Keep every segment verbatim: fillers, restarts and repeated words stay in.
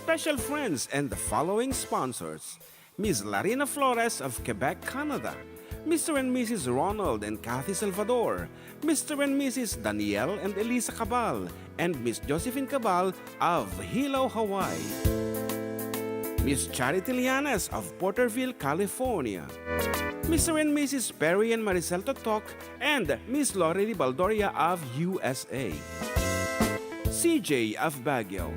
Special friends and the following sponsors: Miss Larina Flores of Quebec, Canada, Mister and Missus Ronald and Kathy Salvador, Mister and Missus Daniel and Elisa Cabal, and Miss Josephine Cabal of Hilo, Hawaii. Miss Charity Lianes of Porterville, California. Mister and Missus Perry and Maricel Totok and Miss Lori Baldoria of U S A. C J of Baguio.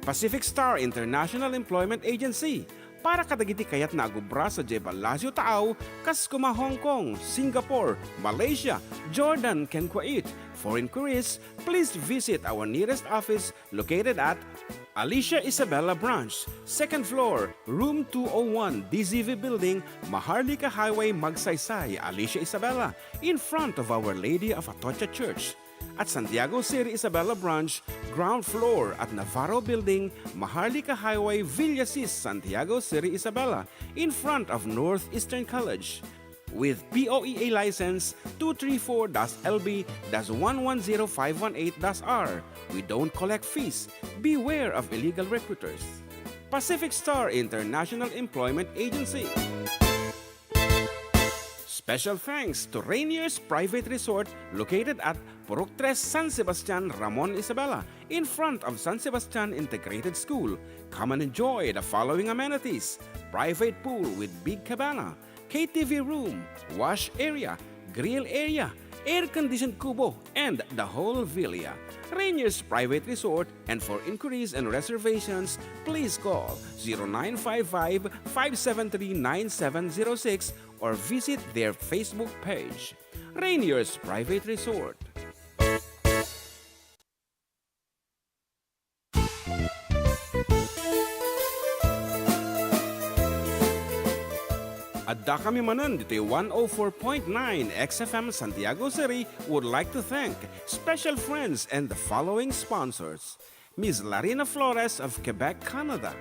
Pacific Star International Employment Agency, para kadagiti kayatna a agubra sadiay Palacio Taaw, kas koma Hong Kong, Singapore, Malaysia, Jordan, ken Kuwait. For inquiries, please visit our nearest office located at Alicia Isabela Branch, second floor, room two oh one, D Z V Building, Maharlika Highway, Magsaysay, Alicia Isabela, in front of Our Lady of Atocha Church. At Santiago City Isabela Branch, ground floor at Navarro Building, Maharlika Highway, Villasis, Santiago City Isabela, in front of Northeastern College. With P O E A license two three four dash L B dash one one zero five one eight dash R. We don't collect fees. Beware of illegal recruiters. Pacific Star International Employment Agency. Special thanks to Rainier's Private Resort, located at Purok Tres, San Sebastian, Ramon, Isabela, in front of San Sebastian Integrated School. Come and enjoy the following amenities: private pool with big cabana, K T V room, wash area, grill area, air-conditioned kubo, and the whole villa. Rainier's Private Resort, and for inquiries and reservations, please call zero nine five five, five seven three, nine seven zero six or visit their Facebook page. Rainier's Private Resort. Addakami manen ditoy one oh four point nine X F M Santiago City would like to thank special friends and the following sponsors: Miss Larina Flores of Quebec, Canada,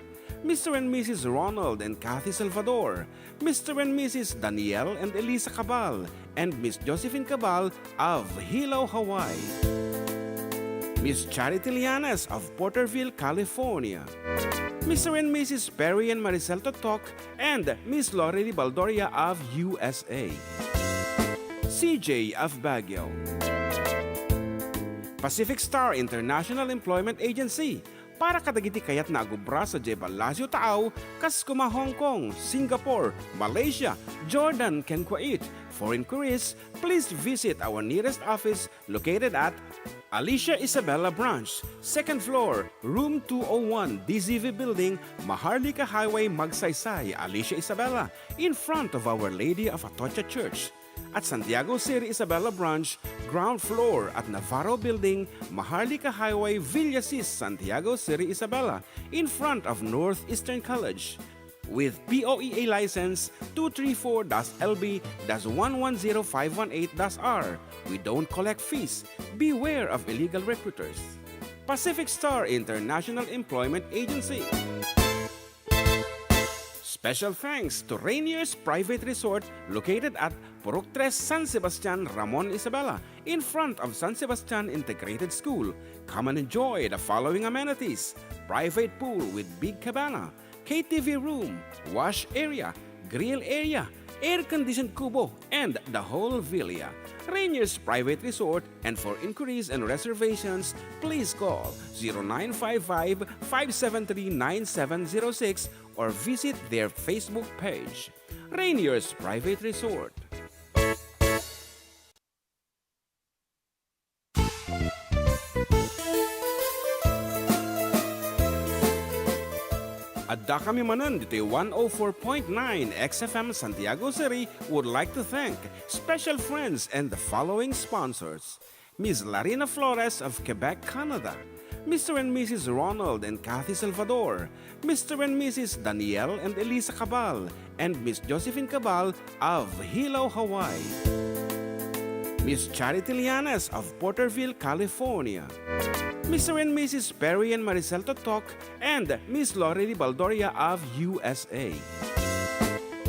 Mister and Missus Ronald and Kathy Salvador, Mister and Missus Daniel and Elisa Cabal, and Miss Josephine Cabal of Hilo, Hawaii. Miss Charity Lianes of Porterville, California. Mister and Missus Perry and Maricel Totok and Miss Lori Baldoria of U S A. C J of Baguio. Pacific Star International Employment Agency, para kadagiti kayatna a agubra sadiay Palacio Taaw, kas koma Hong Kong, Singapore, Malaysia, Jordan, ken Kuwait. For inquiries, please visit our nearest office located at Alicia Isabela Branch, second floor, room two oh one, D Z V Building, Maharlika Highway, Magsaysay, Alicia Isabela, in front of Our Lady of Atocha Church. At Santiago City Isabela Branch, ground floor at Navarro Building, Maharlika Highway, Villasis, Santiago City Isabela, in front of Northeastern College. With P O E A license two three four dash L B dash one one zero five one eight dash R. We don't collect fees. Beware of illegal recruiters. Pacific Star International Employment Agency. Special thanks to Rainier's Private Resort, located at Purok Tres, San Sebastian, Ramon, Isabela, in front of San Sebastian Integrated School. Come and enjoy the following amenities: private pool with big cabana, K T V room, wash area, grill area, air-conditioned kubo, and the whole villa. Rainier's Private Resort, and for inquiries and reservations, please call zero nine five five, five seven three, nine seven zero six or visit their Facebook page. Rainier's Private Resort. Addakami manen ditoy one oh four point nine X F M Santiago City would like to thank special friends and the following sponsors: Miss Larina Flores of Quebec, Canada, Mister and Missus Ronald and Kathy Salvador, Mister and Missus Daniel and Elisa Cabal, and Miss Josephine Cabal of Hilo, Hawaii. Miss Charity Lianes of Porterville, California. Mister and Missus Perry and Maricel Totok and Miss Lori Baldoria of U S A.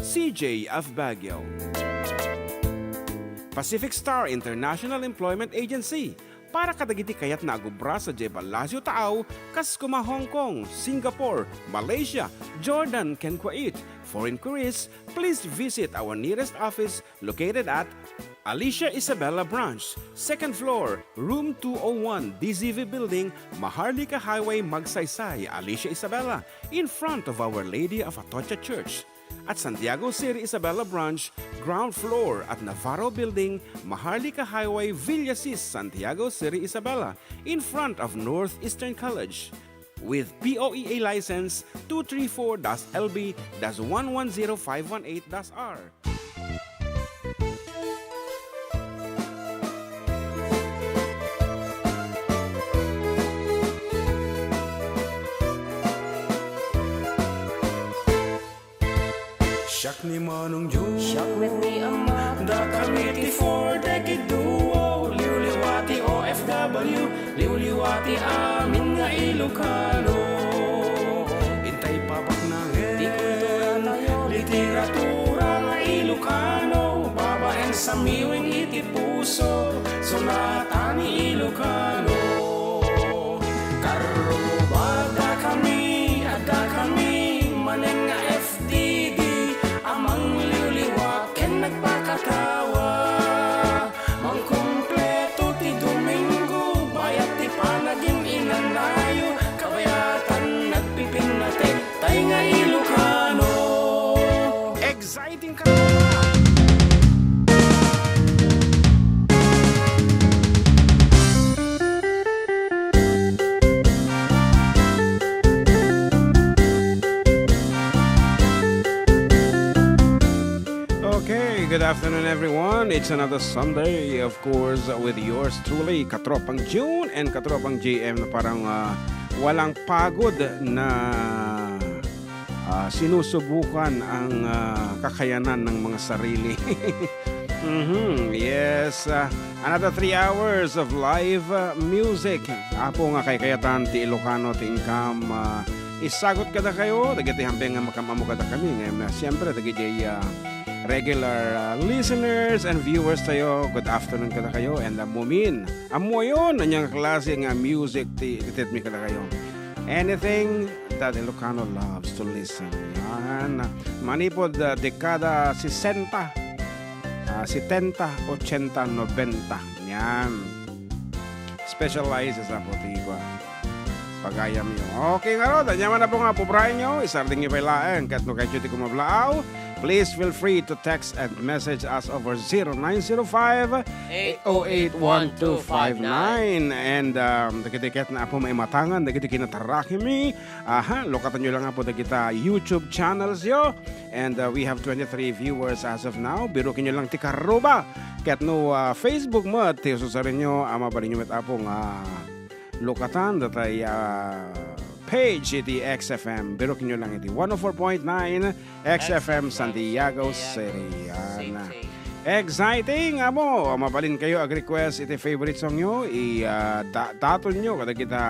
C J of Baguio. Pacific Star International Employment Agency, Para kadagiti kayatna a gubra sadiay Palacio Taaw, kas kuma Hong Kong, Singapore, Malaysia, Jordan, ken Kuwait. For inquiries, please visit our nearest office located at Alicia Isabela Branch, second floor, room two oh one, D Z V Building, Maharlika Highway, Magsaysay, Alicia Isabela, in front of Our Lady of Atocha Church. At Santiago City Isabela Branch, ground floor at Navarro Building, Maharlika Highway, Villasis, Santiago City Isabela, in front of Northeastern College. With P O E A license two three four dash L B dash one one zero five one eight dash R. Siak ni Manong Joe. Siak met ni Ama. Dakami ti Four Decade Duo. Liwliwa ti O F W. Liwliwa ti amin nga Ilocano. Intay papaknangen. Ti kultura tayo. Literatura nga Ilocano. Babaen sa miwing iti puso. Sonata ni Ilocano. Karruba, dakami, dakami, manen nga F T D, a mangliwliwa ken nagpakatawa. Mangkumpleto ti Domingo, bayat ti panagin-inanayo, kabayatan nagpipinnatek, tay nga Ilocano. Exciting ka! Okay, good afternoon, everyone. It's another Sunday, of course, with yours truly, Katropang June and Katropang J M, na parang, ah, walang pagod na, ah, sinusubukan ang, ah, kakayanan ng mga sarili. Mhm, yes, ah, another three hours of live, ah, music. Apo nga kaykayatan ti Ilocano ti inkam, ah, isagut kadakayo, dagiti hambeng nga makam-ammo kadakami. Ngem, ah, siyempre, dagiti, ah, regular, ah, listeners and viewers tayo, good afternoon kadakayo, and, ah, mumin, ammoyon, ania nga klase nga music ti itedmi kadakayo. Anything that Ilocano loves to listen. Yan. Manipod, ah, dekada sesenta, ah, setenta, ochenta, nobenta. Yan. Specializes apo ti kua, pagayamyo. Okay, ngarud, ania man apo nga puprayenyo, isardengyo pay laeng ket no kayatyo ti kumablaaw, please feel free to text and message us over zero nine zero five, eight oh eight, one two five nine. And, um, dagiti ket na apo maimatangan dagiti kinatarrakimi. Aha, lukatanyo lang apo dagita YouTube channels yo. And, uh, we have twenty-three viewers as of now. Birukenyo lang ti karruba. Ket no, uh, Facebook met ti ususarenyo, a mabalinyo met apo nga lukatan datay, uh, page iti X F M. Birukenyo lang iti one oh four point nine X F M Santiago City. Yan. Exciting, amo. Mabalinkayo ag-request iti favorite songyo, i, ah, da-, datonyo kadagita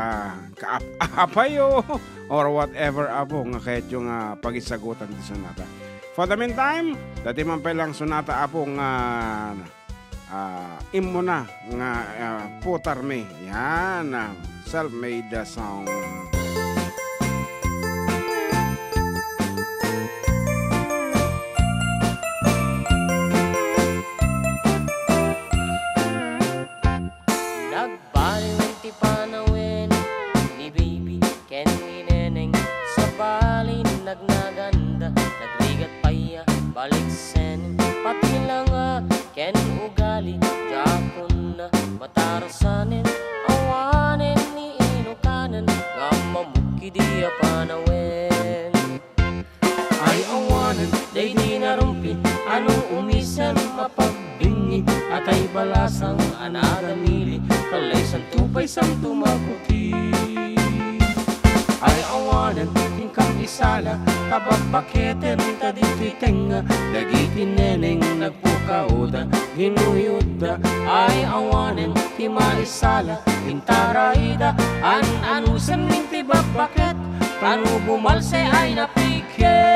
kaap-, apayo or whatever, apo, nga kayatyo nga pagisagutan ti sonata. For the meantime, dati man pay lang sonata, apo, nga, ah, immuna nga, ah, putarmi. Yan, ah, self-made, ah, song. Nagbaliwen ti panawen ni Baby ken ni Neneng. Sabali, nagnaganda, nagrigat pay a baliksen. Pati langa ken ugali, diakon na matarasanen. Awanen ni Ilokanen nga mamugkidi a panawen. Ay awanen, daydi narumpi, ano umisem a pagbingi, atay balasang a nadamili, kalay santo pay santo makuti. Ay awanen, inkam isala, ta babbaketen ta ditoy tengnga, dagiti neneng nagpukaoda, ginuyodda. Ay awanen, ti maisala, intarayda, an-anusen min ti babbaket, tano bumalse ay napiket.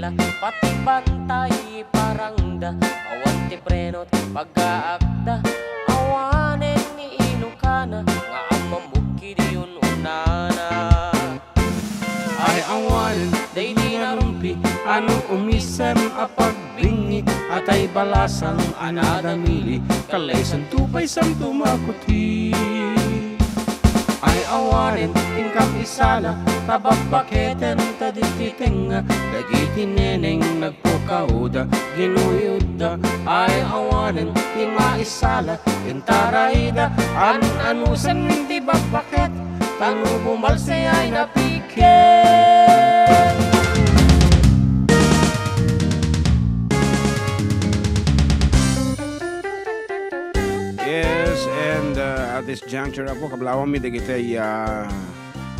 Pati bantay parangda, awan ti preno ti paggaakda. Awanen ni Ilocana nga ammamog kidi un-unana. Ay awanen daydi nga rumpi, ano umisem a pagbingi, atay balasang a nadamili, kallaysanto pay santo makuti. Ay awanen inkam isala, ta babbaketen ta diti tengnga, dagiti neneng nagpukawda, ginuyodda. Ay awanen ti maisala, intarayda, an-anusen ti babbaket, ta no bumalse ay napiket. Yes, and, uh, at this juncture, Apo, kablawami dagiti, uh,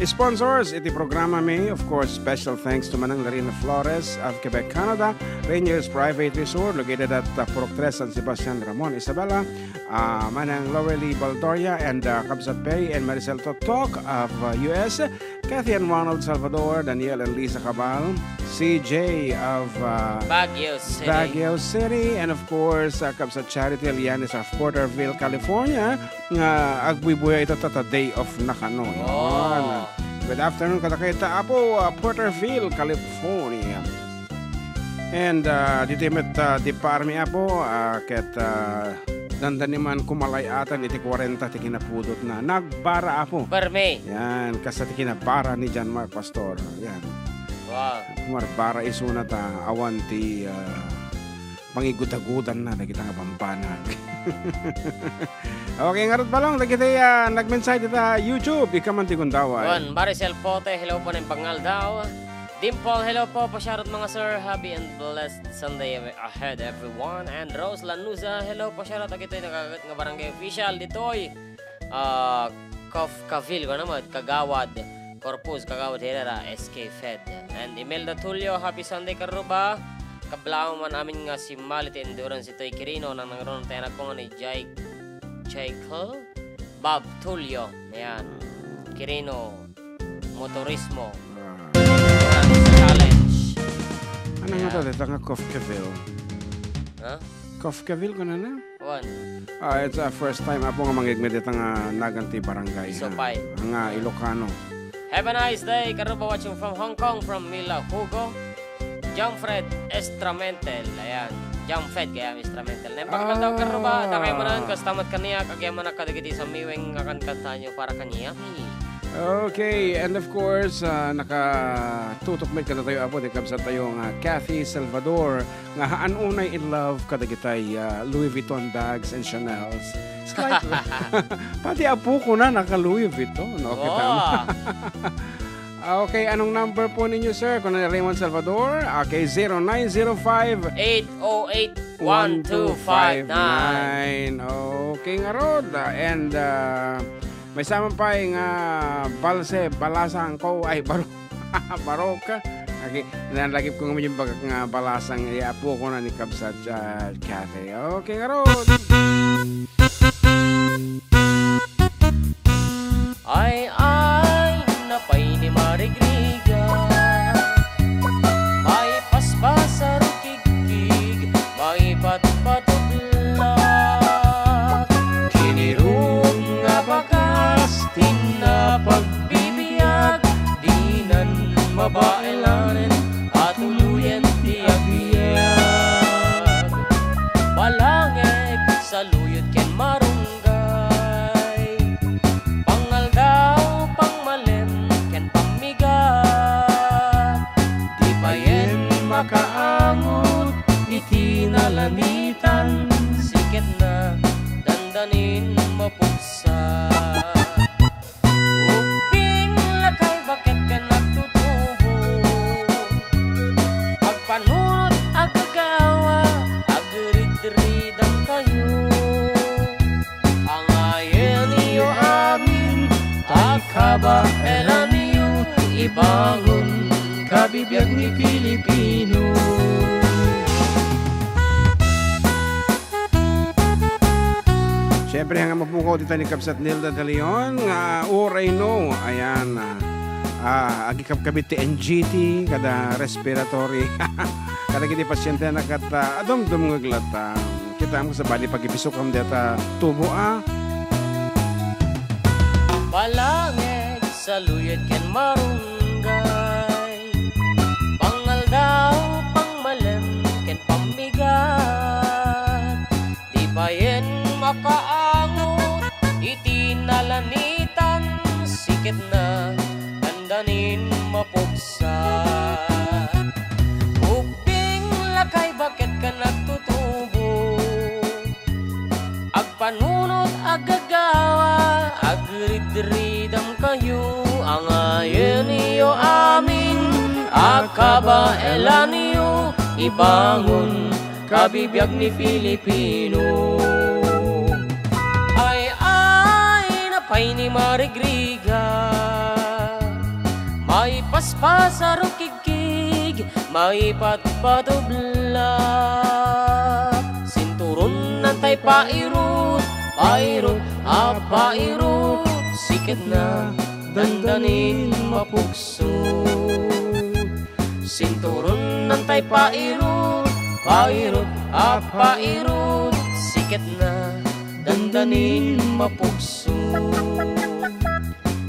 sponsors iti programa mi. Of course, special thanks to Manang Larina Flores of Quebec, Canada, Rainier's Private Resort, located at, uh, Purok Tres, San Sebastian, Ramon, Isabela, uh, Manang Lorelie Baldoria and, uh, Kabsat Pei and Maricel Totok of, uh, U S, Kathy and Ronald Salvador, Daniel and Lisa Cabal, C J of, uh, Baguio City. Baguio City, and of course, uh, Kabsat Charity Alianes of Porterville, California, nga agbuybuya ita ta, ta day off na kano. Oh. Yan. Good afternoon, kadakita, Apo, uh, Porterville, California. And, uh, ditoy met, uh, di parmi, Apo, uh, ket, uh, dandani man kumalay-atan iti kuarenta ti kinapudotna. Nagbara, Apo. Permi. Yan, kasta ti kinabara ni John Mark Pastor. Yan. Wow. Marbara isuna ta awan ti, ah, pangigudagudanna dagita nga bambanag. Okay, ngarud, Balong, dagiti, ah, nagmensahe dita YouTube, ikaw man ti gundaway. Wan, Maricel Pote, hello po, Naimbag nga aldaw. Dimple, hello po, pasyarat mga sir, happy and blessed Sunday ahead, everyone. And Rose Lanuza, hello, pasyarat, dagitoy nagagat nga barangay official ditoy. Ah, Cofcaville, kuana met, Kagawad Corpus, Kagawad Herrera, S K Fed. And Imelda Tulio, happy Sunday, Karuba. Kablaaw man amin nga simmal iti Endurance itoy Quirino, nangnangruna ti anakko nga ni Jai-, Jaikel Bob Tulio. Ayan. Quirino Motorismo. Ah. Endurance Challenge. Ano nga to, ayan, dito nga Cofcaville? Ha? Cofcaville, kuana na? Wan. Ah, it's a first time, Apo, nga mangigmi dita nga nagan ti barangay, ha? Isupay. Nga Ilocano. Have a nice day, Karuba, watching from Hong Kong, from Mila Hugo. John Fred Estramentel, ayan. John Fred, kaya Estramentel. Naimbag nga aldaw, Karuba, ah, dakay manen, kasta met kaniak, agyamanak kadagiti sammiweng nga kankantayo para kaniak. Okay, and of course, ah, nakatutok met kadatayo, Apo, ti kabsat tayo nga Kathy Salvador, nga haan unay in love kadagitay, ah, Louis Vuitton bags and Chanels. Slightly. Pati apokona naka Louis Vuitton, no? Kita mo. Wow. Okay, anong number po ninyo, sir? Kung na Raymond Salvador, okay, zero nine zero five, eight oh eight, one two five nine. Okay, ngarud. And, uh, may sama pa nga balse, balasang ko, ay, baro-, baroka. Okay, nalagip ko nga yung bagak nga balasang iya po ko na ni Kabsat, uh, Cafe. Okay, ngarud. Ay, ay, napay ni Marigriga. May paspas a rukigkig, may patpatublag. Kinirong nga bakas, tinna pagbibiag, dinan mabaelanen, atuloyen ti agbiag. Balangek, saluyot ken marunggay. Pangaldaw, pangmalem, ken pammigat. Di payen makaangot iti nalanitan. Siketna, dandanin mapugsa. Ubbing, lakay, baket, ken agtutubo. Agpanunot, agagawa, agridridankayo. Angayen iyo amin, agkabaelanyo, ibangon kabibiag ni Pilipino. Siyempre, nga mapukaw dita ni Kabsat Nilda de Leon, nga All I Know, ayan, ah, ah, agikabkabit ti N G T, kada respiratory, kadagiti pasientena ket, ah, adumdumngeg latta. Kitaem, sabali pagibisukam deta tubo, ah. Palangit, saluyot ken marunggay, pangaldaw, pangmalem, ken pammigat. Di payen makaangot iti nalanitan, siketna, dandanin mapugsa. Ubbing, lakay, baket ken agtutubo. Agpanunot, aggagawa, agridridam kayo, angayenyo amin a kabaelanyo, ibangon, kabibiag ni Filipino. Ay, ay, napay ni marigriga, maipaspas a rukigkig, maipatpatubla. Sinturon nantay pairut, pairut, a pairut, siketna, dandanin mapugso. Sinturon nantay pairut, pairut, a pairut, siketna, dandanin mapugso.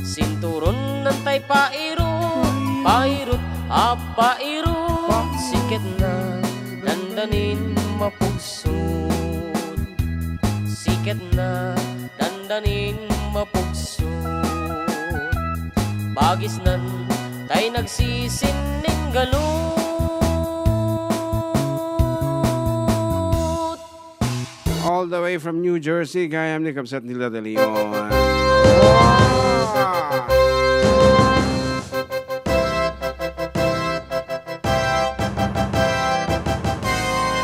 Sinturon nantay pairut, pairut, a pairut, siketna, dandanin mapugso. Siketna, dandanin mapugso. Bagisnan tay nagsisinning galut. All the way from New Jersey, gayam ni Kabsat Nilda de Leon.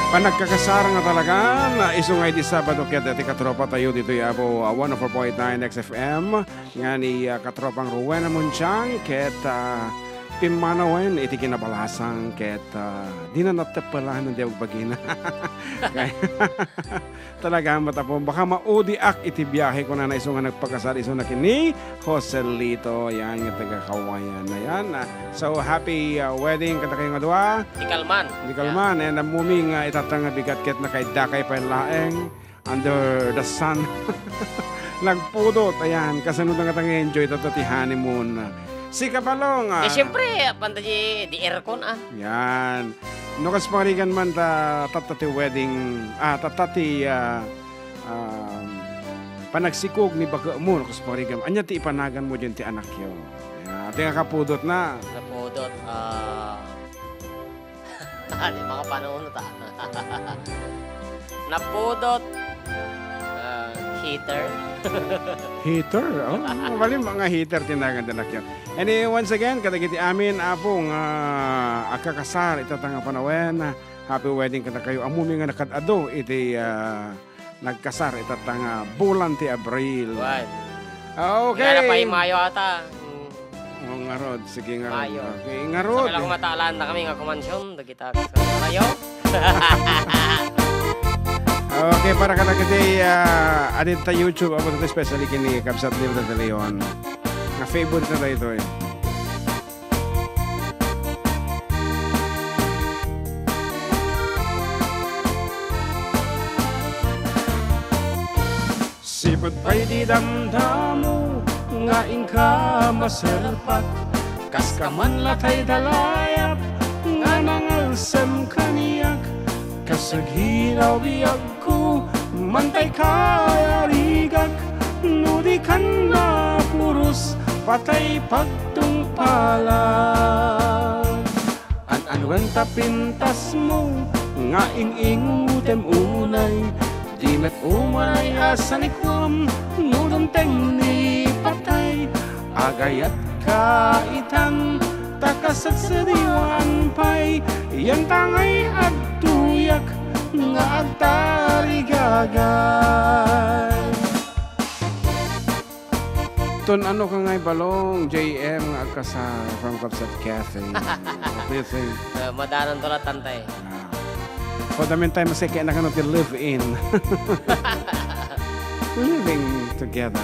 Panagkakasar nga talaga, na isu nga idi Sabado ket ti katropa tayo ditoy Apo, ah, one oh four point nine X F M, nga ni, ah, katropang Rowena Munchang, ket, ah, pimmanawen iti kinabalasang, ket, ah, dina natteppel a no di agbagina. Kay, talaga, matapon, baka maudiak iti biahe, kunana isu nga nagpakasar, isuna ken ni Joselito, yan, nga taga Kawayan. Ayan, ah, so, happy, ah, wedding kadakayo nga dua. Di kalman. Di kalman, eh, namuming, ah, itata nga bigat ket nakaidakay pay laeng under the sun. Nagpudot, ayan, kasano na nga enjoy tatta ti honeymoon. Sika, Balong, ah. Eh, siyempre, panta di, di aircon, ah. Yan. No, kas pangarigan man ta, tatta ti wedding, ah, tatta ti, ah, um, panagsikog ni bakekmo, no, kas pangarigan. Ania ti ipanaganmo diyan ti anakyo? Ya, ti nga kapudot na. Napudot, ah, di makapanunot, ah. Napudot, ah, heater. Heater? Oh, mabalin nga heater ti nagan ti anakyo. And, eh, once again, kadagiti amin, Apo, nga agkakasar, itata nga panawen, happy wedding kadakayo. Ammom nga nakad-adu iti, ah, nagkasar itata nga bulan ti Abril. Wen. Ah, okay. Nga na pay Mayo ata. Mm. Oh, ngarud. Sige, ngarud. Mayo. Okay, ngarud. Sa kailangan mataalan na kami nga kumansyon, dagita, Mayo. Okay, para kadagiti, ah, adinta YouTube, Apo, especially kini Kabsat Nilda de Leon. Nga favorite na tayo ito, eh. Sipud pay di damdamo nga inka maserpat, kas ka man latay dalayap nga nangalsem kaniak, kas aghinaw biag ko, mantay kayarigak, no di kan mapuros, patay pagtungpalan. An-anuen ta pintasmo nga ing-ingutem unay, di met umanay a sanikuam no dumteng ni patay. Agayat ka itan, ta kasagsadiwan pay, yan tangay agtuyak nga agtarigagay. Ton ano ka ngay balong, J M nga agkasar from Kabsat Cathy. What do you think? Uh, madanan to latantay. Ah. For the meantime, masaya kaya na kano ti live-in. Living together.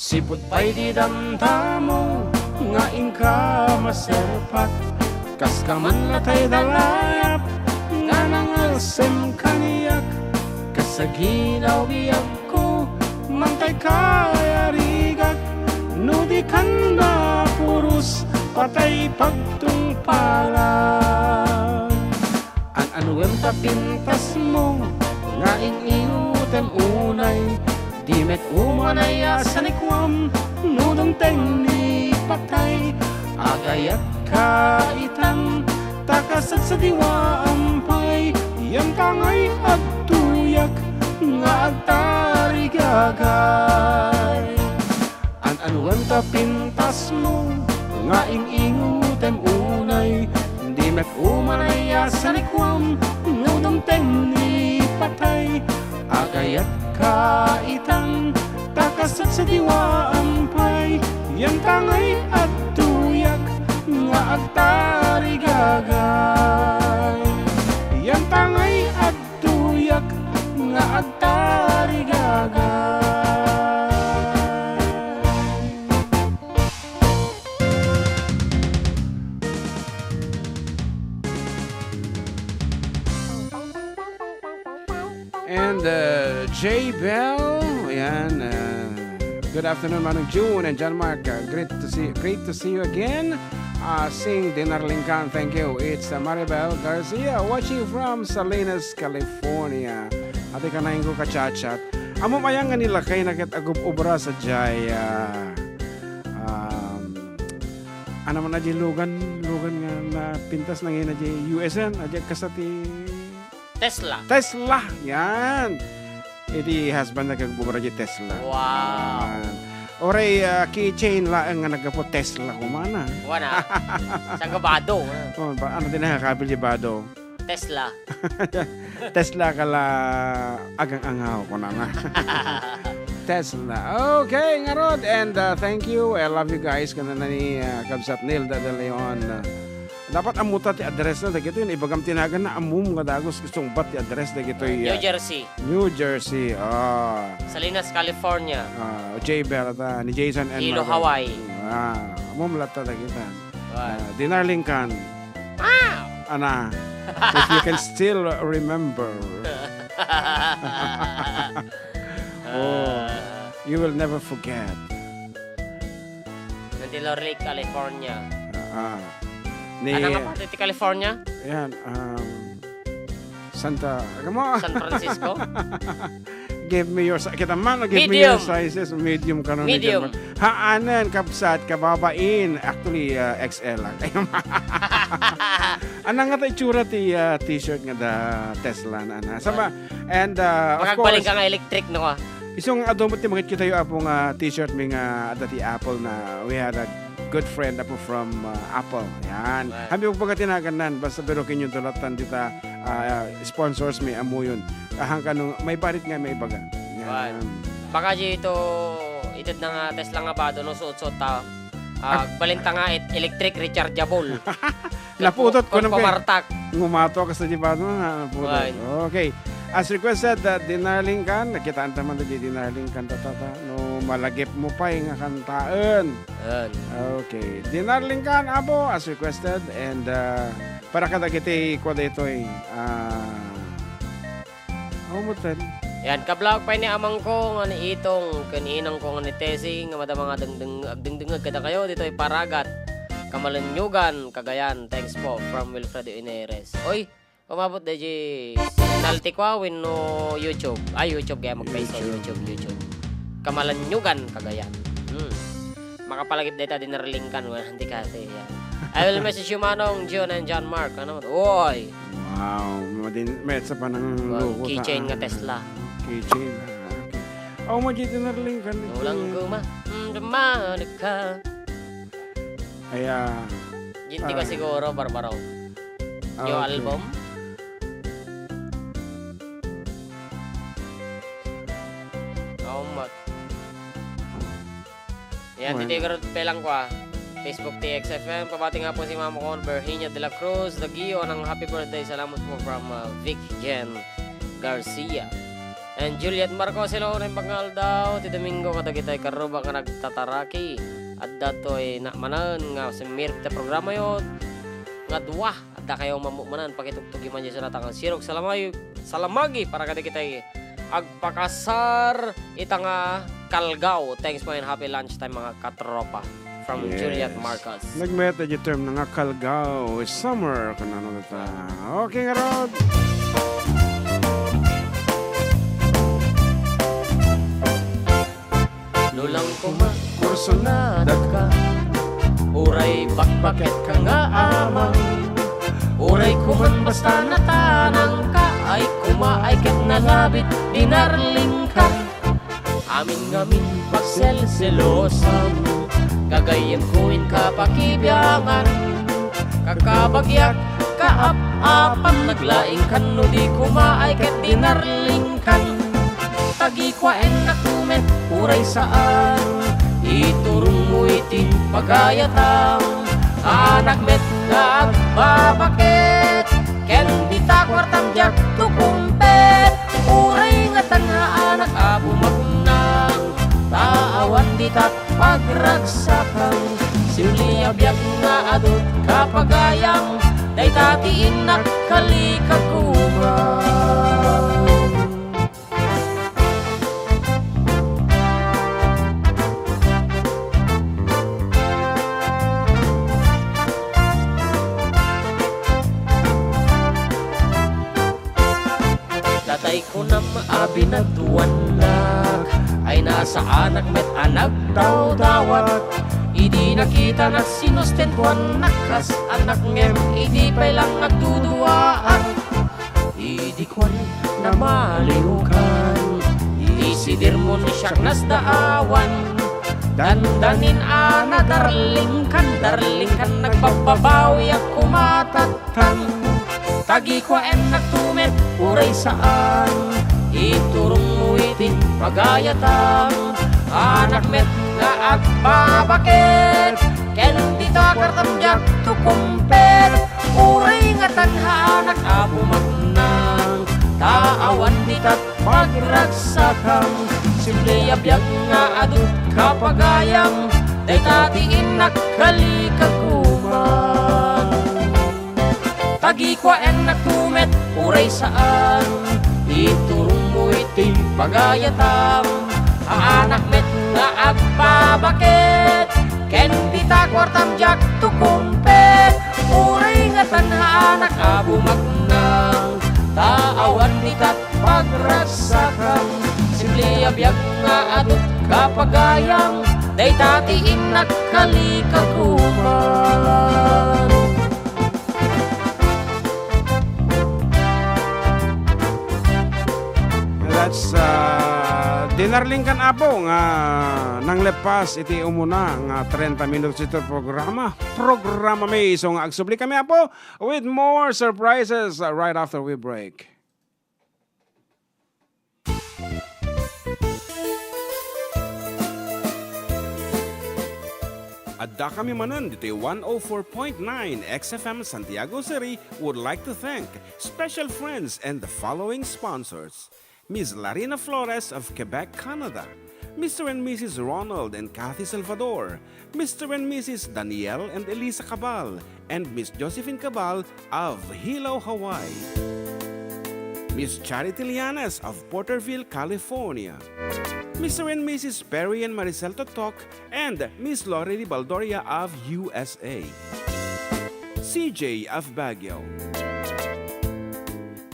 Sipud pay ti damdamo nga inka maserpat, kas ka man latay da layap nga nangalsem kaniak. Kas agilaw biagko, mantay kayarigak, no di kan mapuros, patay pagtungpalan. An-anuem ta pintasmo nga ing-ingutem unay, di met umanay a sanikuam no dumteng ni patay. Agayat ka itan, ta kasadsadiwaam pay, yan ta ngay agtuyak nga agtarigagay. An-anuem ta pintasmo nga ing-ingutem unay, di met umanay a sanikuam no dumteng ni patay. Agayat ka itan, ta kasadsadiwaam pay, yan ta ngay agtuyak nga agtarigagay. Yan ta ngay agtuyak nga agtarigagay. And uh, J Bell, ayan, uh, good afternoon, Manong June and John Mark. Uh, great to see, great to see you again. Uh, sing Dinarlingkan, thank you. It's uh, Maribel Garcia watching from Salinas, California. Ati ka na yung kachat-chat. Amo mayang nga nilakay na ket agub-ubra sa jay, uh, um, ano man na di lugan, lugan nga napintas na ngayon na di U S N, adi kasati Tesla. Tesla, yan. Iti husband na kagubra di Tesla. Wow. Yan. Oray, ah, keychain laeng nga naggapu Tesla kumana. Wana. Sa gabado. Oh, ba, ano din nakakabil di bado? Tesla. Tesla kala agang-angaw ko na na. Tesla. Okay, ngarod. And uh, thank you. I love you guys. Kana na ni uh, Kabsat Nilda de Leon. Uh, dapat amuta ti address na dagito. Yung ibagam tinagan na amum nga dagos gusto bat ti address dagito. New Jersey. New Jersey. Ah. Salinas, California. Ah, J Bell ata ni Jason and Hilo, Marvel. Hawaii. Ah, amum latta dagita. Right. Ah, Dinarlingkan. Ana, if you can still remember. Oh, you will never forget. Nanti Lorley, California. Ah, ah. Ni Ano nga parte ti California? Yan, um, Santa, ano mo? San Francisco? Give me your si-, kita man, give me your Medium. Sizes. Medium ka no, Medium. Medium. Haanen, kabsat, kababain. Actually, uh, X L lang. Ano nga ta itsura ti uh, t-shirt nga da Tesla na, na. Sama, and uh, of Makagbaling course, ka nga electric, no? Isong adu mo ti makit kita yung apo nga t-shirt mi nga ada ti Apple na we had a good friend apo from uh, Apple. Yan. Right. Hami ko baga tinagan nan, basta pero kinyo tulatan dita uh, sponsors mi amuyon. Ahan kano, may barit nga may baga. Yan. Right. Baka di ito, ited na nga Tesla nga bado, no, suot-suot ta. Ah, balinta nga it electric rechargeable. Naputot ko Kung nung kay- kumartak. Ngumato ka sa di ba, no? Ah, naputot. Right. Okay. As requested, uh, Dinarling Kan. Nakitaan ta man di Dinarling Kan, tatata. No, malagip mo pa yung kantaen. Yan. Okay. Dinarling Kan, abo, as requested. And uh, para kadagiti kwa daytoy, ah, Aw, mutan. Yan, kablawag pay ni amangko nga ni Itong, ken inangko nga ni Tessie, nga madama nga dengdeng-, agdengdengngeg kadakayo ditoy Paragat, Kamalenyogan, Cagayan. Thanks po, from Wilfredo Ineres. Oy, umabot da di penalty kwa wenno YouTube. Ay, YouTube, kaya mag-Facebook, YouTube. YouTube, YouTube. Kamalenyogan, Cagayan. Hmm. Makapalagip dayta Dinarling Kan, wala, hindi kasi, yan. I will message you, Manong June and John Mark. Ano? Oy! Wow, madin, may sa panang Wow, luko keychain sa nga Tesla. Keychain, ah, okay. Aw, mo di Dinarling Kan, Ulang ito, kuma. Mm, dumani ka. Ay, ah, Ginti ka ah. siguro, Barbaro. Ah, New okay. album? Oh, mat. Yan, Well. Titigarod pa lang ko, ah. Facebook T X F M, pabati nga po si Mama ko, Virginia de la Cruz, Dagio, ng happy birthday. Salamat po from, ah, Vic Jen Garcia. And Juliet Marcos, hello, naimbag nga aldaw ti Domingo kadagitoy karrubak nga nagtataraki. Adda toy na manen nga simmirip ti programayo nga dua. Adda kayo mamukmanan, pakitugtugi man dyan sa natang sirok. Salamay, salamagi para kadagitoy agpakasar ita nga kalgaw. Thanks po and happy lunchtime, mga katropa. From Yes. Juliet Marcos. Nagmet iti term na nga kalgaw, summer, kanano ta. Okay, ngarud. Nulang kuma, kursunada ka, uray bakbaket ka nga amang. Uray kuman basta natanang ka, ay kuma, ay ket nalabit, dinarling ka. Amin ngamin pagselselosam, gagayyem ko inka pakibiangan. Kakabagiak, kaap-apam, naglaing kan no di kumaay ket dinarlingkan. Tagikuaennak met uray saan, iturongmo iti pagayatam. Anak met nga agbabaket, ken dita kuartam diak tukumpet. Uray nga tangaanak a bumaknang, ta awan dita pagragsakam. Simple a biag nga adut kapagayam, dayta ti innak kalikaguman. Tatay kunam a binaduannak, ay nasaanak met a nagdawdawat. Idi nakitanak sinustentuannak kas anak ngem idi pay lang nagduduaak. Idi kuan, namaliwkan, isidirmon siak nasdaawan. Dandanin a nadarlingkan, darlingkan, nagbabbabawiak kumatattan. Tagikuaennak met uray saan, iturongmo iti pagayatam. Anak met nga agbabaket, ken dita kuartam diak tukumpet. Uray nga tangaanak a bumaknang, ta awan dita pagragsakam. Simple a biag nga adut kapagayam, dayta ti innak kalikaguman. Tagikuaennak met uray saan, iturongmo iti pagayatam. Anak met nga agbabaket, ken dita kuartam diak tukumpet. Uray nga tangaanak a bumaknang, ta awan dita pagragsakam. Simple a biag nga adut kapagayam, dayta ti innak kalikaguman. That's, uh, dinarlingkan, Apo, nga nangleppas iti umuna nga trenta minutes iti programa. Programa mi. So nga agsubli kami, Apo, with more surprises, uh, right after we break. Adda kami manen ditoy one oh four point nine X F M Santiago City would like to thank special friends and the following sponsors: Miss Larina Flores of Quebec, Canada, Mister and Missus Ronald and Kathy Salvador, Mister and Missus Daniel and Elisa Cabal, and Miss Josephine Cabal of Hilo, Hawaii. Miss Charity Lianes of Porterville, California. Mister and Missus Perry and Maricel Totok and Miss Lori Baldoria of U S A. C J of Baguio.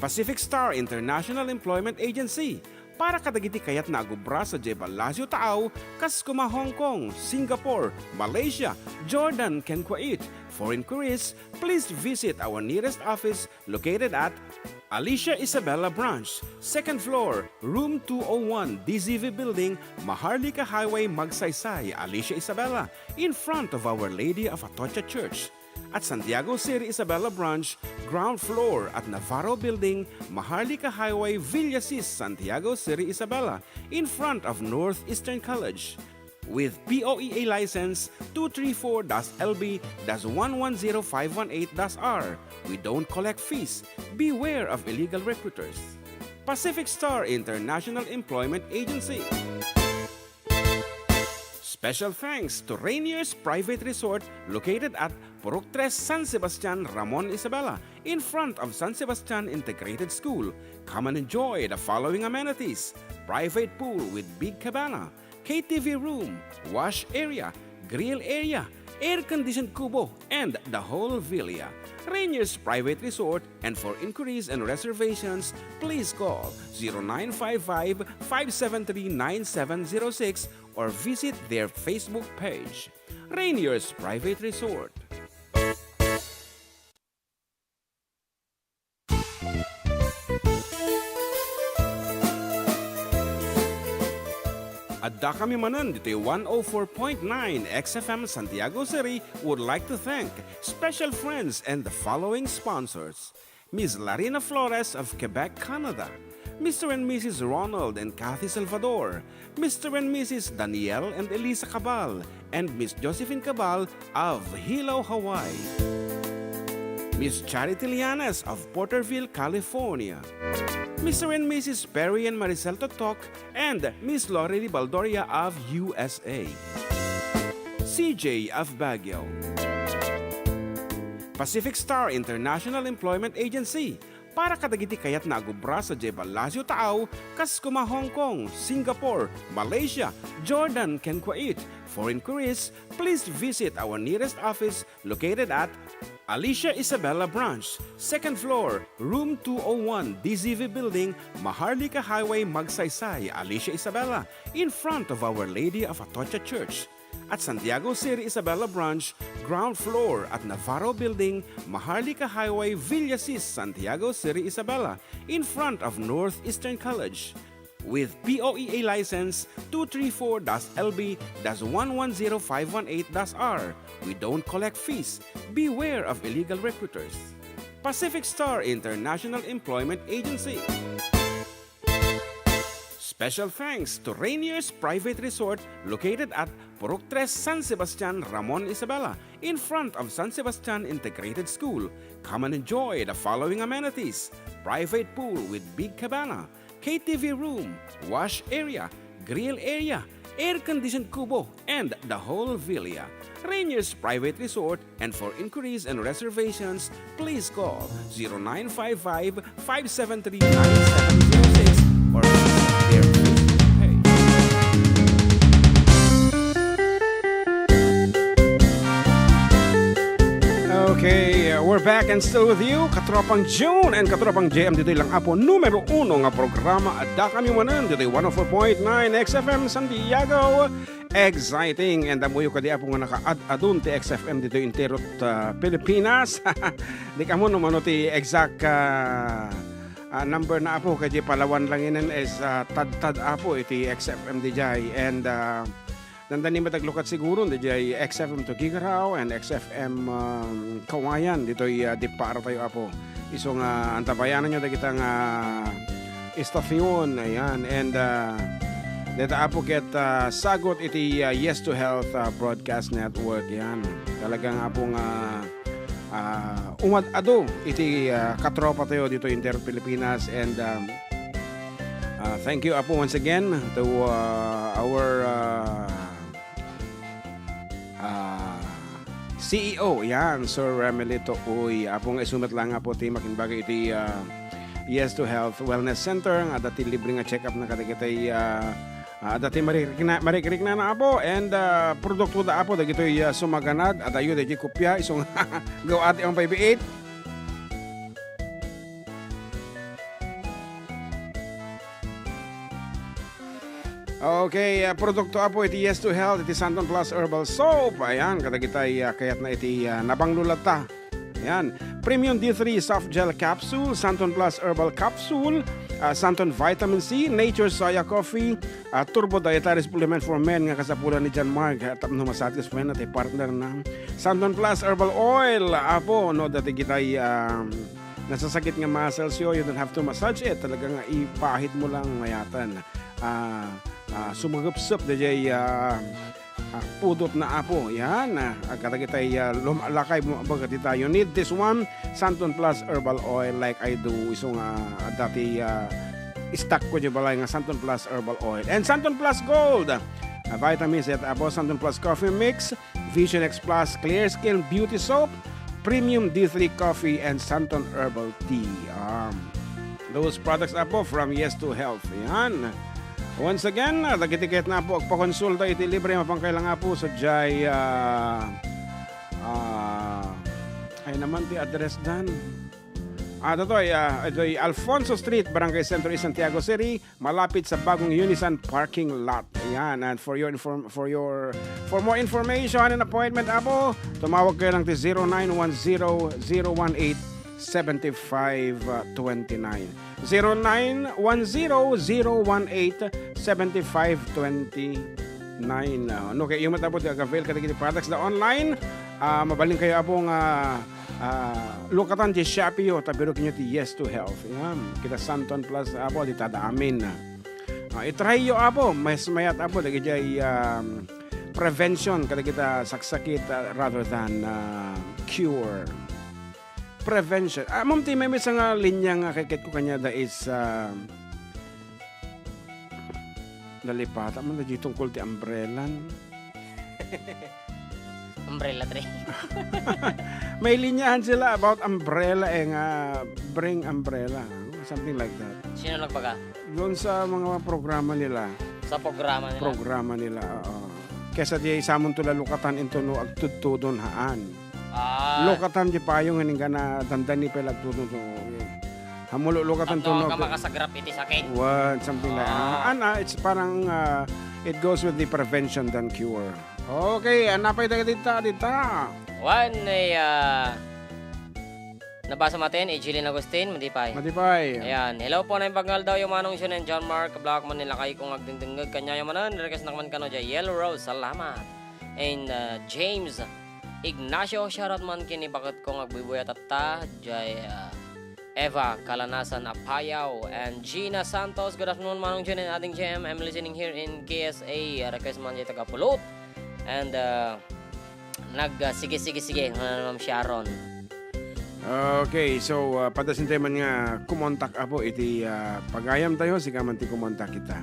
Pacific Star International Employment Agency, para kadagiti kayatna a agubra sadiay Palacio Taaw, kas koma Hong Kong, Singapore, Malaysia, Jordan, ken Kuwait. For inquiries, please visit our nearest office located at Alicia Isabela Branch, second floor, room two oh one, D Z V Building, Maharlika Highway, Magsaysay, Alicia Isabela, in front of Our Lady of Atocha Church. At Santiago City Isabela Branch, ground floor at Navarro Building, Maharlika Highway, Villasis, Santiago City Isabela, in front of Northeastern College. With P O E A license two three four dash L B dash one one zero five one eight dash R, we don't collect fees. Beware of illegal recruiters. Pacific Star International Employment Agency. Special thanks to Rainier's Private Resort located at Purok Tres, San Sebastian, Ramon, Isabela, in front of San Sebastian Integrated School. Come and enjoy the following amenities: private pool with big cabana, K T V room, wash area, grill area, air-conditioned kubo, and the whole villa. Rainier's Private Resort, and for inquiries and reservations, please call zero nine five five, five seven three, nine seven zero six or visit their Facebook page. Rainier's Private Resort. Addakami manen ditoy one oh four point nine X F M Santiago City would like to thank special friends and the following sponsors: Miss Larina Flores of Quebec, Canada, Mister and Missus Ronald and Kathy Salvador, Mister and Missus Daniel and Elisa Cabal, and Miss Josephine Cabal of Hilo, Hawaii. Miss Charity Lianes of Porterville, California. Mister and Missus Perry and Maricel Totok and Miss Lorely Baldoria of U S A. C J of Baguio. Pacific Star International Employment Agency, para kadagiti kayatna a agubra sadiay ballasiw taaw, kas koma Hong Kong, Singapore, Malaysia, Jordan, ken Kuwait. For inquiries, please visit our nearest office located at Alicia Isabela Branch, second floor, room two oh one, D Z V Building, Maharlika Highway, Magsaysay, Alicia Isabela, in front of Our Lady of Atocha Church. At Santiago City Isabela Branch, ground floor at Navarro Building, Maharlika Highway, Villasis, Santiago City Isabela, in front of Northeastern College. With P O E A license two three four dash L B dash one one zero five one eight dash R, we don't collect fees. Beware of illegal recruiters. Pacific Star International Employment Agency. Special thanks to Rainier's Private Resort located at Purok Tres, San Sebastian, Ramon, Isabela, in front of San Sebastian Integrated School. Come and enjoy the following amenities: private pool with big cabana, K T V room, wash area, grill area, air-conditioned kubo, and the whole villa. Rainier's Private Resort, and for inquiries and reservations, please call zero nine five five, five seven three, nine seven zero six or visit their Facebook page. Okay, uh, we're back and still with you, Katropang June and Katropang J M, ditoy lang, Apo, numero uno nga programa. Addakami manen ditoy one oh four point nine X F M Santiago. Exciting. And ammoyo kadi, Apo, nga nakaad-adun ti X F M ditoy entero, uh, Pilipinas. Di kamo no mano ti exact, uh, uh, number na, Apo, kadi Palawan lang inen is, uh, tadtad, Apo, iti X F M diay. And, uh, dandani met aglukat siguro diay X F M Tuguegarao and X F M, um, Cauayan ditoy, uh, Dipara tayo, Apo. Isu nga antabayananyo dagita nga istasyon, ayan. And, uh, deta, Apo, ket, uh, sagut iti, uh, Yes to Health, uh, Broadcast Network, yan. Talagang, Apo, nga ah, umad-adu iti, ah, katropa tayo dito, Inter Pilipinas. And, um, ah, thank you, Apo, once again to, ah, our, ah, ah, C E O, yan, Sir Remelito Uy. Apo, nga isu met lang, Apo, ti makibaga iti, ah, Yes to Health Wellness Center, nga adda ti libre nga check-up na kadagiti, ah, Ah, adda ti marikrikna, marikrikna na, Apo, and, ah, produkto da, Apo, dagitoy, ah, sumaganad, adayo dagiti kopia, isu nga gaw ati ang five eight. Okay, ah, produkto, Apo, iti Yes to Health, iti Santon Plus Herbal Soap. Ayan, kadagitay, ah, kayatna iti, ah, nabanglo latta. Ayan. Premium D three Soft Gel Capsule, Santon Plus Herbal Capsule, ah, Santon Vitamin C, Nature Soya Coffee, ah, Turbo Dietary Supplement for Men nga kasapulan ni John Mark, ah, tapno masatisfy na ti partner na. Santon Plus Herbal Oil, Apo, no, dati kitay, um, nasasakit nga muscles yo, you don't have to massage it. Talaga nga ipahid mo lang, mayatan. Ah, ah, sumagupsup, dayjay, ah, ah, pudot na, Apo. Yan, ah, kadagitay, ah, lumalakay, bumabag, dita. You need this one, Santon Plus Herbal Oil, like I do. Isu nga, ah, dati, ah, stock ko diay balay nga Santon Plus Herbal Oil. And Santon Plus Gold, a vitamins, ita apo, Santon Plus Coffee Mix, Vision X Plus Clear Skin Beauty Soap, Premium D three Coffee, and Santon Herbal Tea. Um, those products apo from Yes to Health. Yan. Once again, ah, dagiti ket na apo agpakonsulta iti libre mapangkailang apo sa jay, ah, ah, ay naman ti address dan. Ah, datoy, ah, itoy Alfonso Street, Barangay Centro East, Santiago City, malapit sa bagong Unisan parking lot. Ayan, and for your inform-, for your, for more information and appointment, apo, tumawag kayo lang ti zero nine one zero, zero one eight, seven five twenty nine. Zero nine one zero, zero one eight, seven five twenty nine. Ah, no, kay iyo met apo ti agavail kadagiti products da online, ah, mabalin kayo apo nga, ah, lukatan ti Shopee yo, ta pero kenyo ti Yes to Health. Yan, kita Santon Plus, apo, di tada amin. Ah, itry yo, apo, mas mayat, apo, dagiti ay, um, prevention kadagita saksakit, ah, rather than, ah, cure. Prevention. Ah, ma'am, ti may misa nga linya nga kay ket ko kanya da is, ah, nalipata man da di tungkol ti umbrella. Umbrella tree. May linyahan sila about umbrella, eh, nga bring umbrella, something like that. Sino nagbaga? Doon sa mga programa nila. Sa programa nila? Programa nila, oo. Kesa di samunto la lukatan into no agtudtudon haan. Ah. Lukatan di payong nga inggana dandani pay la agtudtudon. Hamulo lukatan to no. Tapno ka makasagrap iti sakit. What, something like, ah, ah, and, ah, it's parang, ah, it goes with the prevention than cure. Okay, ah, napay tayo dita, dita. Wan, eh, ah, nabasa matin, eh, Jeline Agustin, Madipay. Madipay. Ayan. Hello po, naimbag nga aldaw, yo Manong Jun and John Mark, Black man nila kayo kung agdingdingag, kanya yo manan, request na man kano, jay Yellow Rose, salamat. And, ah, James Ignacio, shoutout man kini bakit ko nga agbubuya tatta, jay, ah, Eva Kalanasan Apayaw, and Gina Santos, good afternoon, Manong Jun and Ading Jem, I'm listening here in K S A, request man jay taga Pulot, and, ah, nag, ah, sige, sige, sige, nga Ma'am Sharon. Okay, so, ah, padasin tayo man nga kumontak, apo, iti, ah, pagayam tayo, sika man ti kumontak kita.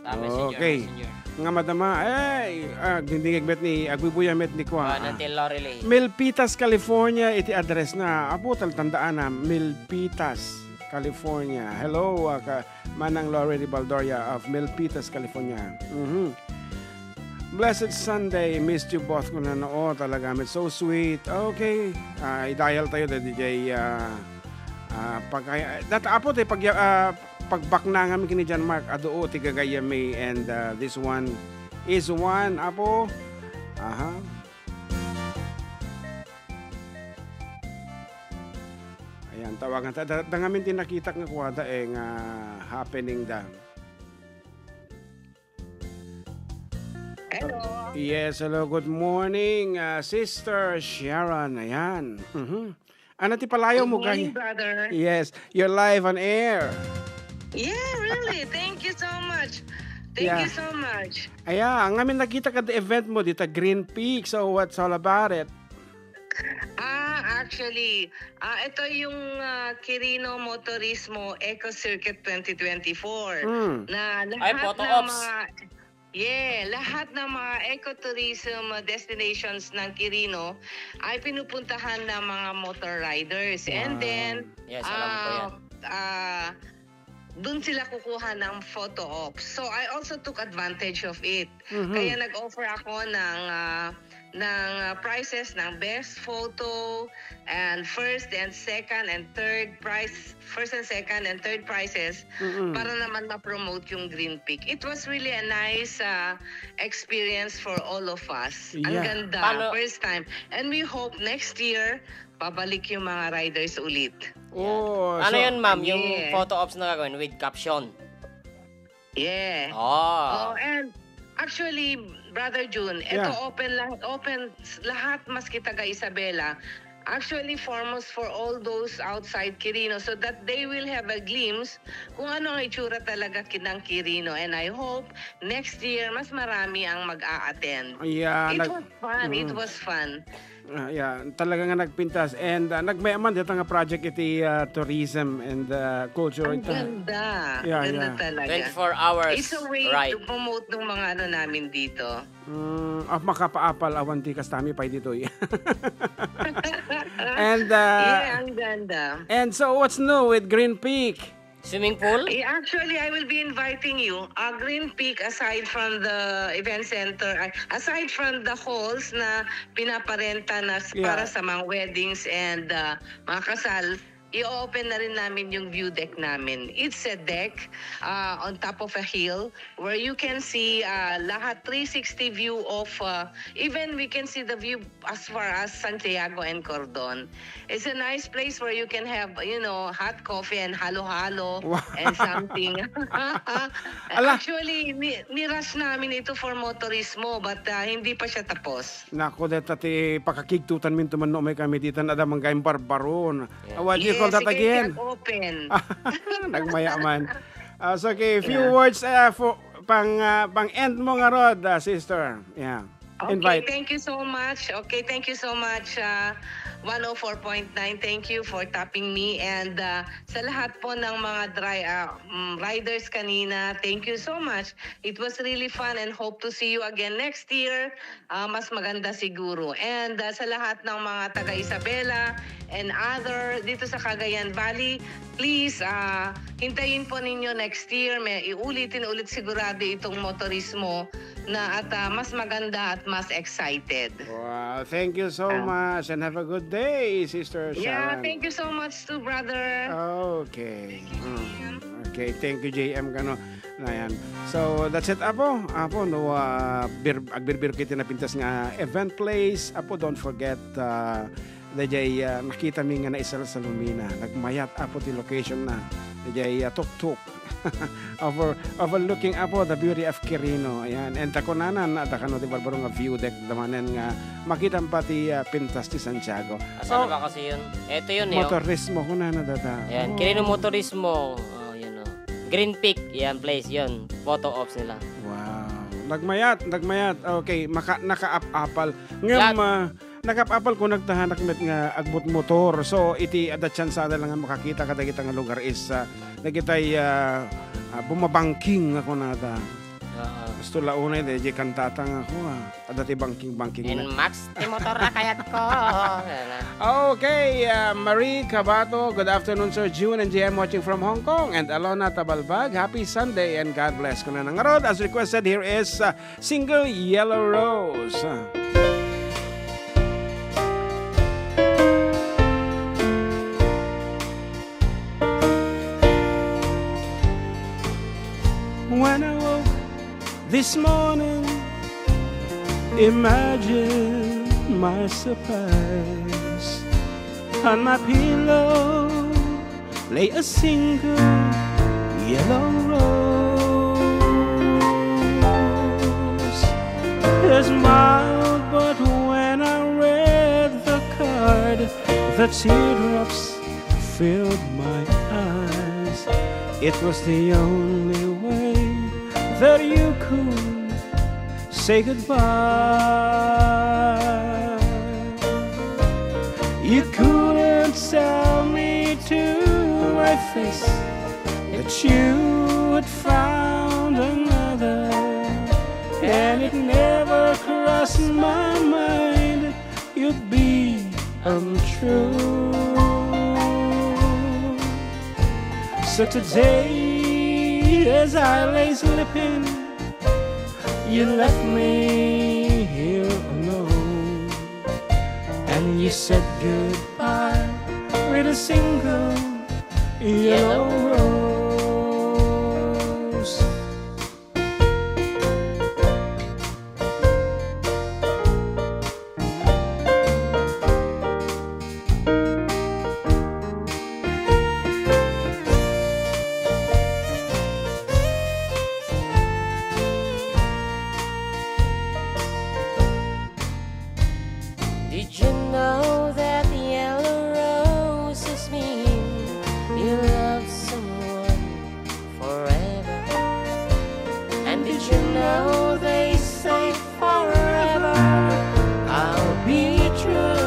Ah, messenger, okay. Messenger. Nga madama, ay, ah, agdingdingag met ni, agbubuya met ni kua, ah, Nanti Lorelei. Milpitas, California, iti address na. Apo, tal-, tandaan na, Milpitas, California. Hello, ah, ka, Manang Lorelei Baldoria of Milpitas, California. Mhm. Blessed Sunday, missed you both. Kuna, oo, talaga, it's so sweet. Okay, ah, i-dial tayo, daddy jay, ah, ah, pag-, ay, dat-, apo, te, pag, ah, pagbaknangan mi kini John Mark, adu ti gagayyemmi, and, uh, this one is one, apo. Aha. Ayan, tawagan ta. Da, da ngamin ti nakitak nga kuwada, eh, nga happening da. Hello. Yes, hello, good morning, uh, Sister Sharon. Ayan. Mhm. Ano ti palayo mo, kay? Good morning, brother. Yes, you're live on air. Yeah, really. Thank you so much. Thank you so much. Aya, ngamin nakita ka the event mo dita Green Peak. So what's all about it? Ah, actually, ah, ito yung, ah, Quirino Motorismo Eco Circuit twenty twenty-four. Mm. Na lahat ng mga Yeah, lahat ng mga ecotourism destinations ng Quirino ay pinupuntahan ng mga motor riders. And then, yes, alam ko yan. Ah, ah, dun sila kukuha ng photo ops. So, I also took advantage of it. Mhm. Kaya nag-offer ako ng, ah, ng, ah, prizes ng best photo and first and second and third prize, first and second and third prizes Mm-mm. para naman ma-promote yung Green Peak. It was really a nice, ah, experience for all of us. Ang Yeah. ganda, Paano first time. And we hope next year, babalik yung mga riders ulit. Oh, Ano so yun, ma'am? Yung Yeah. photo ops na gagawin with caption? Yeah. Oh. Oh, and actually, Brother June, eto Yeah. open lang, open s-, lahat maski taga Isabela. Actually, foremost for all those outside Quirino so that they will have a glimpse kung ano ang itsura talaga ki-, ng Quirino. And I hope next year, mas marami ang mag-a-attend. Yeah, It nag-, was fun. It mm. was fun. Ah, yeah, talaga nga nagpintas and, ah, nagmayaman dita nga project iti, ah, tourism and, ah, culture. Ang ita-, ganda. Yeah, ganda yeah. Talaga. Twenty-four hours It's a way ride. To promote ng mga ano namin dito. Mm, ah, makapaapal awan ti kastami pay ditoy. And, ah, Yeah, ang ganda. And so what's new with Green Peak? Swimming pool? Eh, actually, I will be inviting you. Uh, Green Peak, aside from the event center, uh, aside from the halls na pinaparenta na s-, Yeah. para sa mga weddings and, uh, mga kasal, i-open na rin namin yung view deck namin. It's a deck, uh, on top of a hill where you can see, uh, lahat three sixty view of, uh, even we can see the view as far as Santiago and Cordon. It's a nice place where you can have, you know, hot coffee and halo-halo Wow. and something. Ala. Actually, ni-, niras namin ito for motorismo, but, ah, hindi pa siya tapos. Naku, deta ti pakakigtutan min tuman no umay kami ditan, adda manggaim barbaron. Yeah. Ah, what do you call Yes, that sige, again? Open. Nagmayaman. Ah, so, okay, few Yeah. words, ah, for pang, ah, pang-end mo ngarud, ah, sister. Yeah. Okay, Invite. Thank you so much. Okay, thank you so much, ah, one oh four point nine. Thank you for tapping me. And, ah, sa lahat po ng mga dri-, ah, mm, riders kanina, thank you so much. It was really fun and hope to see you again next year. Ah, mas maganda siguro. And, ah, sa lahat ng mga taga Isabela and other dito sa Cagayan Valley, please, ah, hintayin po ninyo next year. May iulitin ulit sigurado itong motorismo na at, ah, mas maganda at mas excited. Wow, thank you so Ah. much and have a good day, Sister Yeah, Sharon. Thank you so much too, brother. Okay. Mm. Okay, thank you, J M, kano. Ayan. So, that's it, Apo. Apo, no, ah, bir-, agbirbir kiti napintas nga event place. Apo, don't forget, ah, dayjay, ah, nakita mi nga naisalsalumina. Nagmayat, Apo, ti location na. Dayjay, ah, tuktuk. Over-, overlooking, Apo, the beauty of Quirino. Ayan. And ta kunanan, adda kano ti barbaro nga view deck, damanen nga makita pay ti, ah, pintas ti Santiago. Asan Oh, ba kasi yun? Ito yun, eh, oh. Motorismo, kunana data. Ayan, Oh. Quirino Motorismo. Oh, yun, oh. Green Peak, yan place, yun. Photo ops nila. Wow. Nagmayat, nagmayat. Okay, maka-, nakaap-apal. Ngem, Lat- ah, nakaap-apal ko nagtahanak met nga agmotor. So, iti adda tsansada lang nga makakita kadagita nga lugar is, ah, dagitay, ah, ah, bumabangking nga kunada. Oo. Gusto la unay, dayjay kantata nga ako, ah. Adda ti bangking-bangking na. Nmax ti motor a kayatko. Yan na. Okay, uh, Marie Cabato, good afternoon, Sir June and J M watching from Hong Kong. And Alona Tabalbag, happy Sunday and God bless. Kunana ngarud, as requested, here is, uh, single Yellow Rose. When I woke this morning, imagine my surprise. On my pillow lay a single yellow rose. I smiled, but when I read the card, the teardrops filled my eyes. It was the only way that you could say goodbye. You couldn't tell me to my face that you had found another, and it never crossed my mind you'd be untrue. So today, as I lay sleeping, you left me here alone, and you said goodbye with a single yellow rose. Did you know that yellow roses mean you love someone forever? And did you know they say forever? I'll be true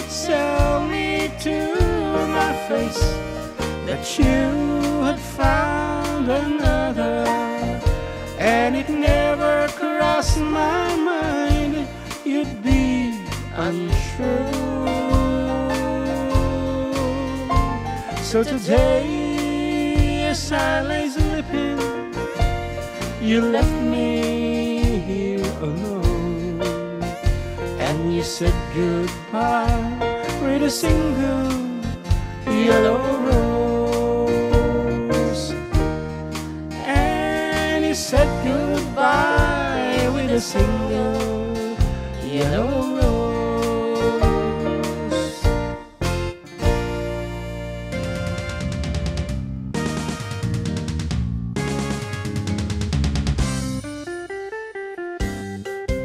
Tell me to my face that you had found another, and it never crossed my mind you'd be untrue. So today, as I lay sleeping, you left me here alone, and you said goodbye with a single yellow rose. And you said goodbye with a single yellow rose.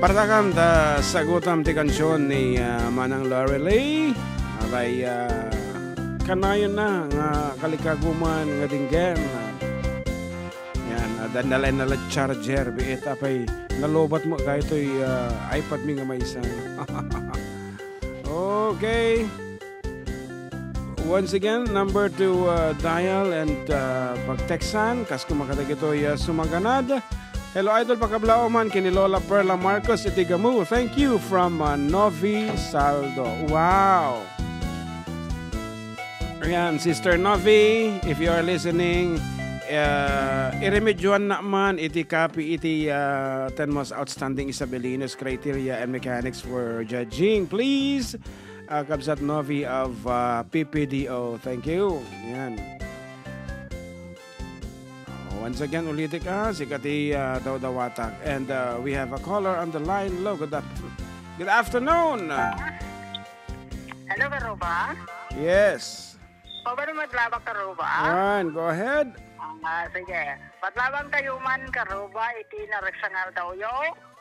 Partakam ta sagutam ti kansion ni, ah, Manang Lorelei. Apay, ah, kanayonna nga kalikaguman nga dinggen. Yan, adda nalay-nalay charger, biit, apay, nalobat met daytoy, ah, iPad mi nga maysa. Okay. Once again, number to, uh, dial and, uh, pagtextan, kas kumakadagitoy, uh, sumaganad. Hello, Idol, pakablaw man ken ni Lola Perla Marcos iti Gamu. Thank you from, uh, Novi Saldo. Wow! Ayan, Sister Novi, if you are listening, uh, iremedyoannak man iti kapi iti, uh, ten most outstanding Isabelinos criteria and mechanics for judging. Please, uh, Kabsat Novi of, uh, P P D O. Thank you. Yan. Once again, ulitik, ah, sika ti, ah, dawdawatak. And, ah, we have a caller on the line. Hello, good af-, good afternoon. Hello, Karuba. Yes. Pabalo madlabak, Karuba. Yan, go ahead. Ah, sige. Madlabak kayo man, Karuba, iti naragsangal daw yo.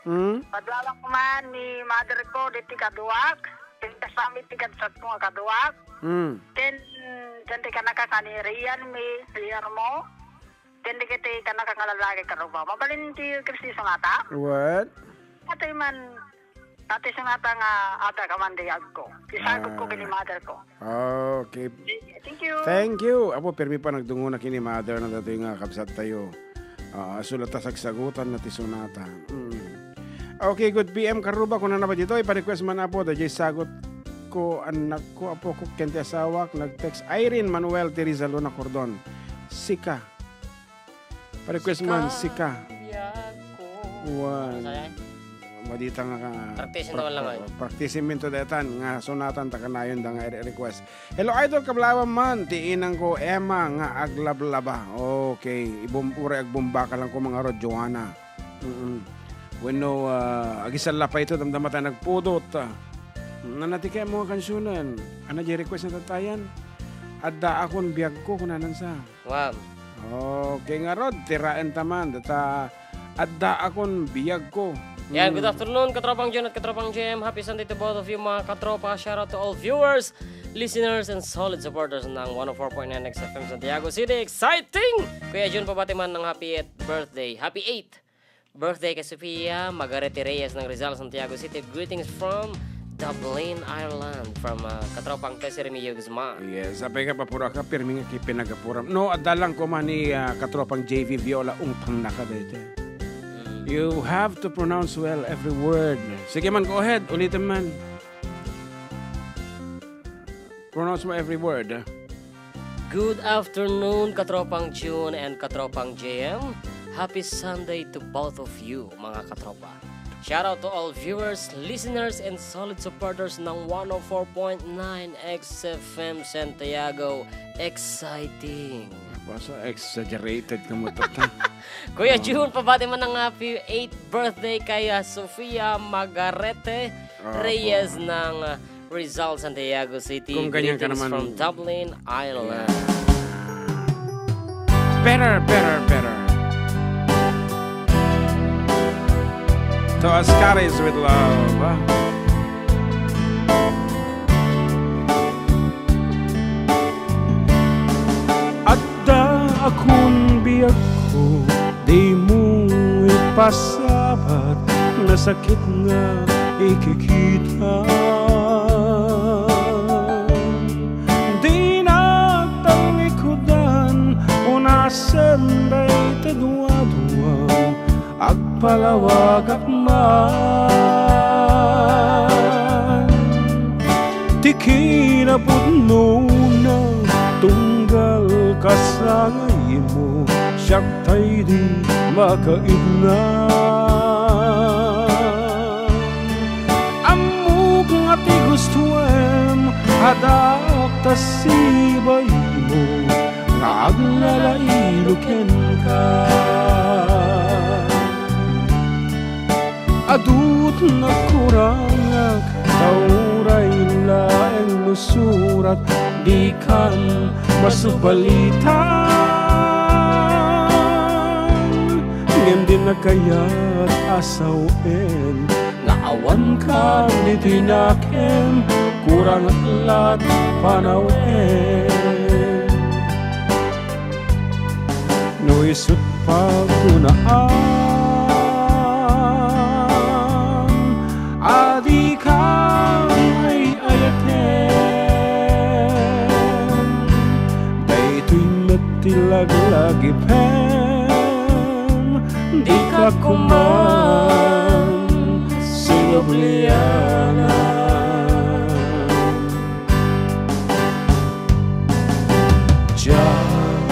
Hmm? Madlabak man ni mother ko, diti kaduak. Ken kasami ti kabsat ko nga kaduak. Hmm. Ken, ken ti kanaka kani Rian mi, Rian mo. Ken dagiti kanaka nga lalaki, Karuba. Mabalin ti Kristi sungata? What? Atoy man, ati sungata nga adda ka man dayag ko. Isagod ko Ah. ken ni mother ko. Okay. Thank you. Thank you. Apo, permi pa nagdunguna ken ni mother na datoy nga kabsat tayo. Ah, sulat ta sagsagutan na ti sunata. Mm. Okay, good P M, Karuba, kunana pa ditoy, pa-request man, Apo, dayjay sagot ko, anak ko, apo ko, ken ti asawak, nag-text, Irene Manuel Teresa Luna Cordon. Sika. Pa-request man, sika. Biag ko. Wan. Ano sa'yo? Madita nga ka-, Practice-in pra-, naman lang, eh. Practice-in min to daytan, nga sunatan ta kanayon da nga i-request. Hello, Idol, kablawan man, ti inang ko, Emma, nga aglablaba. Okay, ibum-, uray agbumbaka lang ko, mga rod, Joanna. Mm-mm. Wenno, ah, agisalla pay ito, damdama tayo nagpudot. Nanatikay mo nga kansunan. Ano di request na tatayan? Adda akon biag ko, kunanan sa. Wow. Okay nga rod, tiraen taman. Data, adda akon biag ko. Yan, good Hmm. afternoon, Katropang John at Katropang J M. Happy Sunday to both of you, mga katropa. Shout out to all viewers, listeners, and solid supporters ng one oh four point nine X F M Santiago City. Exciting! Kuya Jun, pabati man ng happy eighth birthday. Happy eighth birthday kay Sofia Margarete Reyes ng Rizal, Santiago City. Greetings from Dublin, Ireland, from, uh, Katropang Tessie Remigio Guzman. Yes, apay ka, papura ka, pirmi nga kipinagapuram. No, adda lang ko man ni, ah, Katropang J V Viola, ungtang na ka dayta. Mm. You have to pronounce well every word. Sige man, go ahead, ulitin man. Pronounce mo every word. Good afternoon, Katropang June and Katropang J M. Happy Sunday to both of you, mga katropa. Shout out to all viewers, listeners, and solid supporters ng one oh four point nine X F M Santiago. Exciting! Basta exaggerated ka mo, tata. Kuya Oh. June, pabati man ng happy eighth birthday kay, ah, Sofia Margarete Opo. Reyes ng, ah, Rizal, Santiago City. Kung ganyan ka Greetings naman. from Dublin, Ireland. Yeah. Better, better, better. To Ascaris with love. Adda akon biagko, dimo ipasabat, nasakit nga ikikita. Palawagak man ti kinapudnona, tunggal kasangaymo, siak tay di makaidna. Ammok nga ti gustoem, adak ta sibaymo nga aglalaido kenka. Adut nagkurangak, ta uray laeng no surat, dikan masubalitan. Ngem di nakayat a sawen nga awankan ditoy nakem, kurang lat panawen. No isut' pagunaan, adikam ay-ayaten. Daytoy met ti laglagipem, dika kuman sinublianan. Diak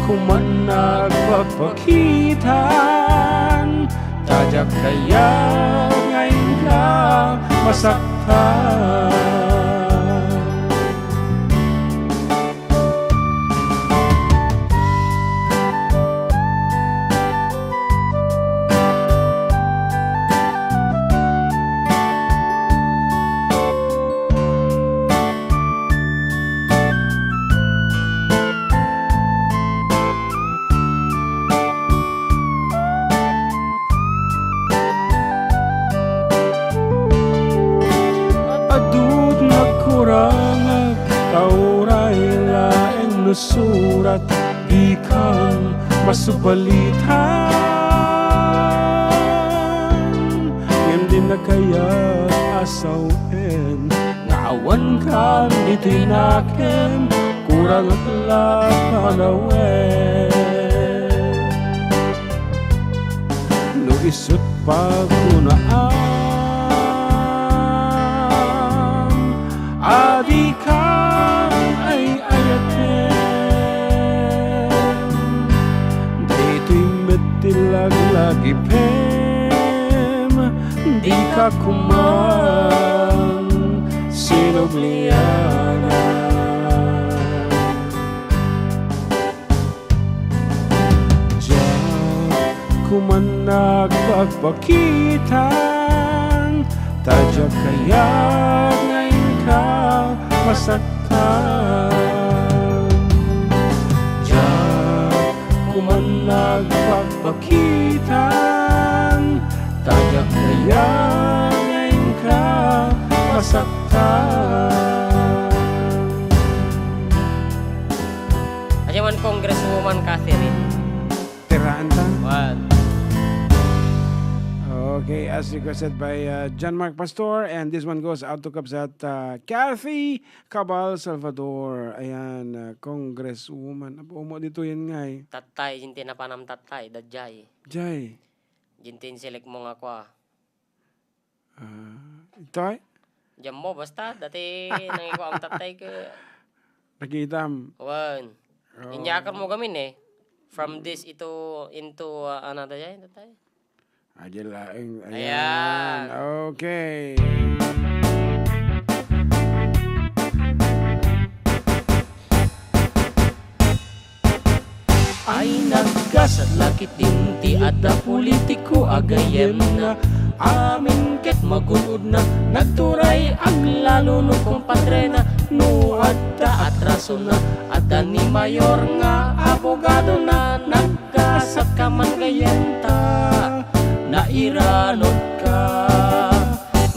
kuman nagpakpakitan, ta diak kayat nga inka masaktan. Adut nagkurangak, ta uray laeng no surat, dikam masubalitan. Ngem di nakayat a sawen nga awankan ditoy nakem, kurang lat panawen. No isut' pagunaan, adikam ay-ayaten. Daytoy met ti laglagipem, dika kuman sinublianan. Diak kuman nagpakpakitan, ta diak kayat nga inka masaktan. Diak kuman nagpakpakitan, ta diak kayat nga inka masaktan. Ania man, Congresswoman Catherine? Tiraan ta. One. Okay, as requested by, uh, John Mark Pastor, and this one goes out to Kabsat, uh, Kathy Cabal Salvador. Ayan, uh, Congresswoman. Apo mo dito yan nga eh. Tattay, jinti napanam tattay, da jay. Jay. Jinti select mo nga kwa. Ah, itoy? Diyan mo, basta, dati nangikuam tattay ke. Nakitam. Wan. Oh. Inyakar mo gamin eh. From this ito, into, ah, ano tayo, ito tayo? Agila, ayan. Ayan. Okay. Ay, naggasat la ketdin ti adda politiko a gayyemna. Amin ket magun-odna, nagturay aglalo no kumpadrena. No adda atrasona, adda ni mayor nga abogadona. Naggasat ka man gayyemta, nairanutka.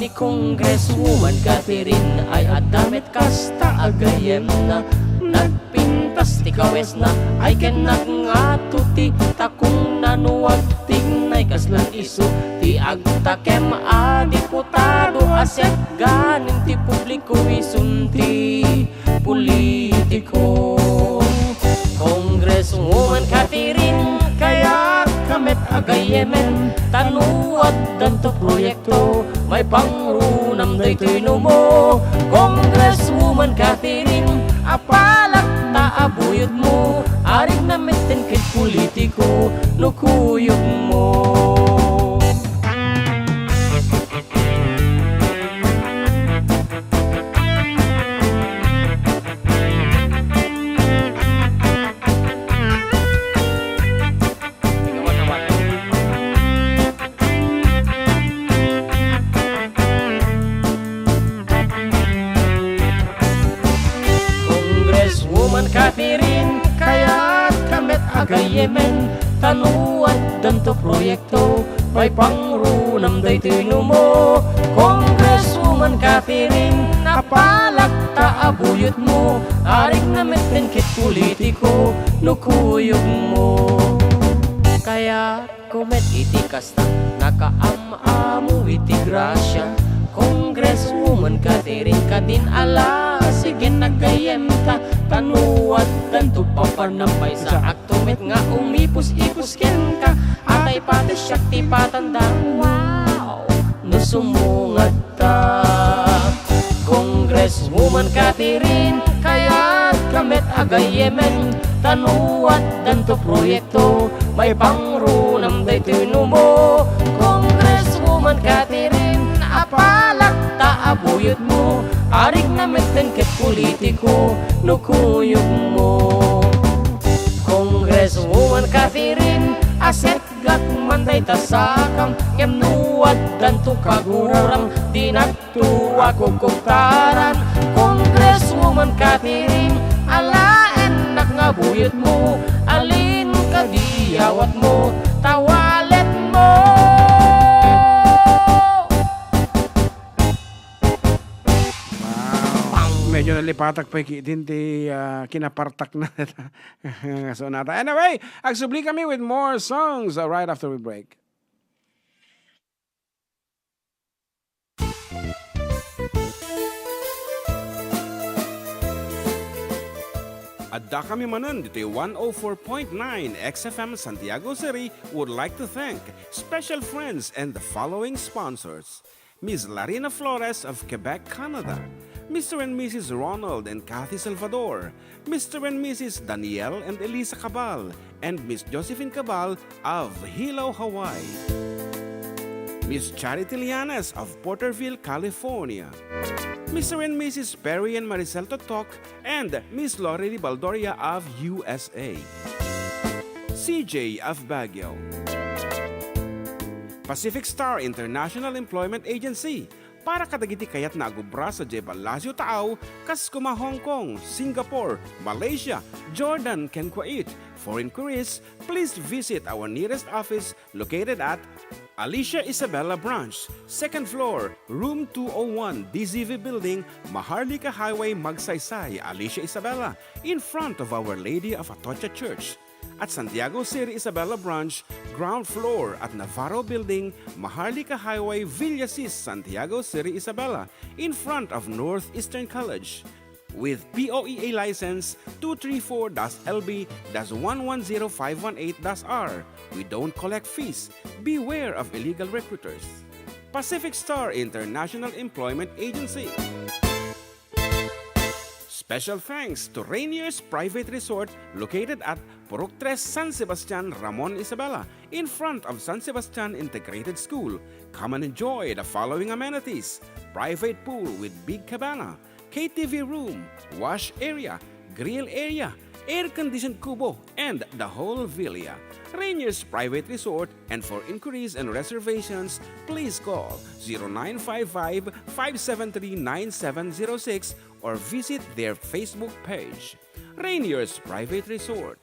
Ni Congresswoman Catherine ay adda met kasta a gayyemna. Nagpintas ti kawesna ay ken nagngato ti takongna no agtignay kaslan isu ti agtakem a diputado a siak ganin ti publiko isun ti politiko. Congresswoman Catherine, kayat ka met a gayyemen, Kano addanto proyekto, maipangrunam daytoy numo, Congresswoman Catherine, apalak ta a buyotmo, arigna metten ket politiko no kuyogmo. Congresswoman Catherine, kayatka met a gayyemen, ta no addanto proyekto, maipangrunam daytoy numo. Congresswoman Catherine, apalak ta a buyotmo, arigna metten ket politiko no kuyogmo. Kayatko met iti kasta, nakaam-amo iti grasia. Congresswoman Catherine, kadin a la, sige, nagayyemta, ta no addanto papanam maysa, agto met nga umipus-ipus kenka, atay pati siak ti patanda. Wow! No sumungad ta. Congresswoman Catherine, kayatka met a gayyemen, ta no addanto proyekto, maipangrunam daytoy numo. Congresswoman Catherine, apalak ta a buyotmo, arigna metten ket politiko no kuyogmo. Congresswoman Catherine, aset Gakman dayta sakam, ngem no addanto kaguram, dinakto a kukuktaran. Congresswoman Catherine, alaennak nga buyotmo, alin kadi awatmo, ta walletmo. Wow. Medyo nalipatak pay ketdin ti, ah, kinapartak na nga sonata. Anyway, agsubli kami with more songs, uh, right after we break. Adda kami manen ditoy one oh four point nine X F M Santiago City would like to thank special friends and the following sponsors. Miss Larina Flores of Quebec, Canada, Mister and Missus Ronald and Kathy Salvador, Mister and Missus Daniel and Elisa Cabal, and Miss Josephine Cabal of Hilo, Hawaii. Miss Charity Lianes of Porterville, California. Mister and Missus Perry and Maricel Totok and Miss Lori Baldoria of U S A. C J of Baguio. Pacific Star International Employment Agency, para kadagiti kayatna a gubra sadiay Palacio Taaw, kas koma Hong Kong, Singapore, Malaysia, Jordan, ken Kuwait. For inquiries, please visit our nearest office located at Alicia Isabela Branch, second floor, room two oh one, D Z V Building, Maharlika Highway, Magsaysay, Alicia Isabela, in front of Our Lady of Atocha Church. At Santiago City Isabela Branch, ground floor at Navarro Building, Maharlika Highway, Villasis, Santiago City Isabela, in front of Northeastern College. With P O E A license two three four dash L B dash one one zero five one eight dash R, we don't collect fees. Beware of illegal recruiters. Pacific Star International Employment Agency. Special thanks to Rainier's Private Resort located at Purok Tres, San Sebastian, Ramon, Isabela, in front of San Sebastian Integrated School. Come and enjoy the following amenities: private pool with big cabana, K T V room, wash area, grill area, air-conditioned kubo, and the whole villa. Rainier's Private Resort, and for inquiries and reservations, please call zero nine five five, five seven three, nine seven zero six or visit their Facebook page, Rainier's Private Resort.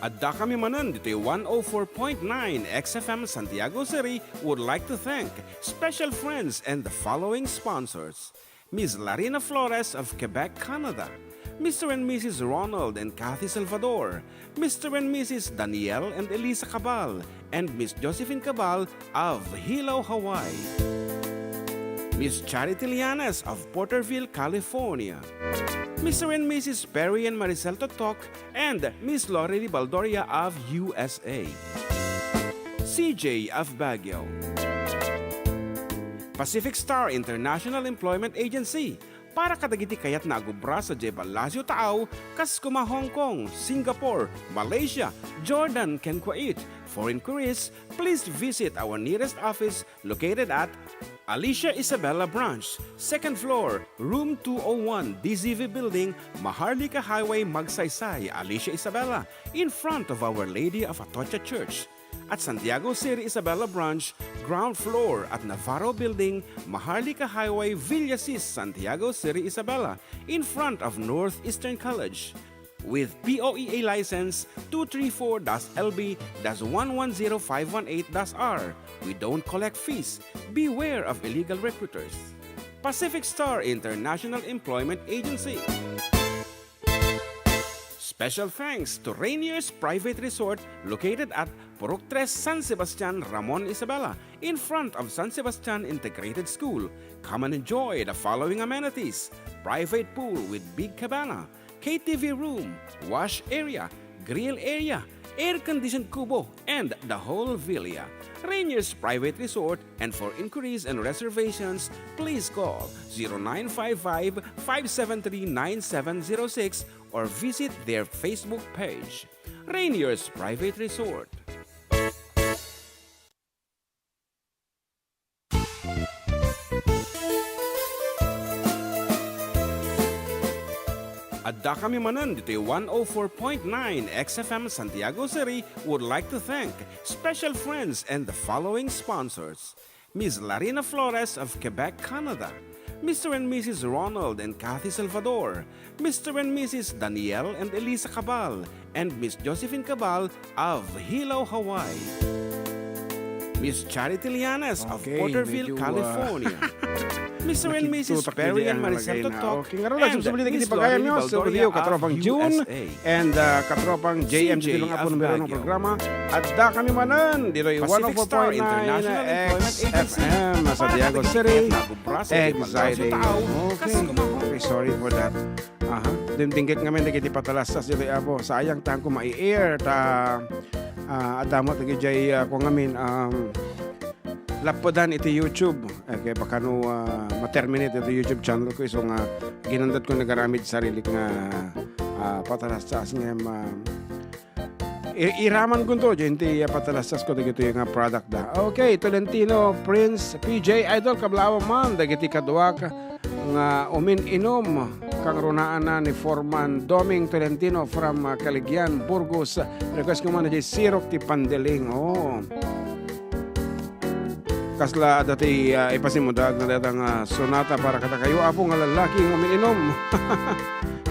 Adda kami manen ditoy one oh four point nine X F M Santiago City would like to thank special friends and the following sponsors: Miss Larina Flores of Quebec, Canada, Mister and Missus Ronald and Kathy Salvador, Mister and Missus Daniel and Elisa Cabal, and Miss Josephine Cabal of Hilo, Hawaii. Miss Charity Lianes of Porterville, California. Mister and Missus Perry and Maricel Totok and Miss Lori Baldoria of U S A. C J of Baguio. Pacific Star International Employment Agency, para kadagiti kayatna a agubra sadiay Palacio Taaw, kas kuma Hong Kong, Singapore, Malaysia, Jordan, ken Kuwait. For inquiries, please visit our nearest office located at Alicia Isabela Branch, second floor, room two oh one, D Z V Building, Maharlika Highway, Magsaysay, Alicia Isabela, in front of Our Lady of Atocha Church. At Santiago City Isabela Branch, ground floor at Navarro Building, Maharlika Highway, Villasis, Santiago City Isabela, in front of Northeastern College. With P O E A license two three four dash L B dash one one zero five one eight dash R, we don't collect fees. Beware of illegal recruiters. Pacific Star International Employment Agency. Special thanks to Rainier's Private Resort, located at Purok Tres, San Sebastian, Ramon Isabela, in front of San Sebastian Integrated School. Come and enjoy the following amenities: private pool with big cabana, K T V room, wash area, grill area, air-conditioned kubo, and the whole villa. Rainier's Private Resort, and for inquiries and reservations, please call zero nine five five, five seven three, nine seven zero six or visit their Facebook page. Rainier's Private Resort. Adda kami manen ditoy one oh four point nine X F M Santiago City would like to thank special friends and the following sponsors: Miss Larina Flores of Quebec, Canada, Mister and Missus Ronald and Kathy Salvador, Mister and Missus Daniel and Elisa Cabal, and Miss Josephine Cabal of Hilo, Hawaii. Miss Charity Lianes of Okay, Porterville, medyo, ah, California. Mister and Missus nakikitutak Perry yun and ang Maricel lagay na. Totok Okay, nga ron, and subsubli na Miss kiti pagayam Lori nyo, Baldoria Survio, of Katropang June, U S A. And, ah, Katropang J M C J dito nga po of numero ng Baguio. Programa. At da kami manan, dito yung Pacific Star one oh four point nine International Employment Agency. X F M sa Diego City. Exciting. Okay. Okay, sorry for that. Aha. Dimdinggit ngamin dagiti patalastas ditoy, Apo. Sayang, tanko mai-air ta, ah, adda met dagijay, ah, kua ngamin, um, lappedan iti YouTube. Eh, kay bakano, ah, ma-terminate iti YouTube channel ko, isu nga ginandot ko nagaramid sarilik nga, ah, patalastas ngem, ah, I-, iraman kunto, diay ti, ah, patalastas ko dagitoy nga product da. Okay, Tolentino, Prince, P J, Idol, kablaawak man, dagiti kaduak nga umin-inum, kangrunaanna ni Foreman Doming Tolentino from, ah, Caligian, Burgos. Request ko man, diay sirok ti pandiling. Oo. Kasla adda ti, ah, ipasimudag nga dayta nga sonata para kadakayo, Apo, nga lallaki nga umiinom.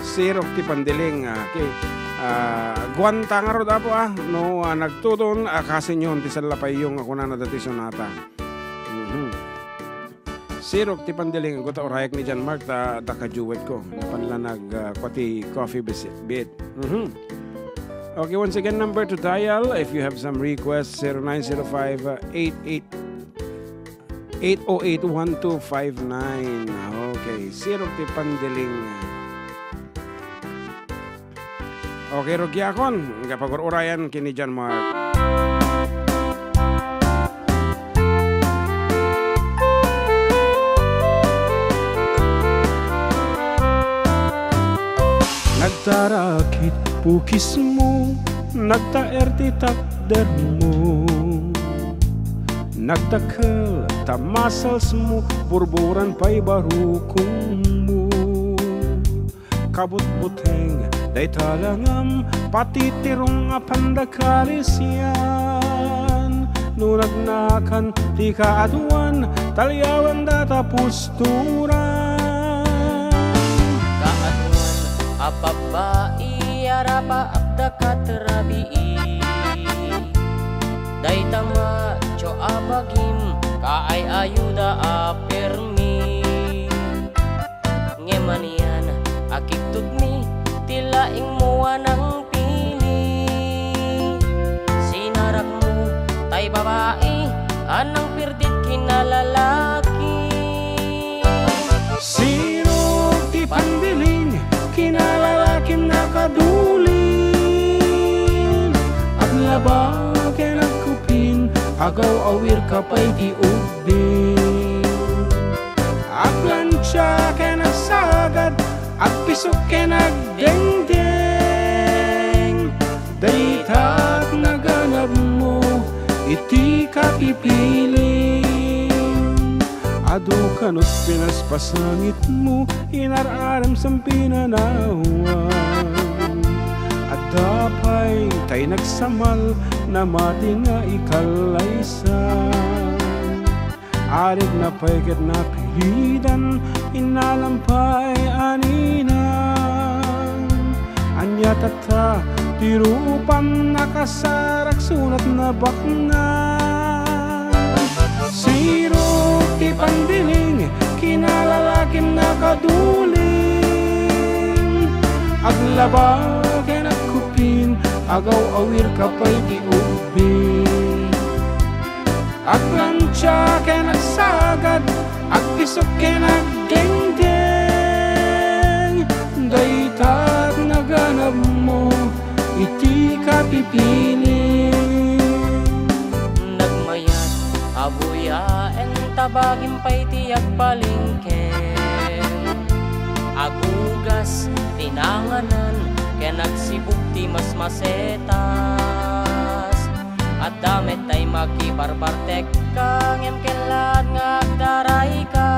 Sirok ti pandiling, ah, okay. Ah, guanta ngarud, Apo, ah. No, ah, nagtudon, ah, kasinyon ti sallapayyo nga kunana dati sonata. Mhm. Sirok ti pandiling, ago ta urayak ni John Mark, ta, ta ka-duet ko. Napan la nag, ah, kua ti coffee bes-, bit. Mhm. Okay, once again, number to dial if you have some requests, zero nine zero five, eight eight, eight oh eight, one two five nine. Okay, sirok ti pandiling. Okay, rugiakon, nga pagur-urayan ken ni John Mark. Nagtarakit pukismo, nagtaer ti takdermo. Nagdakkel ta musclesmo, burburan pay barukongmo. Kabutbuteng dayta langam, patitirong a pandakalisian. No nagnakan ti kaaduan, taliawen data pusturan. Kaaduan a babbai, arapaak da katrabii. Dayta macho a bagim, kaay-ayo da a permi. Ngem anian a kigtutmi ti laingmo a nangpili. Sinarakmo tay babai a nangpirdit kinalalaki. agaw-awirka pay ti ubbing. Agplantia ken agsagad, agpisok ken agdengdeng. Dayta ti naganabmo iti kapipilim. Adu kano ti pinaspasangitmo, inar-arem sa pinanawan. Adda pay tay nagsamal, namati nga ikallaysan. Arigna pay ket napilidan, inalam pay a ninang. Ania tatta ti rupam, nakasarak sunat nabaknang. Sirok ti pandiling, kinalalakim nakaduling. Aglaba ken agkupin, agaw-awirka pay ti ubbing. Agplantia ken agsagad, agpisok ken agdengdeng. Dayta ti naganabmo iti kapipilim. Nagmayat a buyaen, tabagim pay ti agpalingkem. Agugas ti nanganan ken agsibug ti masmasetas. Adda met tay makibarbartekka, ngem kellaat nga agdarayka.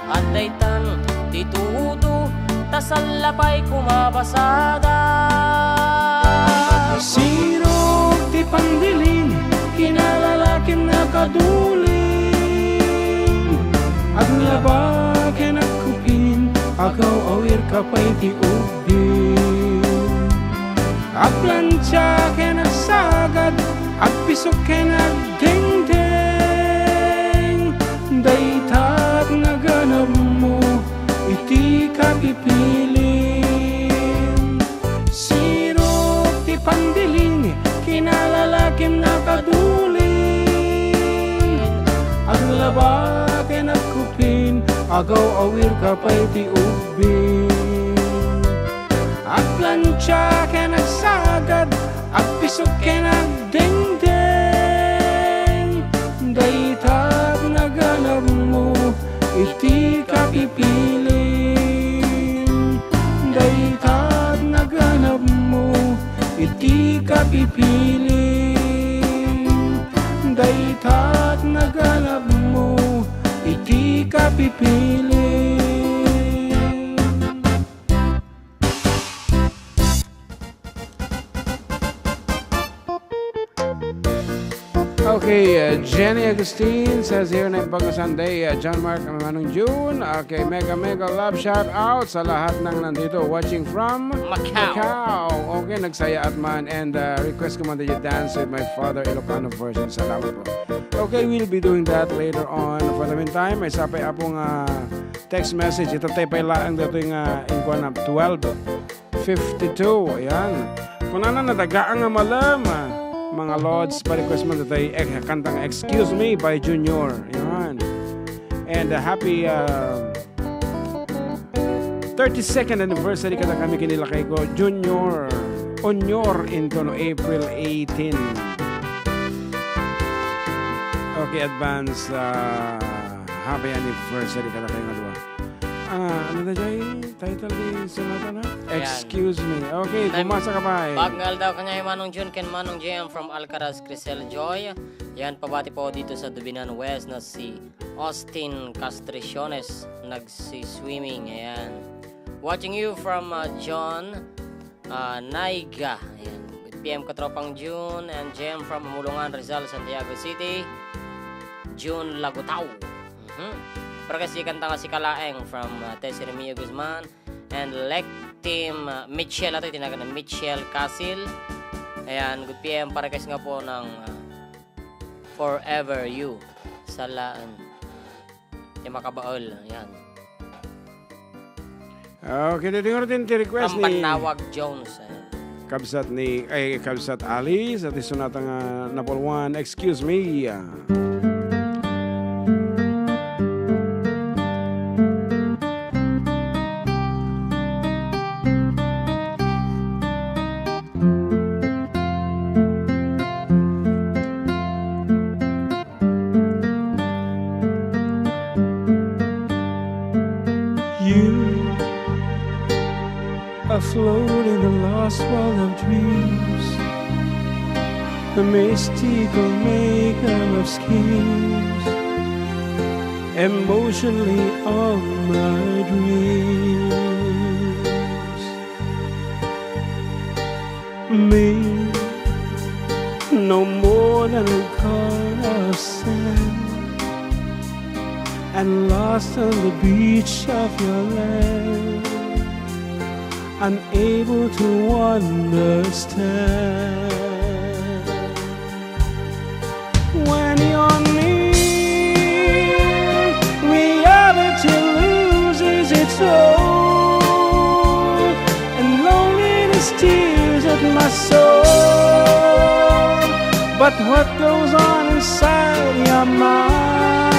Adda itan ti tudo, ta salla pay kumabasada. Sirok ti pandiling, kinalalakim nakaduling. Aglaba ken agkupin, agaw-awirka pay ti ubbing. Agplantia ken agsagad, agpisok ken agdengdeng. Dayta ti naganabmo iti kapipilim. Sirok ti pandiling, kinalalakim nakaduling. Aglaba ken agkupin, agaw-awirka pay ti ubbing. Agplantia ken agsagad, agpisok ken agdengdeng. Dayta ti naganabmo iti kapipilim. Dayta ti naganabmo iti kapipilim. Dayta ti naganabmo iti kapipilim. Okay, uh, Jenny Agustin says here, "Naimbag nga Sunday, uh, John Mark, Manong June." Okay, mega, mega love shout out sa lahat ng nandito watching from Macau. Macau. Okay, nagsaya at man. And, uh, request ko man dito, Dance with My Father, Ilocano version. Salamat po. Okay, we'll be doing that later on. For the meantime, may sapay apong, uh, text message. Itattay pay laeng dito yung, uh, inkuan na twelve fifty-two. Ayan. Kunana, nadagaan nga malem, ah, mga lods, pa-request man tayo, eh, kantang Excuse Me by Junior. Ayan. And, ah, happy, ah, thirty-second anniversary kadakami ken ni lakay ko, Junior. Onyor intono April eighteen. Okay, advance, ah, happy anniversary kadakayo nga dua. Ah, ano na jay title ni sonata na? Ayan. Excuse Me. Okay, Nan-, bumasa ka pa eh. Bagnal daw kanya Manong June ken Manong J M from Alcaraz, Crisel Joy. Yan, pabati po dito sa Dubinan West na si Austin Castriciones, nagsi-swimming. Ayan. Watching you from, uh, John, uh, Naiga. Ayan. Good P M Katropang June and J M from Amulungan, Rizal, Santiago City. June Lagutao. Mhm. Para kay si kanta nga si Kalaeng from, uh, Tessie Remio Guzman and Lek Team, uh, Mitchell ato, itinagan na Mitchell Casil. Ayan, good P M para kay nga po ng, uh, Forever You. Salaan. Ti makabael. Ayan. Okay, dito nga rin ti request ni Kambanawag Jones, eh. Kabsat ni, ay, Kabsat Ali, sa ti sonata nga Napolwan, Excuse Me. Lost world of dreams, a mystical maker of schemes, emotionally on my dreams. Me, no more than a grain of sand, and lost on the beach of your land, unable to understand. When you're near, reality loses its hold, and loneliness tears at my soul. But what goes on inside your mind?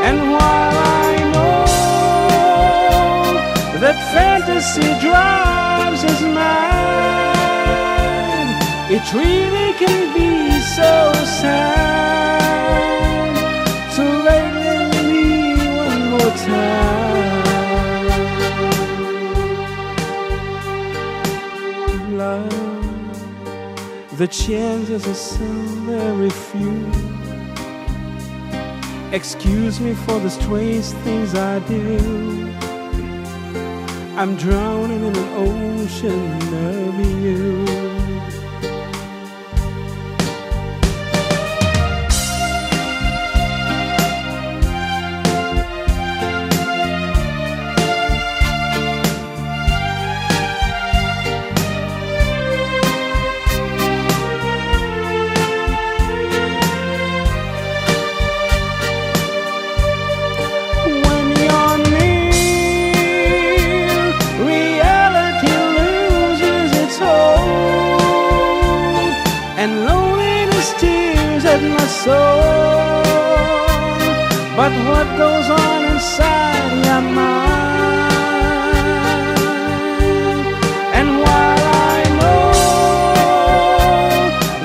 And while I know that fantasy drives us mad, it really can be so sad to let me one more time. Love, the chances are so very few. Excuse me for the strange things I do. I'm drowning in an ocean of you. When you're near, reality loses its hold, and loneliness tears at my soul. But what goes on inside your mind? And while I know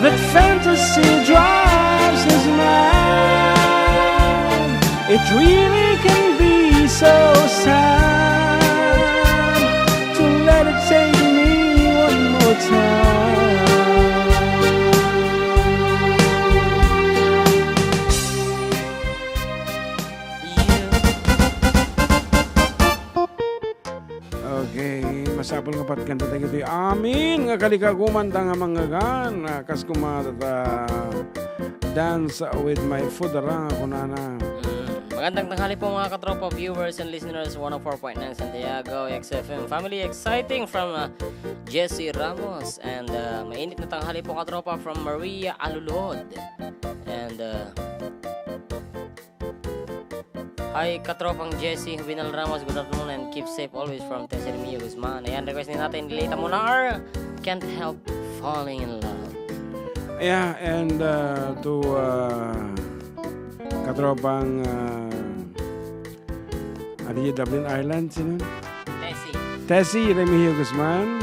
that fantasy drives us mad, it really can be so sad to let it take me one more time. Okay, masapul nga patgan dagitoy amin nga kalikaguman ta nga manggagan, ah, kas kuma ta Dance with My Food, ara nga kunana. Mm. Magandang tanghali po, mga katropa, viewers and listeners, one oh four point nine Santiago X F M. Family exciting from, uh, Jesse Ramos. And, uh, mainit na tanghali po, katropa, from Maria Alulod. And, uh, hi, katropang Jesse Juvenal Ramos. Good afternoon and keep safe always from Tessie Remio Guzman. Ayan, request ni Nathan Dilita Monar, Can't Help Falling in Love. Yeah, and, uh, to, uh, katropang, uh, ano yun, Dublin, Ireland, sino? Tessie. Tessie Remigio Guzman,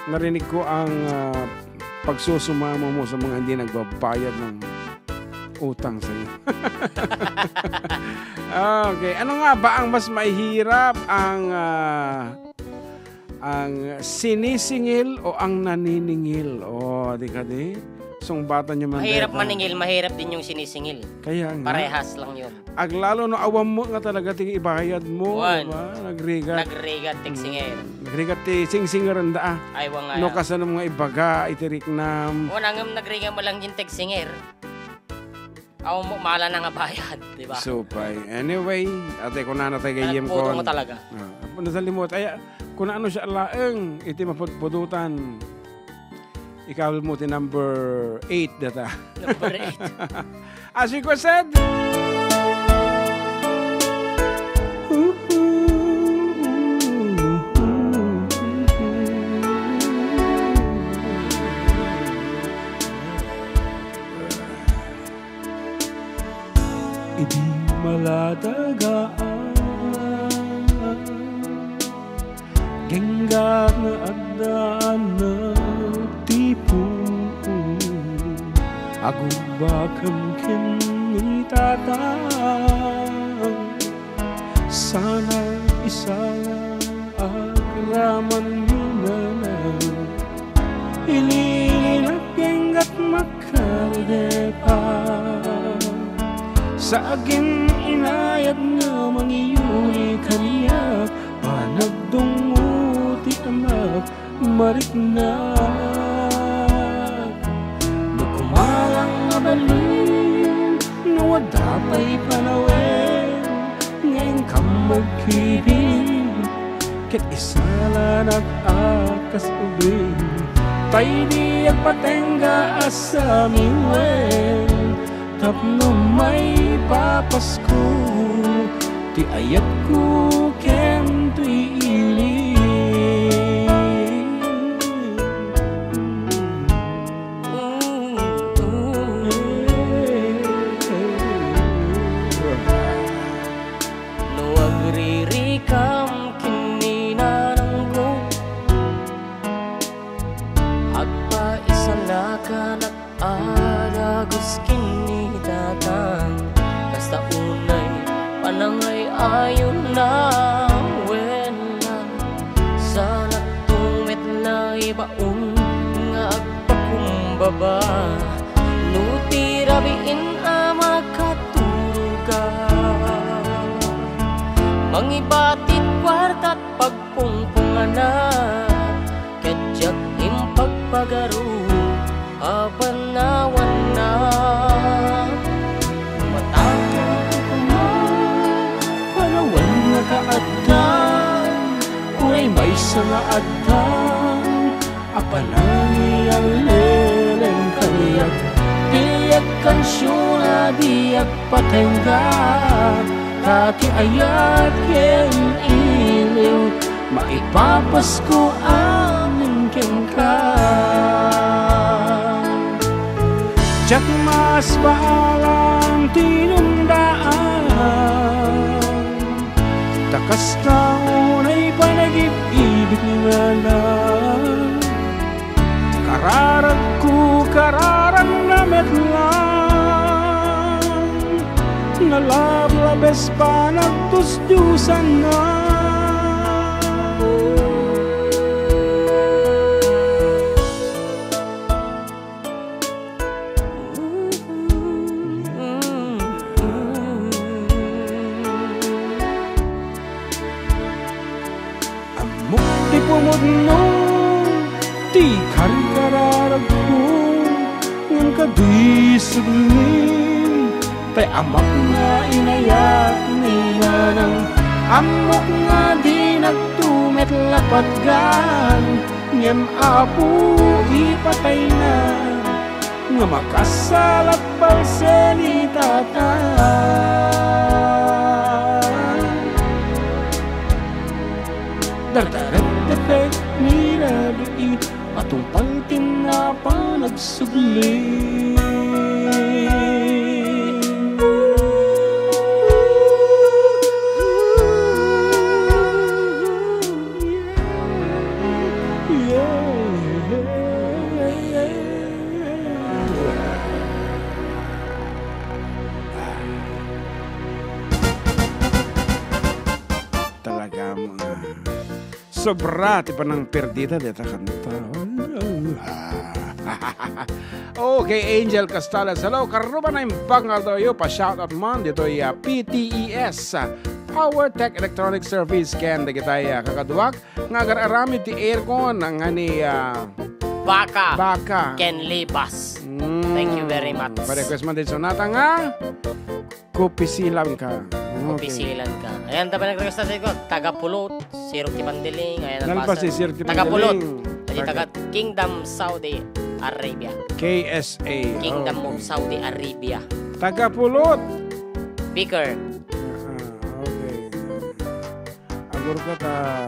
narinig ko ang, uh, pagsusumamo mo sa mga hindi nagbabayad ng utang sa iyo. Okay, ano nga ba ang mas mahirap, ang, ah, ang sinisingil o ang naniningil? O, di ka di? Sungbatan niyo man Mahirap deta. Maningil, mahirap din yung sinisingil. Kaya nga. Parehas lang yun. Aglalo no awan mo nga talaga ti ibayad mo, Wan. Di ba? Nagrigat. Nagrigat ti Mm. singer. Nagrigat ti singsinger anda, ah. Ay, wa nga. No, kasano nga ibaga, iti riknam. Wan, ngem nagrigat mo lang yung tag singer. Awan mo mala na nga bayad, di ba? Supay. Anyway, ate, kunana tayo gayem Nagputong ko. Mo talaga. Ah, nasalimot. Ay, kunano siya laeng, iti mapudpudutan. Ikaw mo ti number eight data. Number eight. As requested. Idi maladagaan, genggat nga adda nagtipon. Agubbakem ken ni Tatang, sana isala Raman ni Nana, ililinak ken gatmak karidepa. Sa agin inayat nga mangiyuli kaniak, panagdungngo ti amak mariknak. No kumarang a balin, no adda pay panawen, nga inkam agkibin, ket isalanak a kas ubing. Tay diak patengga a samiwen, tapno maipapasko ti ayatko ken ti ili. No agririkam ken ni nanangko, agpaisalakanak a dagus ken ni tatang, kasta unay panangay-ayonna, wen, sanakto met la ibaon nga agpakumbaba. No ti rabiin a makaturoga, mangiba ti kuartat pagpungpungana, ket diak impagpagaro a panawanna. Mataken ti koma, panawan nga kaaddan, uray maysa nga addan, a panangiallilen kaniak. Diak kansiona, diak patengga, ta ti ayat ken iliw maipapasko amin kenka. Diak masbaalan ti inumdaan, ta kasta unay panagib-ibig nga na. Kararagko, kararagna met lang, nalablabes panagdusdusanna. Ammok ti pumudno ti karkararagko, ngem kaduy sublim, tay amak nga inayat ni nanang. Ammok nga dinakto met la patgan, ngem Apo, ipatayna nga makasalat balse ni Tata. Dardaret depek ni rabii, matungpal ti napanagsubli. Talaga nga sobra ti panangperdida dita kanta. Okay, Angel Castales. Hello, karuba na imbag nga adtoyo. Pa-shoutout man ditoy, ah, P T E S, ah, Power Tech Electronic Service. Ken dagitay, ah, kakaduak nga agar-aramid ti aircon nga ni, ah, Baka. Baka. Ken Libas. Mm. Thank you very much. Pa-request man din sonata nga Kopisilan ka. Okay. Kopisilan ka. Ayan, tabi nag-request na sa ikot. Taga Pulot, Sir Tipandiling. Ayan, nalpas nabasa. Si Sir Tipandiling. Taga Pulot. Taga Kingdom Saudi Arabia. K S A. Kingdom of Saudi Arabia. Taga Pulot. Beaker. Ah, okay. Agur ka ta.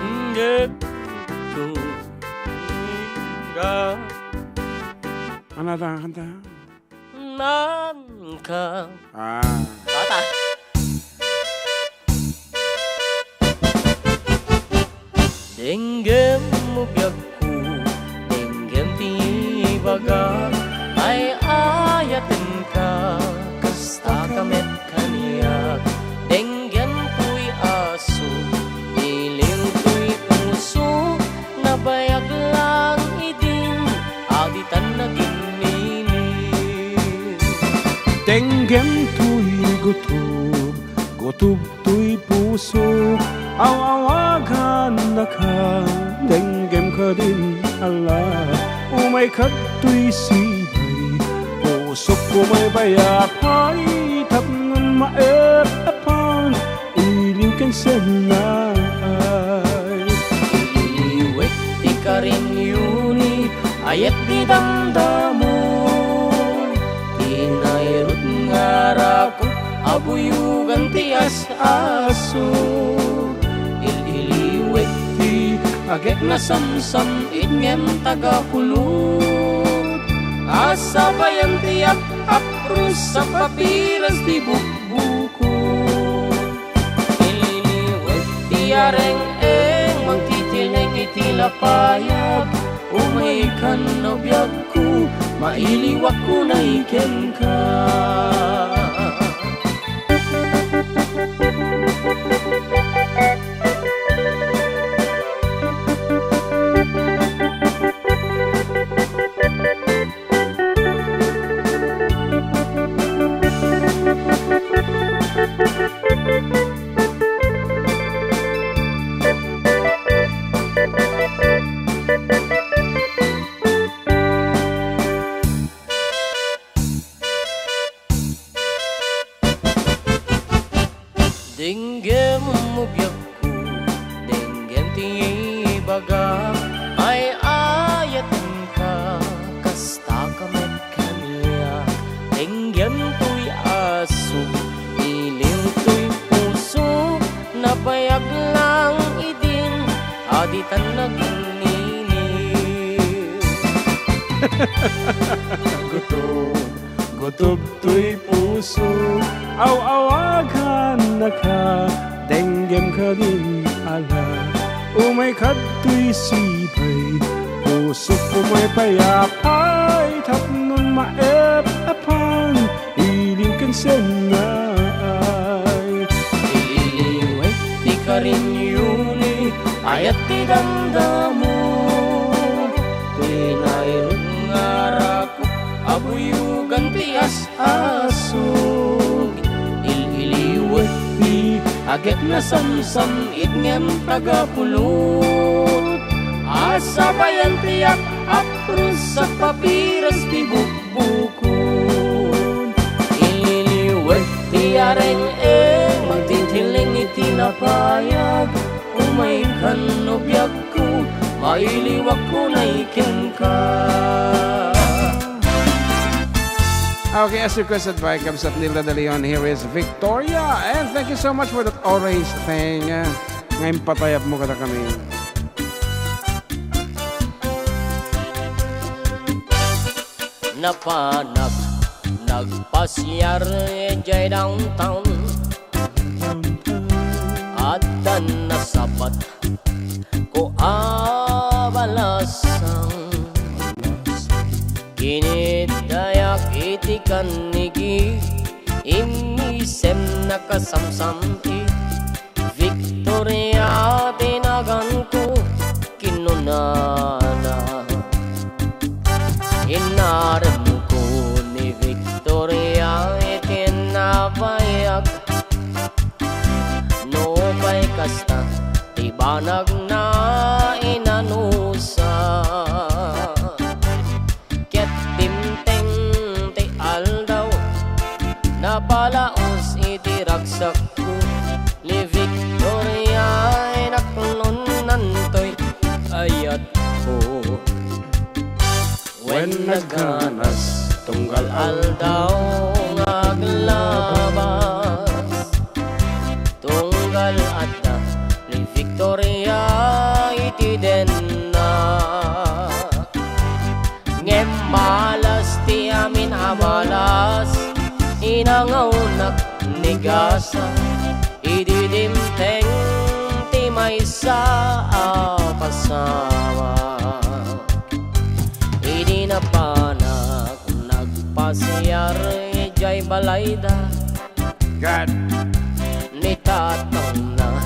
Inggit ko ka. Ano ta kanta? Nan ka. Ah. Bata. Denggem mo biagko, denggem ti ibagak, ay-ayatenka, kasta ka met kaniak. Denggem toy aso, Denggem toy gutob, gutob toy puso, aw-awagannaka, denggem kadin, ala, umay kadtoy sibay, pusok umay pay a pay, tapno maep-epan, iliw ken sennay. Iliwek ti karinyo ni ayat ti damdamo, ti nairut nga rakop a buyogan ti as-aso. Il-iliwek ti agek nasamsam-it ngem tagapulot a sabayan ti ap-apros a papiras ti bukbukot. Ililiwek ti areng-eng, mangtitileng iti lapayag. Umaykan, nobiagko, mailiwak unay kenka. Denggem, biagko, denggem ti ibagak, ay-ayatenka, kastaka met kaniak. Denggem toy asuk, iliw toy pusok, nabayag lang idin, a ditan naginniniw. Gutob, gutob toy puso, aw-awagannaka, denggem kadin, ala, umay kadtoy sibay, pusok umay pay a pay, tapno maep-epan, iliw ken sennay. Ililiwek ti karinyo ni ayat ti damdamo, ti nairut nga rakop a buyogan ti as- asuk. Il-iliwek ti agek nasamsam-it ngem tagapulot a sabayan ti ap-apros a papiras ti bukbukon. Ililiwek ti areng-eng, mangtitileng iti lapayag. Umaykan no biagko, mailiwak unay kenka. Okay, as requested by Kamsat Nilda De Leon, here is Victoria. And thank you so much for that orange thing, uh, nga impatayabmo kadakami. Napanak nagpasiar idiay downtown. Adda nasabatko a balasang. Kinitdiak iti kannigi, immisem nakasamsam-it. Victoria ti naganko, kinunana. Inaremko ni Victoria iti nabayag. Nupay kasta ti banagna, inanusa. Ket dimteng ti aldaw, napalaos iti ragsakko ni Victoria, inaklonnantoy ayatko. Wen naganas, tunggal aldaw nga aglabas, tunggal adda ni Victoria iti denna. Ngem malas ti amin a malas, inangawnak ni gasa, idi dimteng ti maysa a pasamak. Idi napanak nagpasiar idiay balayda, God. Ni tatangna,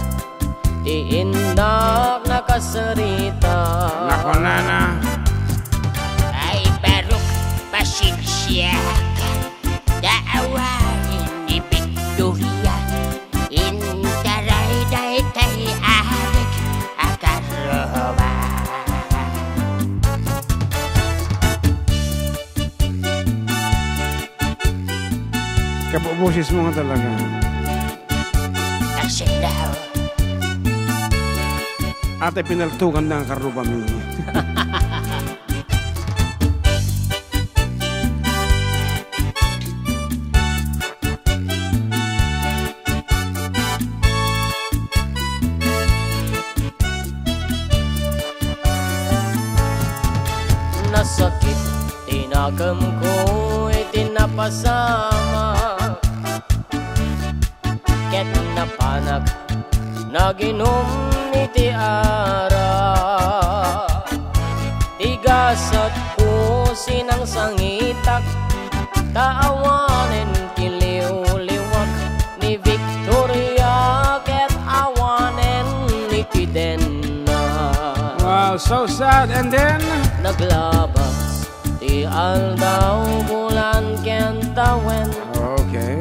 ti innak nakasarita. Nakunana. Ay, barok, pasensiakan. Daawan, Kapo-, boses mo nga talaga. Action now. Ate, pinaltukan na ang karnubami. Nasakit ti nakemko iti napasamak, ket napanak naginum iti arak. Ti gasatko sinangsangitak, ta awanen ti liwliwak ni Victoria ket awanen ni Kidenna. Wow, so sad. And then? Naglabas ti aldaw, bulan ken tawen. Okay.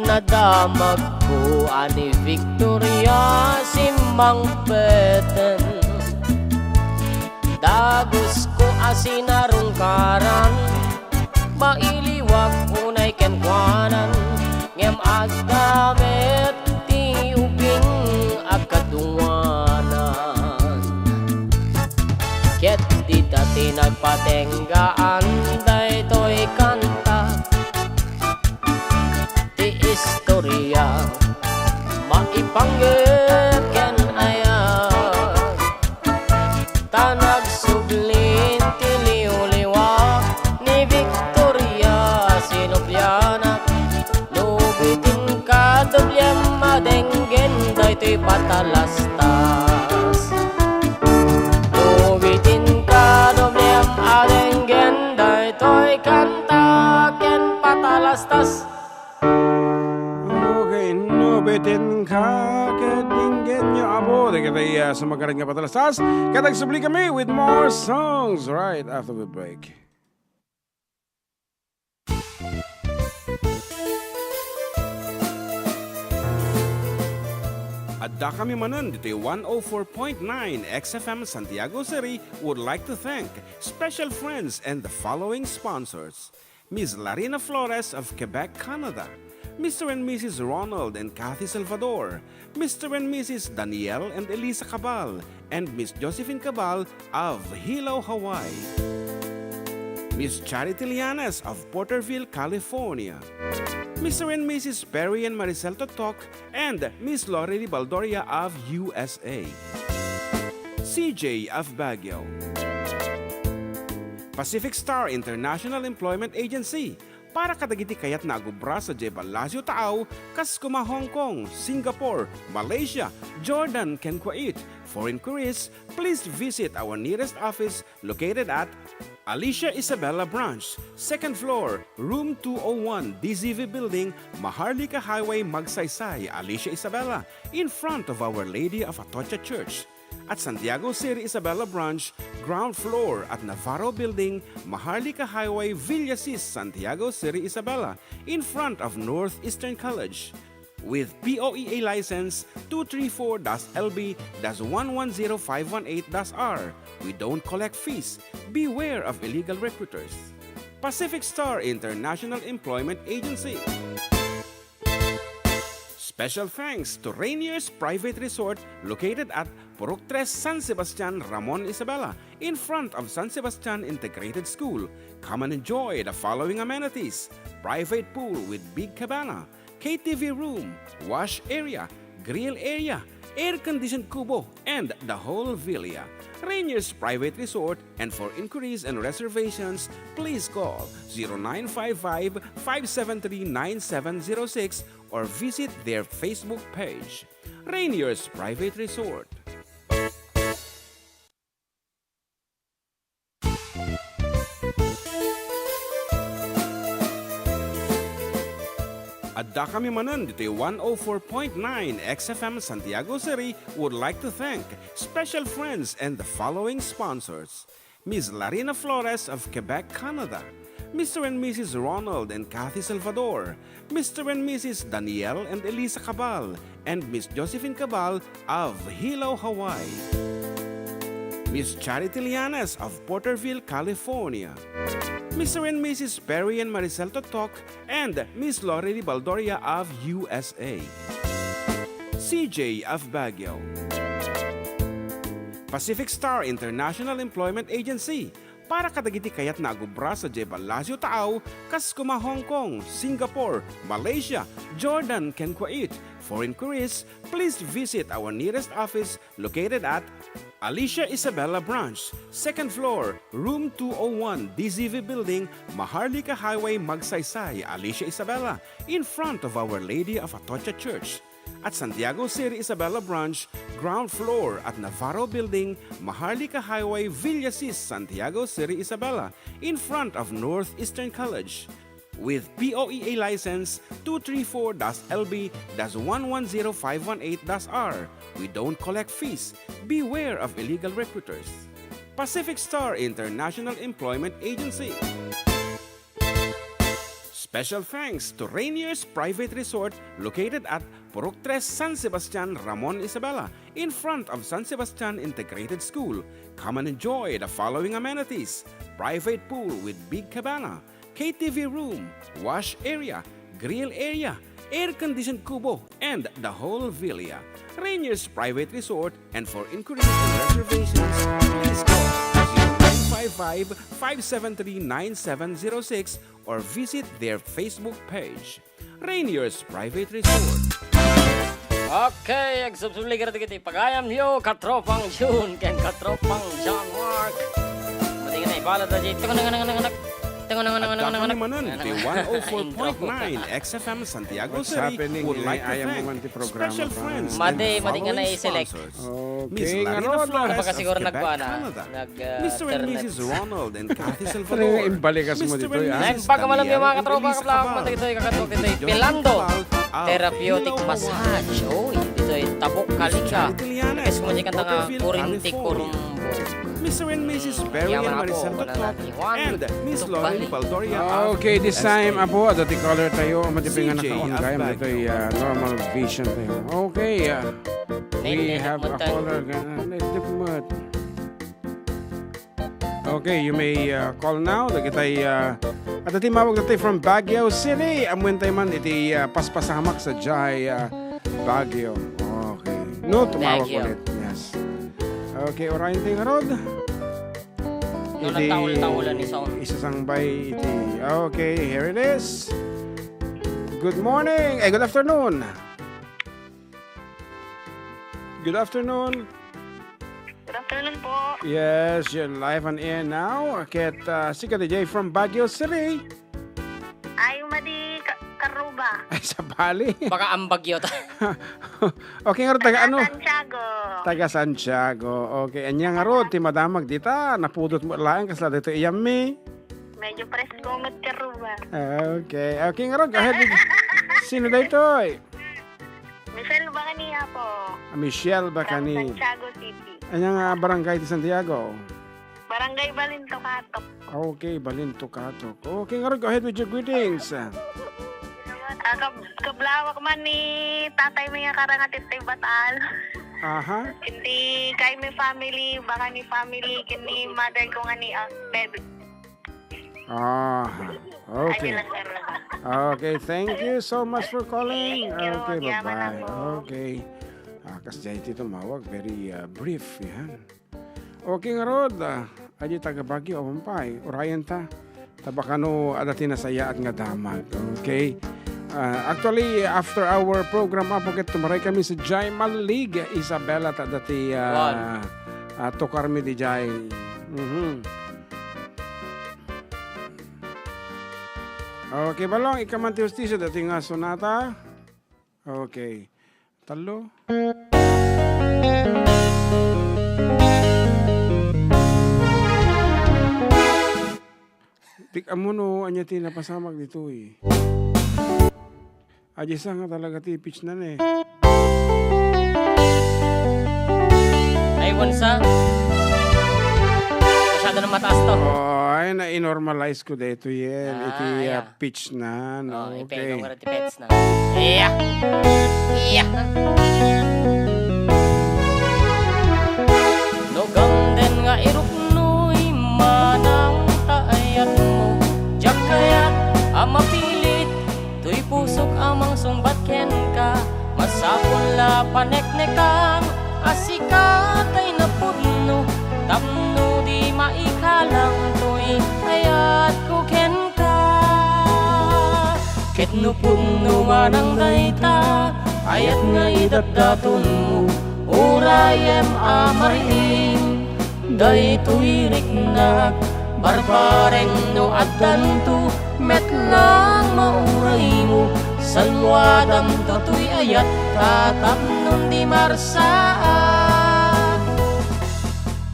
Nadamagko a ni Victoria simmangpeten. Dagusko a sinarungkaran, mailiwak unay kenkuanan, ngem adda met ti ubing a kaduanan. Ket dita ti nagpatenggaan daytoy kanta. Ti istoria maipanggep ken ayat, ta nagsublin ti liwliwak ni Victoria sinublianak. No bitin ka doblem a denggen daytoy patalastas. No bitin ka doblem a denggen daytoy kanta ken patalastas. Okay, no bitin ka ket denggenyo, apo, dagiti, ah, sumagarad nga patalastas. Ket agsubli kami with more songs right after we break. Adda kami manen ditoy one oh four point nine X F M Santiago City would like to thank special friends and the following sponsors: Miss Larina Flores of Quebec, Canada, Mister and Missus Ronald and Kathy Salvador, Mister and Missus Daniel and Elisa Cabal, and Miss Josephine Cabal of Hilo, Hawaii, Miss Charity Lianes of Porterville, California, Mister and Missus Perry and Maricel Totok, and Miss Lorely Baldoria of U S A, C J of Baguio, Pacific Star International Employment Agency, para kadagiti kayatna a agubra sadiay ballasiw taaw, kas koma Hong Kong, Singapore, Malaysia, Jordan, ken Kuwait. For inquiries, please visit our nearest office located at Alicia Isabela Branch, second floor, room two oh one, D Z V Building, Maharlika Highway, Magsaysay, Alicia Isabela, in front of Our Lady of Atocha Church. At Santiago City Isabela Branch, ground floor at Navarro Building, Maharlika Highway, Villasis, Santiago City Isabela, in front of Northeastern College. With P O E A license two three four dash L B dash one one zero five one eight dash R, we don't collect fees. Beware of illegal recruiters. Pacific Star International Employment Agency. Special thanks to Rainier's Private Resort, located at Purok Tres, San Sebastian, Ramon Isabela, in front of San Sebastian Integrated School. Come and enjoy the following amenities: private pool with big cabana, K T V room, wash area, grill area, air-conditioned kubo, and the whole villa. Rainier's Private Resort, and for inquiries and reservations, please call zero nine five five, five seven three, nine seven zero six or visit their Facebook page, Rainier's Private Resort. Adda kami manen ditoy one oh four point nine X F M Santiago City would like to thank special friends and the following sponsors: Miss Larina Flores of Quebec, Canada, Mister and Missus Ronald and Kathy Salvador, Mister and Missus Daniel and Elisa Cabal, and Miss Josephine Cabal of Hilo, Hawaii, Miss Charity Lianes of Porterville, California. Mister and Missus Perry and Maricel Totok and Miss Lorely Baldoria of U S A. C J of Baguio. Pacific Star International Employment Agency, para kadagiti kayatna a gubra sadiay Palacio Taau, kas kuma Hong Kong, Singapore, Malaysia, Jordan, ken Kuwait. For inquiries, please visit our nearest office located at Alicia Isabela Branch, second floor, room two oh one, D Z V Building, Maharlika Highway, Magsaysay, Alicia Isabela, in front of Our Lady of Atocha Church. At Santiago City Isabela Branch, ground floor at Navarro Building, Maharlika Highway, Villasis, Santiago City Isabela, in front of Northeastern College. With P O E A license two three four dash L B dash one one zero five one eight dash R. We don't collect fees. Beware of illegal recruiters. Pacific Star International Employment Agency. Special thanks to Rainier's Private Resort located at Purok Tres, San Sebastian, Ramon Isabela, in front of San Sebastian Integrated School. Come and enjoy the following amenities: private pool with big cabana, K T V room, wash area, grill area, air-conditioned kubo, and the whole villa. Rainier's Private Resort, and for inquiries and reservations, please call zero nine five five, five seven three, nine seven zero six or visit their Facebook page. Rainier's Private Resort. Okay, agsubsubli kadagiti pagayamyo, Katropang Jun ken Katropang John Mark. Madi nga naibala ta di, Adda kami manen ti one oh four point nine X F M Santiago City would like to thank special friends and the following sponsors. Madi, madi nga nai-select. Miss Larina Flores of Quebec, Canada. Okay, ngarud. Napakasiguro nagkuana. Nag, ah, Mister and Missus Ronald and Kathy Salvador. Imbalikas mo dito, ah. Mister and Missus Daniel and Elisa Cabal. Nagpakamalam yung mga katropa, kaplak, matay tayo, kakatuwa, tayo, Pilando Therapeutic Massage. Oy, dito ay Tabok Kalinga. Miss Charity Lianes of Porterville, California. Mister and Missus Barry and Maricel Totok and Miss Lorraine Baldoria of U S A. Okay, this time, apo, adda ti caller tayo. Madi pay nga naka-on gayam ditoy, ah, normal vision tayo. Okay, ah, we have a caller. Nainip met. Okay, you may, uh, call now. Dagitay, uh, adda timmawag ditoy from Baguio City. Ammuentayo man iti, uh, paspasamak sadiay, uh, Baguio. Okay. No, tumawag ulit. Yes. Okay, urayen tayo ngarud. No, iti nagtaul-taulan ni sound. Isasangbay iti. Okay, here it is. Good morning. Eh, good afternoon. Good afternoon. Good afternoon po. Yes, you're live on air now. Ket, ah, sika D J from Baguio City. Ay, madi ka-, Karuba. Ay, sabali. Baka ambagyo ta. Okay, ngarud, taga ano? Taga Santiago. Taga Santiago. Okay, ania ngarud ti madamag dita? Napudot mo laeng kasla dito iyammi. Medyo presko met Karuba. Okay. Okay, ngarud, go ahead. Sino daytoy? Michelle Bacani, apo. Ah, Michelle Bacani. From Santiago City. Ania nga barangay ti Santiago? Barangay Balintocatok. Okay, Balintocatok. Okay, ngarud, go ahead with your greetings. Ah, kab-, kablawak man ni tatay mi nga karanga ti Batal. Aha. Iti Jaime family, Bacani family, ken ni mother ko nga ni, ah, Bebe. Ah, okay. Ay, sir. Okay, thank you so much for calling. Thank you. Okay, bye-bye. Yaman ako. Okay. Ah, kasdiay ti tumawag, very, ah, brief, yan. Okay, ngarud, ah, adi taga Baguio, awan pay, urayen ta. Ta baka no, adda ti nasayaat nga damag. Okay? Ah, actually, after our program, apo, ket tumaray kami sadiay Malig, Isabela, ta adda ti, ah, ah, tukar mi diay. Mhm. Okay, Balong, ikaw man ti hostesyo, daytoy nga sonata. Okay. Tallo. Di ko ammo no ania ti napasamak ditoy. Adi sa nga talaga ti pitch na ne. Ay, wansa. Masyado na mataas to. Oh, ay, na-normalize ko daytoy, eh. Ah, iti, ah, yeah. Pitch na, no? Oh, okay. Ipego nga ti pitch na. Iya. Iya. No gangden nga iruknoy manang ta ayatmo. Diak kayat a mapilit, toy pusok a mangsungbat kenka. Masapul a paneknekan a sika tay napudno, tapno di maikalang toy ayatko kenka. Ket no pudno manang dayta, ayat nga idatdatonmo, urayem a mariing. Daytoy riknak, barbareng no addanto, met lang mauraymo, salluadamto toy ayat ta tapnon di marsaak.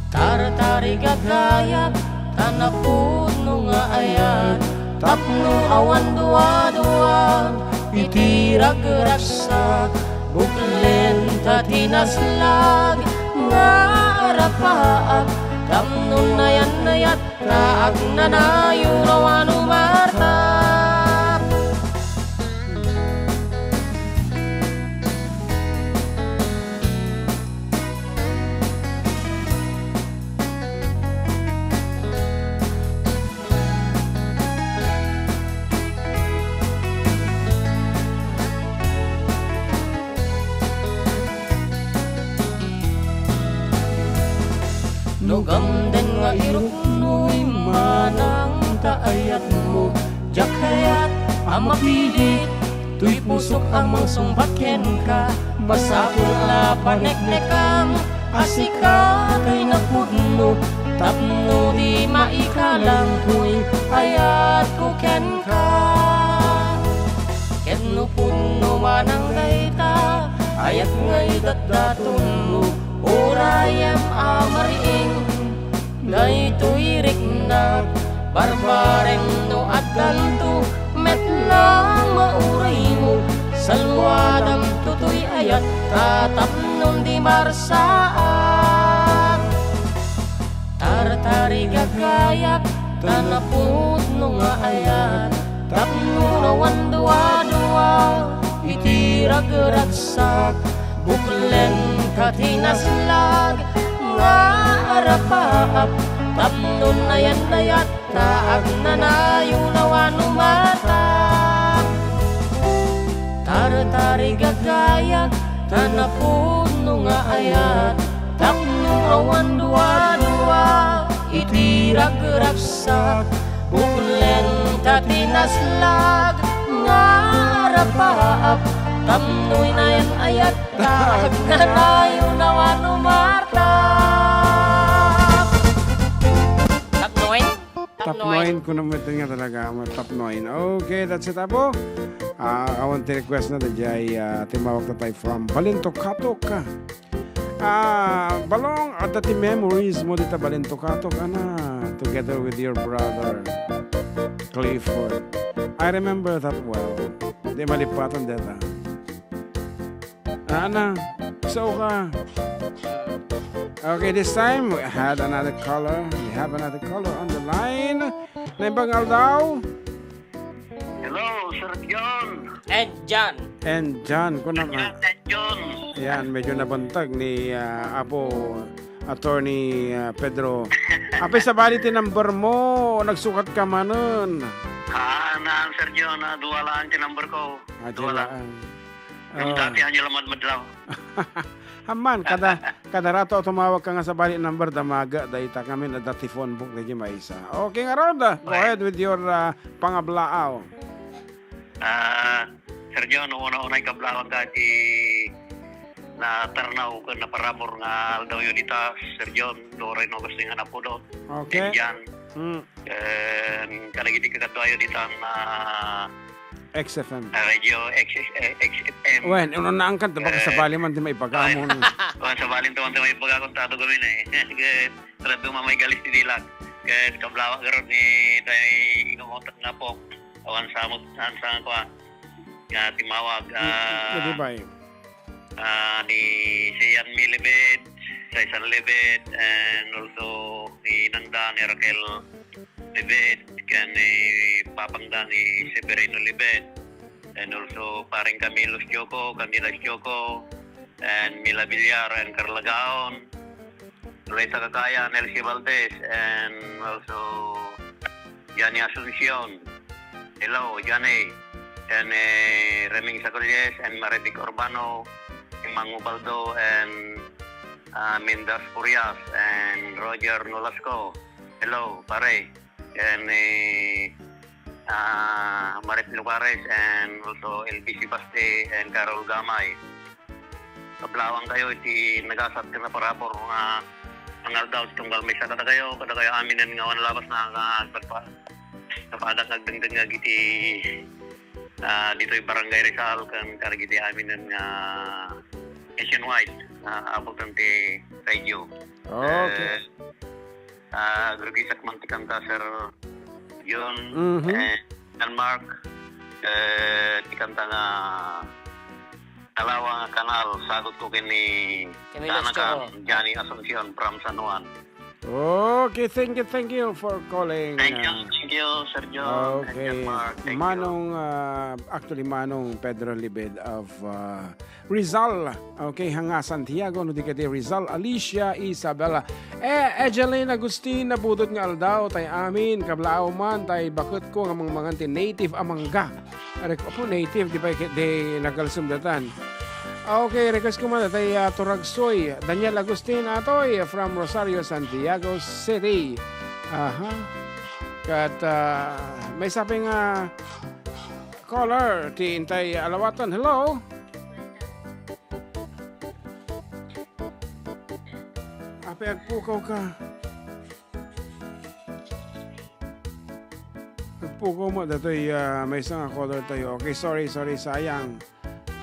Tartarigagayak, ta napudno nga ayat, tapno awan duadua, iti ragragsak, buklen ta tinaslag, nga arapaak, tapno nayan-nayat, ta agnanayon a Marta. No gamden nga iruknoy manang ta ayatmo, diak kayat a mapilit, toy pusok a mangsungbat kenka. Masapul a paneknekam a sika tay napudno, tapno di maikalang toy ayatko kenka. Ket no pudno manang dayta, ayat nga idatdatonmo, urayem a mariing. Daytoy riknak, barbareng no addanto, met lang mauraymo, salluadamto toy ayat ta tapnon di marsaak. Tartarigagayak, ta napudno nga ayat, tapno awan duadua, iti ragragsak, buklen ta tinaslag, nga arapaak, tapno nayan-nayat, ta agnanayon a Marta. Tartarigagayak, ta napudno nga ayat, tapno awan duadua, iti ragragsak, buklen ta tinaslag, nga arapaak, tapno nayan-ayat, ta agnanayon a Marta. Tapno. Top nine. Top nine, kuno met nga talaga, mga top nine. Okay, that's it, Apo. Ah, awan ti request na, daydiay, ah, timmawag tayo from Balintokatog. Ah, Balong, adda ti memories mo dita Balintokatog, ana, together with your brother, Clifford. I remember that well. Di malipatan deta. Ana, so ka. Okay, this time we had another caller. We have another caller on the line. Naimbag nga aldaw. Hello, Sir John. And John. And John, kunam, John, ah, and John. Yan, medyo nabantag ni, ah, Apo Attorney, ah, Pedro. Apay sabali ti number mo, nagsukat ka manen. Ah, naan, Sir John, ah, dua lang ti number ko. Ah, dua lang. Dua lang. Ngem, ah, dati, ania la madmadlaw. Amman, kada, kada rato a tumawag ka nga sabali number, damaga dayta ngamin adda ti phone book daydi maysa. Okay, ngarud, ah, go ahead with your, ah, pangablaaw. Ah, Sir John, una-una, ikablaawan ka ti natarnaw ken naparamur nga aldawyo dita, Sir John, Loreno, kastoy nga napudo. Okay. Ken John. Hmm. Ken kadagiti kakaduayo ditan, ah, X F M. Ah, Radio X, eh, X F M. Wen, ununaan ka, ta baka, eh, sabali man ti maibaga mo. Wen, sabali man ti maibaga ko, ta adu gamin, eh. Ket sarado mamay galis ti dilag. Ket kablaaw ngarud ni tay ingumotak nga po. Awan samot, awan sa kua, nga timmawag, ah, ah, ni Sian Mi Libed, Saisan Libed, and also ni inangda ni Raquel Libed, ken ni papangda ni Severino Libed, and also paring Camilo Sioco, Candida Sioco, and Mila Villar, and Carla Gaon, Loretta Cacaya, Nelsie Valdez, and also Johnny Asuncion. Hello, Johnny. And, eh, Reming Sacriles and Marivic Urbano, Mang Ubaldo, and, ah, Mindas Furias, and Roger Nolasco. Hello, pare. And, eh, ah, Marit Lucares, and also L B C Baste, and Carol Gamay. Kablaawankayo iti nagasat ken naparabur nga pangaldaw ti tunggal maysa kadakayo, kadakayo aminen nga awan labasna nga agpagpa-, kapadak nga agdengdengngeg iti, ah, ditoy Barangay Rizal ken kadagiti aminen nga nationwide nga abuton ti radio. Okay. Eh, ah, agragisak man ti kanta, Sir John, Mhm. eh, Sir Mark, eh, ti kanta nga Nalawa nga Kanal, sagut ko ken ni Camilo Dana Choro. Kan, Johnny Asuncion from San Juan. Okay, thank you, thank you for calling, Thank you, ah, thank you, Sir John and Sir Okay. Mark. Thank you. Manong, ah, actually, Manong Pedro Libid of, ah, Rizal. Okay, hanga Santiago, no di kadi Rizal, Alicia, Isabela. Eh, Egeline Agustin, napudot nga aldaw, tay amin, kablaaw man, tay baketko nga mangmangan ti native a mangga. Are, apo, native, di ba, di nagalsem datan. Okay, request ko man, tay, ah, Turagsoy, Daniel Agustin Atoy, from Rosario, Santiago City. Aha. Kat, ah, maysa pay nga caller, ti intay alawaten. Hello? Apay agpukaw ka? Agpukaw mo, datoy, ah, maysa nga caller tayo. Okay, sorry, sorry, sayang.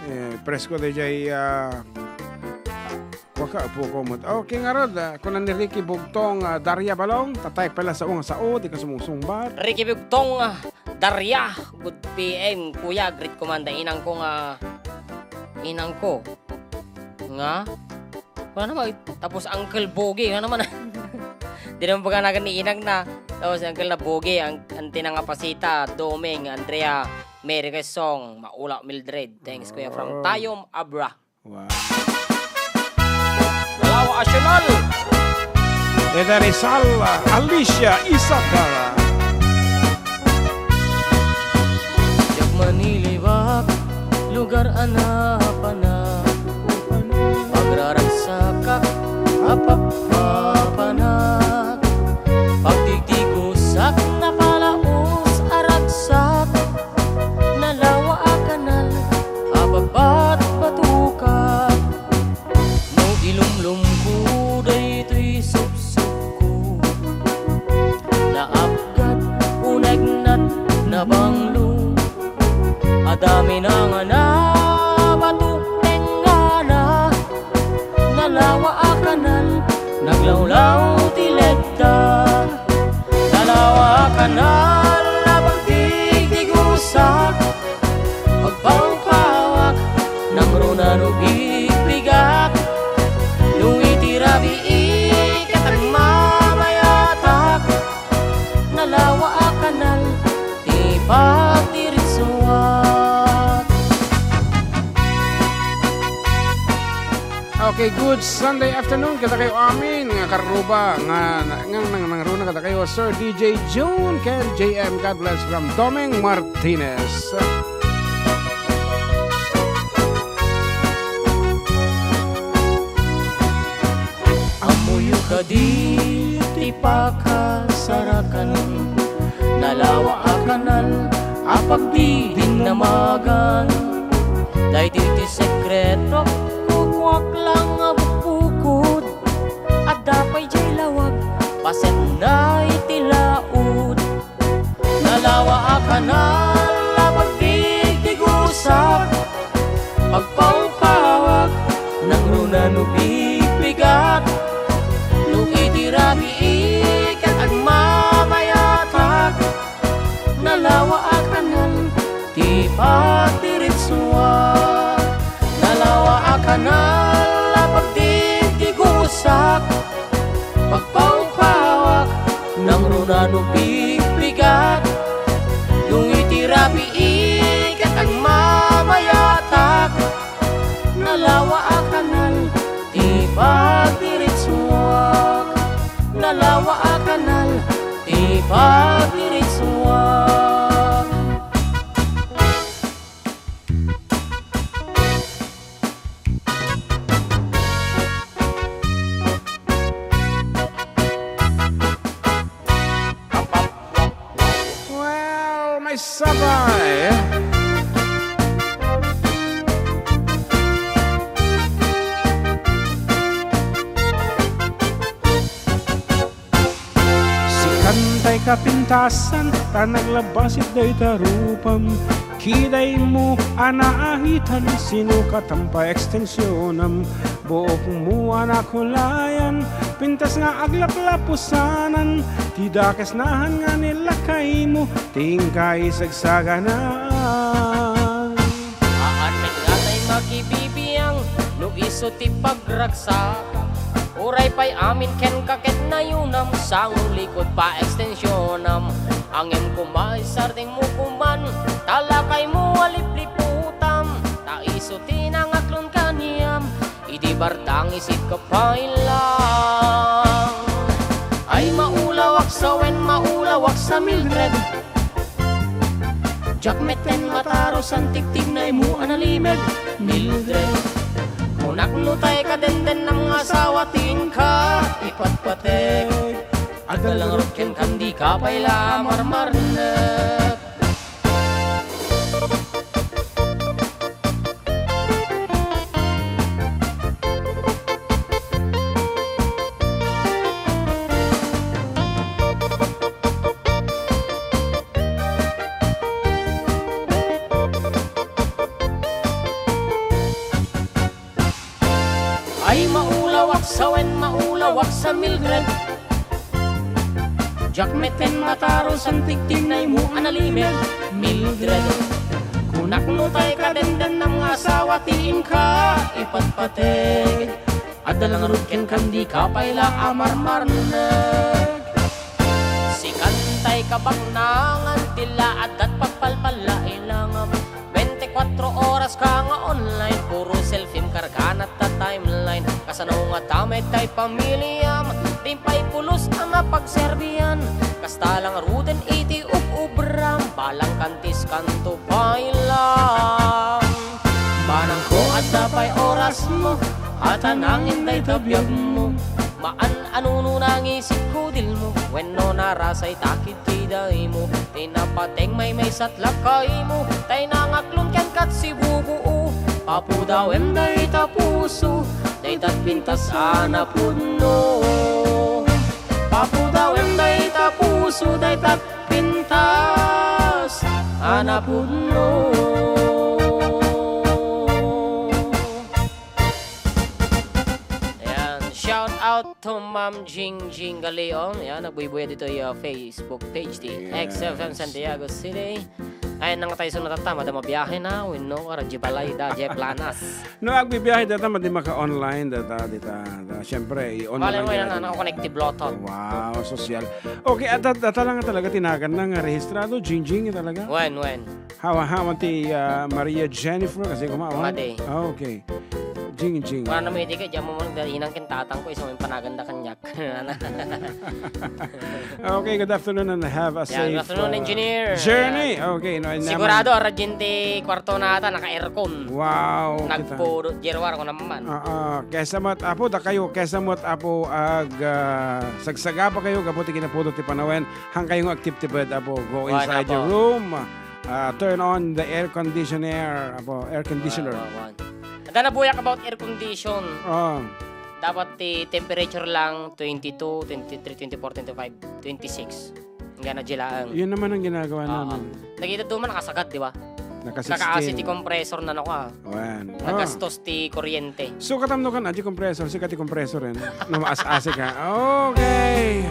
Eh, presko dayjay, ah, kuaka, agpukaw mo. Okay, ngarud, ah, kuna ni Ricky Bugtong, ah, Daria Balong, tatay pala sa unga sao, di ka sumungsungbat. Ricky Bugtong, ah, Daria, good P M, kuya, greet ko man da inangko nga, inangko nga, wala naman, tapos Uncle Bogi, wala naman. Di naman baga nagan ni inang na, tapos Uncle na Bogi, ang, Antina nga Pasita, Doming, Andrea, Merry Song, Maula Mildred, thanks, kuya, from Oh. Tayom, Abra. Wow. Nalawa Asyonal. Ida Rizal, Alicia Isabela. Diak manilibak, lugar a napanak. Pagraragsakak a pagpapanak. Pagdigdigusak, napalaos a ragsak. Nalawa a kanal a pagbatbatuka. No ilumlomko daytoy supsupko, naapgat, unegnat, nabanglo. Adda minangana, bato, tengngana. Nalawa a kanal, naglawlaw ti ledda. Nalawa a kanal, napagdigdigusak. Pagpawpawak, nangruna no bigbigak. No iti rabii ket agmamayatak. Nalawa a kanal, ti pagdiritsuak. Okay, good Sunday afternoon kadakayo amin nga karruba nga, nga, nga, nga nangruna kadakayo, Sir D J June ken J M. God bless from Doming Martinez. Ammoyo kadi ti pakasarakan, nalawa a kanal a pagdidinnamagan. Daydi ti sekreto, kukuak lang a bukbukod. Adda pay jay lawag, pasetna iti laud. Nalawa a kanal a pagdigdigusak, pagpawpawak, nangruna no bigbigat. No iti rabii ket agmamayatak, nalawa a kanal ti pagdiritsuak. Nalawa a kanal a pagdigdigusak, pagpawpawak, nangruna no bigbigat. No iti rabii ket agmamayatak, nalawa a kanal ti pagdiritsuak. Lawa a kanal ti pagdiritsuan. Well, may sabay. Sikan tay kapintasan, ta naglabasit dayta rupam. Kidaymo a naahitan, sinukatam pay ekstensionam. Buokmo a nakulayan, pintas nga aglaplapusanan. Ti dakes nahan nga ni lakaymo, ti inkay sagsaganaan. Haan met ngatay makibibiang, no isu ti pagragsak. Uray pay amin kenka ket nayunam, sangolikod pa ekstensionam. Angem koma isardengmo koman, ta lakaymo a lipliputam, ta isu ti nangaklon kaniam, idi bardangisit ka pay lang. Ay maulawak sa wen, maulawak sa Mildred. Diak metten matarus, antiktignaymo a nalimed, Mildred. Kunak no tay kadendennam nga asawa ti inka ipatpateg. Adda la ngarud kenka, dika pay la a marmarnek. Ay maulawak sa wen, maulawak sa Mildred. Diak metten matarus, antiktignaymo a nalimed, Mildred. Kunak no tay kadendennam nga asawa ti inka ipatpateg. Adda la ngarud kenka, dika pay la a marmarnek. Sikan tay kabaknangan ti la addat pagpalpalla ilangam. Bente kuatro oras ka nga online, puro selfiem kargana ta timeline. Kasano nga damay tay pamiliam, di pay pulos a mapagserbian. Kasta la ngaruden iti ub-ubram, balang kantis kanto pay lang. Manangko adda pay orasmo, a ta nangin dayta biagmo. Maan a nuno nangisit kudilmo, wenno narasay takid ti daymo. Ti napateg maymaysa ti lakaymo, tay nangaklon kenka ti sibubuo. Papudawem dayta puso, dayta pintas a napudno. Papudawem dayta puso, dayta pintas a napudno. Ayan, shout out to Ma'am Jingjing Galeon. Ayan, nagbuybuya ditoy, ah, Facebook page ti Yes. X F M Santiago City. Ay, nang tayo sunod at tama, da mabiyahe na, wenno, kara, di balay, da, di planas. No, agbibiyahe data, madi maka-online data, dita, da, siyempre, i-online Malay mo yan, na. Naka-connect ti Bluetooth. Wow, sosyal. Okay, at, at, at lang talaga tinagan na nga rehistrado, Jingjing talaga. When, when? Hawa-hawa ti, ah, Maria Jennifer, kasi kumawan. Madi. Ah, okay. Jingjing. Wala naman hindi ka, diyan mo muna, inang kintatang ko, isang yung panagan da kanyak. Okay, good afternoon and have a Yeah, safe, good afternoon, uh, engineer. Journey. Ayan. Okay, no, and Sigurado, naman. Aragin ti kwarto na ata, naka-aircon. Wow, kita. Nagpudot, Jerwar, ko naman. Ah, ah, kesa mo at apo, da kayo, kesa mo at apo, ag, ah, sagsaga pa kayo, gapu ti kinapudot ti panawen, hang kayo nga active ti bed, apo, go Wan, inside your apo. room, ah, turn on the air conditioner, apo, air conditioner. Wan, wan, wan. Anda na buyak about air condition. Ah. Dapat ti temperature lang twenty-two, twenty-three, twenty-four, twenty-five, twenty-six. Nga na di laeng. Yun naman ang ginagawa Oo. namin. Nakita doon man, nakasagad, di ba? Naka Nakaasi sixteen. ti compressor na nako, ah. Wan. Oh. Nagastos ti kuryente. So, katamno ka na, di compressor, sika ti compressor, eh. Na maas-asi ka. Okay.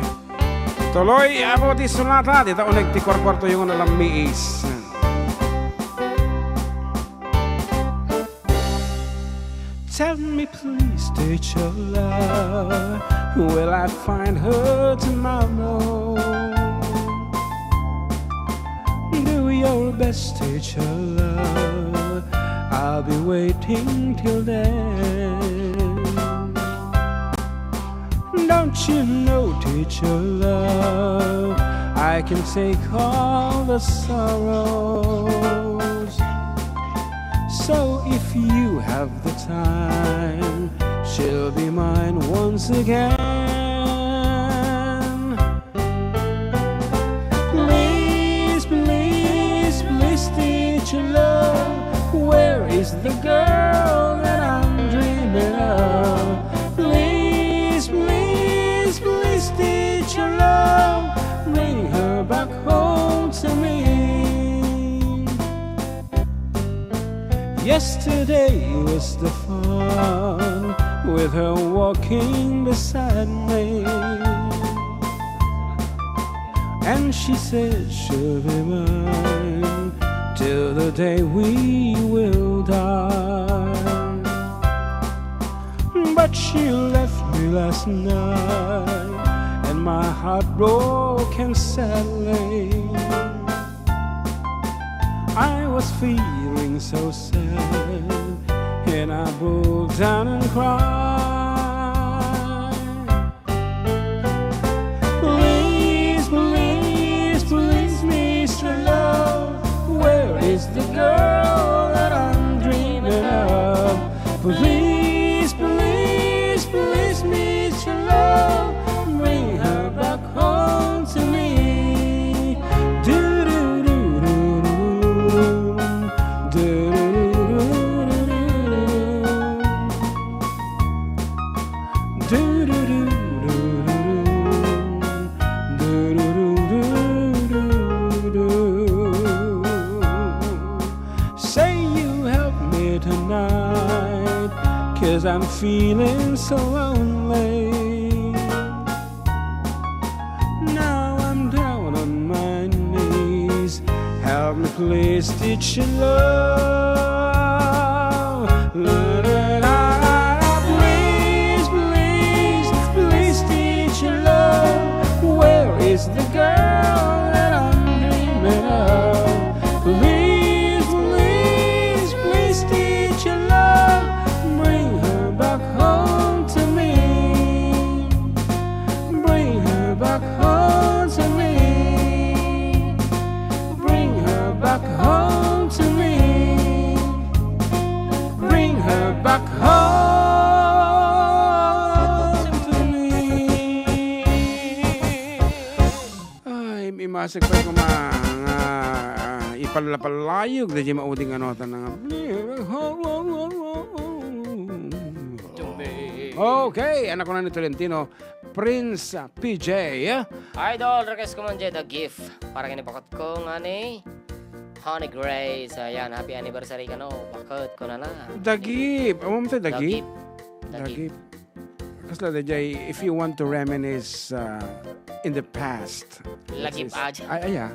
Tuloy, apo ti sulata, dita uneg ti kwarkwarto yung alam miis. Tell me please, teacher love, will I find her tomorrow? Do your best, teacher love, I'll be waiting till then. Don't you know, teacher love, I can take all the sorrows. So if you have the time, she'll be mine once again. Please, please, please, teacher love, where is the girl that I'm dreaming of? Please, please, please, teacher love, bring her back home to me. Yesterday was the fun with her walking beside me. And she said she'll be mine till the day we will die. But she left me last night, and my heart broke and sadly. I was feeling so sad, and I broke down and cried. Please, please, please, mister Love, where is the girl that I'm dreaming of? Please, please, please, mister Love, bring her back home to me. Do-do-do-do-do. Do-do-do-do-do. Do-do-do-do-do. Do-do-do-do-do. Say you help me tonight, 'cause I'm feeling so lonely. Now I'm down on my knees. Help me, please, teacher love. La, la, la, la, la. Please, please, please, teacher love. Where is the girl that I'm dreaming of? Please, please, please, teacher love, bring her back home to me. Bring her back home to me. Bring her back home to me. Bring her back home to me. Ay, imasek pay koma nga, ah, ipallapallayog daydiay maudi nga nota na nga. Okay, anak ko na ni Tolentino, Prince, ah, P J. Idol, request ko man dyan, The Gift. Para kini bakit ko nga ni Honey Grace. Ayan, happy anniversary kano. Bakit ko na na. The Gift. Amo man ti The The Gift? Gift. The The Gift. Gift. Kasla daydiay, if you want to reminisce, uh, in the past. Lagip It's- aja. Ay, ay, ah.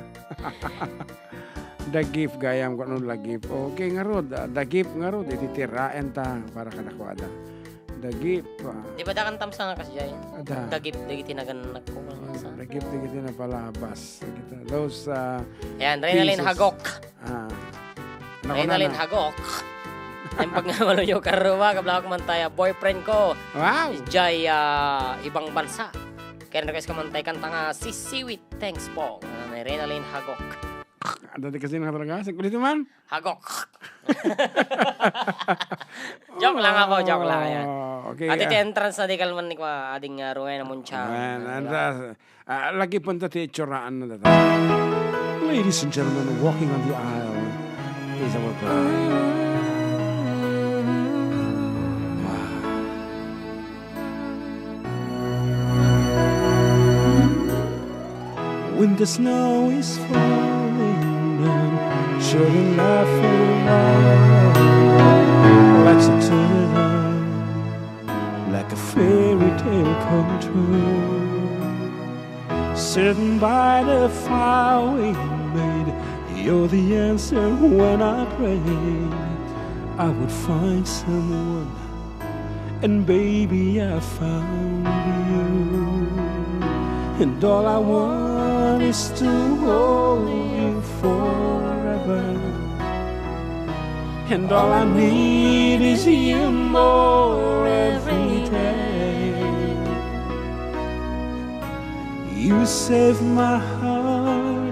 The Gift, gayam, kung ano, The Gift. Okay, ngarud, ah, The Gift, ngarud, iti tiraen ta para kadakuada. The Gift, ah. Di ba dakan tamsa nga kasjay? Ada. The Gift, dagiti nagannak ko, ano, sa? The Gift, dagiti napalabas. Kita, those, uh, Ayan, Reynalyn pieces. Hagok. Ah. Naku, Reynalyn nana. Hagok. Naimbag nga maluyo karua, kablak man tayo, boyfriend ko. Wow! Jay, ah, ibang bansa. Kaya request ko man tayo kanta nga Sisiwit. Thanks po. Ah, ni Reynalyn Hagok. Dati kasi nga talaga, sa kulit man. Hagok. Joke lang ako, joke lang, ayan. Oh, okay, Ati ti ah. Entrance na di kalman ni kwa, ading, ah, Rowena Muncha. Ayan, Diba? Entrance. Ah, lagi punta ti itsuraan na data. Ladies and gentlemen, walking on the aisle is our bride. Wow. When the snow is falling and children laughing loud, like September, like a fairy tale come true. Sitting by the fire we made, you're the answer when I pray. I would find someone, and baby, I found you. And all I want is to hold you forever. And all I need is you more every day. You save my heart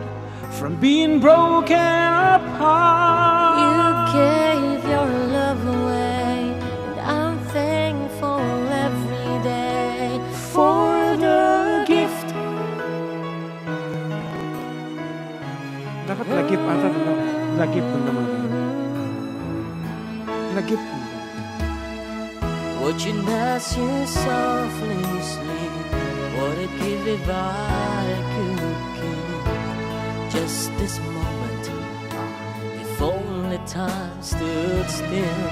from being broken apart. You gave your love away, and I'm thankful every day for the gift. Dapat lagip ata, no? Lagip na naman. Lagip. Watching as you softly sleep, what a gift if I could keep just this moment, if only time stood still.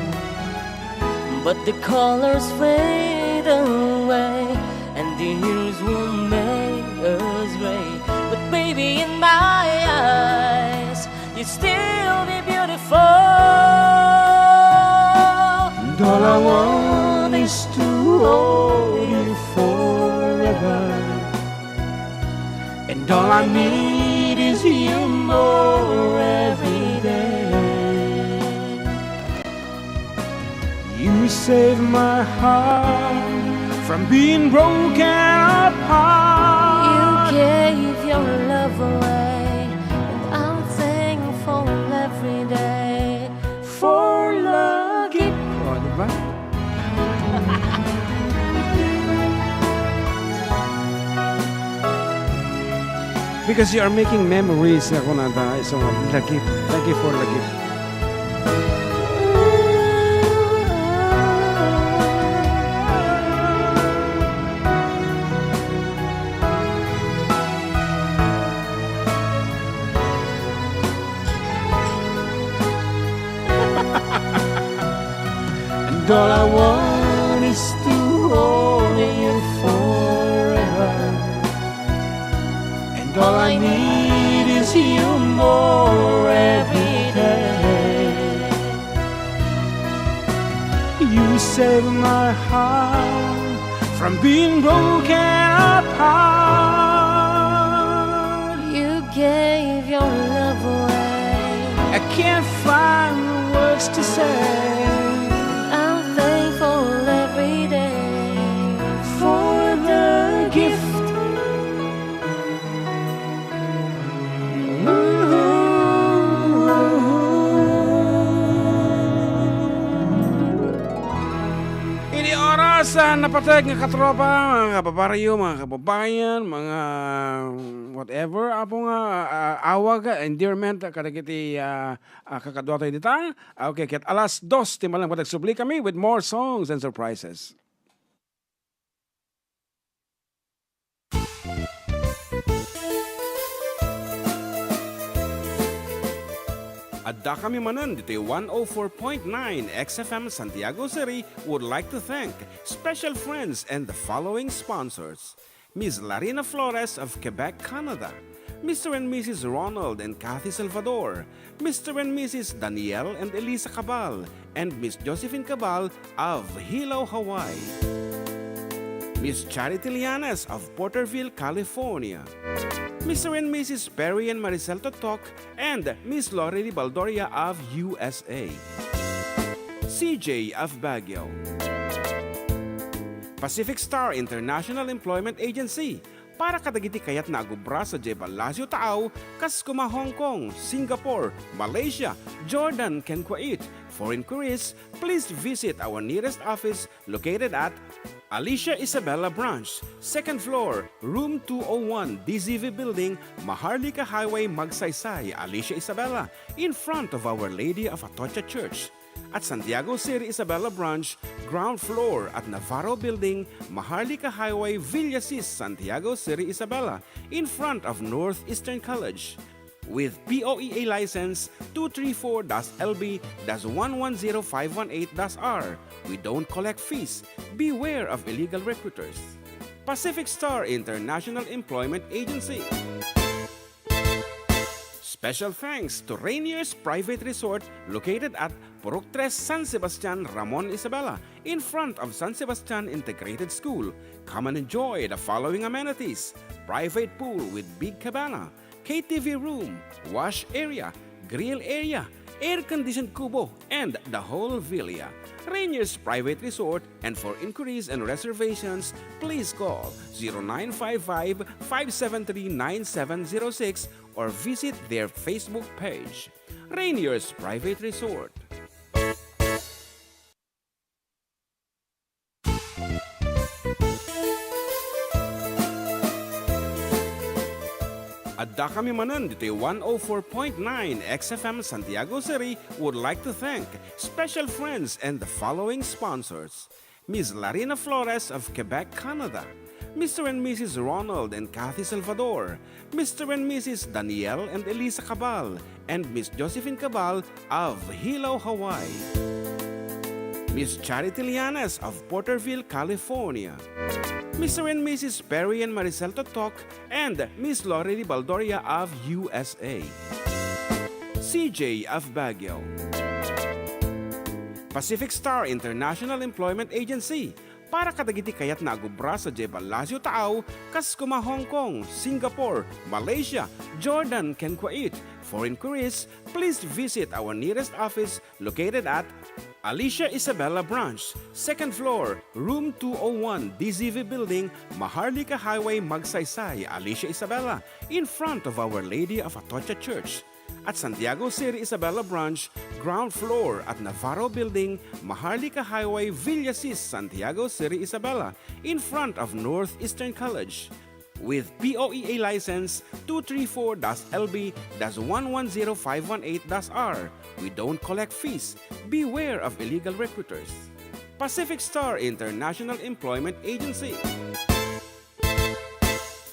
But the colors fade away, and the years will make us gray. But baby, in my eyes, you still be beautiful. And all I want is to hold you forever. And all I need is you more every day. You save my heart from being broken apart. You gave your love away, and I'm thankful every day for lagip. O, di ba? Because you are making memories, nga kunada, so lagip. Thank you for lagip. And all I want is to hold you forever. And all I need is you more every day. You save my heart from being broken apart. You gave your love away. I can't find words to say. I'm thankful every day for the gift. Idi oras, ah, napatek nga katropa, mga kababaryo, mga kababayan, mga whatever, apo nga, ah, awag, ah, endearment, kadagiti, ah, ah, kakaduatayo dita. Ah, okay, ket alas dos ti malem, ket agsubli kami with more songs and surprises. Adda kami manen ditoy one oh four point nine X F M Santiago City would like to thank special friends and the following sponsors: Miss Larina Flores of Quebec, Canada, Mister and Missus Ronald and Kathy Salvador, Mister and Missus Daniel and Elisa Cabal, and Miss Josephine Cabal of Hilo, Hawaii. Miss Charity Lianes of Porterville, California. Mister and Missus Perry and Maricel Totok and Miss Lori Baldoria of U S A. C J of Baguio. Pacific Star International Employment Agency, para kadagiti kayatna a agubra sadiay ballasiw taaw, kas koma Hong Kong, Singapore, Malaysia, Jordan, ken Kuwait. For inquiries, please visit our nearest office located at Alicia Isabela Branch, second floor, room two oh one, D Z V Building, Maharlika Highway, Magsaysay, Alicia Isabela, in front of Our Lady of Atocha Church. At Santiago City Isabela Branch, ground floor at Navarro Building, Maharlika Highway, Villasis, Santiago City Isabela, in front of Northeastern College. With P O E A license two three four dash L B dash one one zero five one eight dash R, we don't collect fees. Beware of illegal recruiters. Pacific Star International Employment Agency. Special thanks to Rainier's Private Resort located at Purok Tres, San Sebastian, Ramon, Isabela, in front of San Sebastian Integrated School. Come and enjoy the following amenities: private pool with big cabana, K T V room, wash area, grill area, air-conditioned kubo, and the whole villa. Rainier's Private Resort, and for inquiries and reservations, please call zero nine five five, five seven three, nine seven zero six or visit their Facebook page. Rainier's Private Resort. Adda kami manen ditoy one oh four point nine X F M Santiago City would like to thank special friends and the following sponsors: Miss Larina Flores of Quebec, Canada, Mister and Missus Ronald and Kathy Salvador, Mister and Missus Daniel and Elisa Cabal, and Miss Josephine Cabal of Hilo, Hawaii. Miss Charity Lianes of Porterville, California. Mister and Missus Perry and Maricel Totok and Miss Lorely Baldoria of U S A. C J of Baguio. Pacific Star International Employment Agency, para kadagiti kayatna a agubra sadiay Palacio Taaw, kas koma Hong Kong, Singapore, Malaysia, Jordan, ken Kuwait. For inquiries, please visit our nearest office located at Alicia Isabela Branch, second floor, room two oh one, D Z V Building, Maharlika Highway, Magsaysay, Alicia Isabela, in front of Our Lady of Atocha Church. At Santiago City Isabela Branch, ground floor at Navarro Building, Maharlika Highway, Villasis, Santiago City Isabela, in front of Northeastern College. With P O E A license two three four dash L B dash one one zero five one eight dash R, we don't collect fees. Beware of illegal recruiters. Pacific Star International Employment Agency.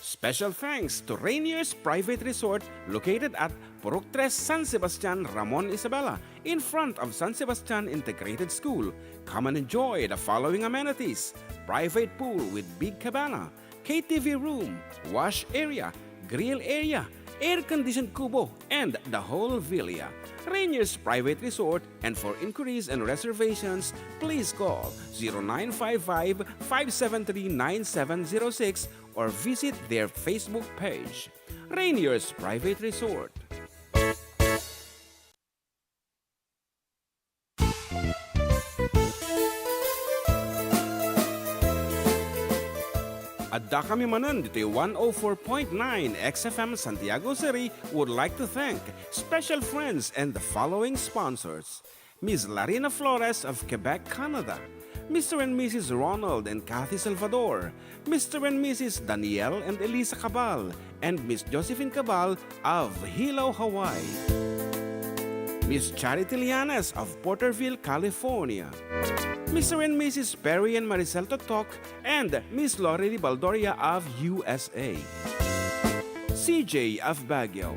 Special thanks to Rainier's Private Resort located at Purok Tres, San Sebastian, Ramon Isabela, in front of San Sebastian Integrated School. Come and enjoy the following amenities: private pool with big cabana, K T V room, wash area, grill area, air-conditioned kubo, and the whole villa. Rainier's Private Resort, and for inquiries and reservations, please call zero nine five five, five seven three, nine seven zero six or visit their Facebook page, Rainier's Private Resort. Adda kami manen ditoy one oh four point nine X F M Santiago City would like to thank special friends and the following sponsors: Miss Larina Flores of Quebec, Canada, Mister and Missus Ronald and Kathy Salvador, Mister and Missus Daniel and Elisa Cabal, and Miss Josephine Cabal of Hilo, Hawaii. Miss Charity Lianes of Porterville, California. Mister and Missus Perry and Maricel Totok and Miss Lorely Baldoria of U S A. C J of Baguio.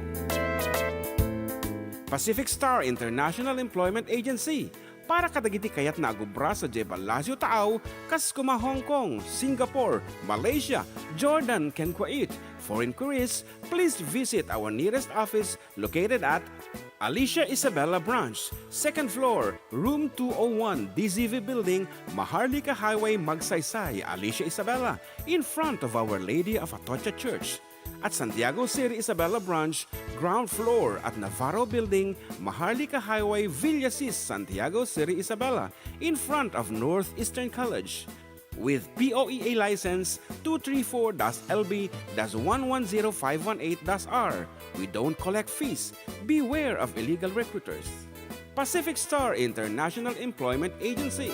Pacific Star International Employment Agency, para kadagiti kayatna a gubra sadiay Palacio Taaw, kas koma Hong Kong, Singapore, Malaysia, Jordan, ken Kuwait. For inquiries, please visit our nearest office located at Alicia Isabela Branch, second floor, room two oh one, D Z V Building, Maharlika Highway, Magsaysay, Alicia Isabela, in front of Our Lady of Atocha Church. At Santiago City Isabela Branch, ground floor at Navarro Building, Maharlika Highway, Villasis, Santiago City Isabela, in front of Northeastern College. With P O E A license two three four dash L B dash one one zero five one eight dash R, we don't collect fees. Beware of illegal recruiters. Pacific Star International Employment Agency.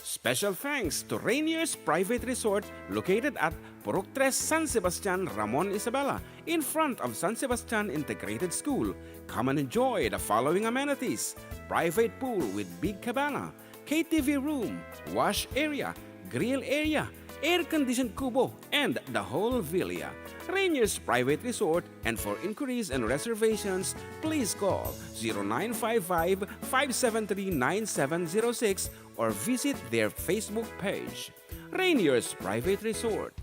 Special thanks to Rainier's Private Resort located at Purok Tres, San Sebastian, Ramon Isabela, in front of San Sebastian Integrated School. Come and enjoy the following amenities: private pool with big cabana, K T V room, wash area, grill area, air-conditioned kubo, and the whole villa. Rainier's Private Resort, and for inquiries and reservations, please call zero nine five five, five seven three, nine seven zero six or visit their Facebook page, Rainier's Private Resort.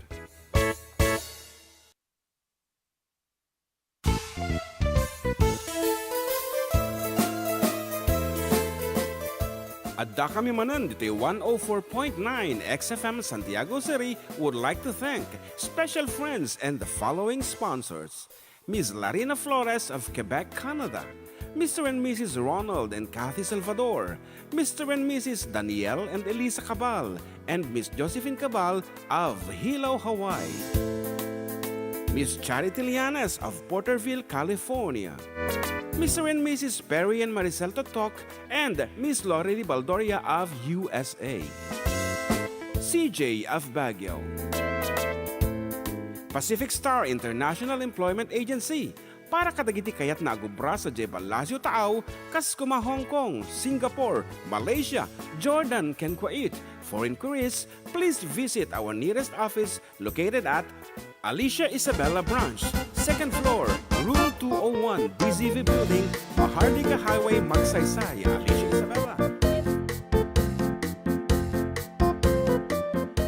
Adda kami manen ditoy one oh four point nine X F M Santiago City would like to thank special friends and the following sponsors: Miss Larina Flores of Quebec, Canada, Mister and Missus Ronald and Kathy Salvador, Mister and Missus Daniel and Elisa Cabal, and Miss Josephine Cabal of Hilo, Hawaii, Miss Charity Lianes of Porterville, California, Mister and Missus Perry and Maricel Totok, and Miss Lorely Baldoria of U S A, C J of Baguio. Pacific Star International Employment Agency, para kadagiti kayatna a gubra sadiay Palacio Taaw, kas kuma Hong Kong, Singapore, Malaysia, Jordan, ken Kuwait. For inquiries, please visit our nearest office located at Alicia Isabela Branch, second floor, room two oh one, B Z V Building, Maharlika Highway, Magsaysay, Alicia Isabela.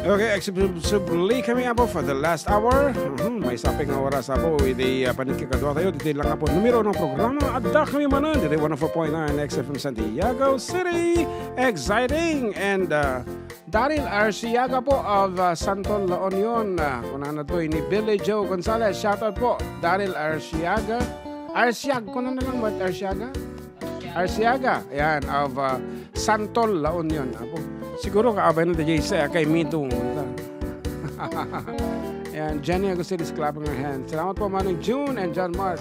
Okay, exclusively kami, Apo, for the last hour. Mhm, maysa pay nga oras, Apo, iti, ah, panagkikadua tayo. Ditoy lang, Apo, numero ng programa. Adda kami manen, ditoy one oh four point nine X F M Santiago City. Exciting! And, ah, Daryl Arciaga po of, ah, Santol, La Union. Ah, kunana to ni Billy Joe Gonzalez. Shoutout po, Daryl Arciaga. Arciag, kunana lang mo, Arciaga? Arciaga, yan, of, uh, Santol, La Union. Apo, siguro kaabay na di J C, ah, kay Mido. Yan, Jenny Agustin is clapping her hands. Salamat po, Manong June and John Mark.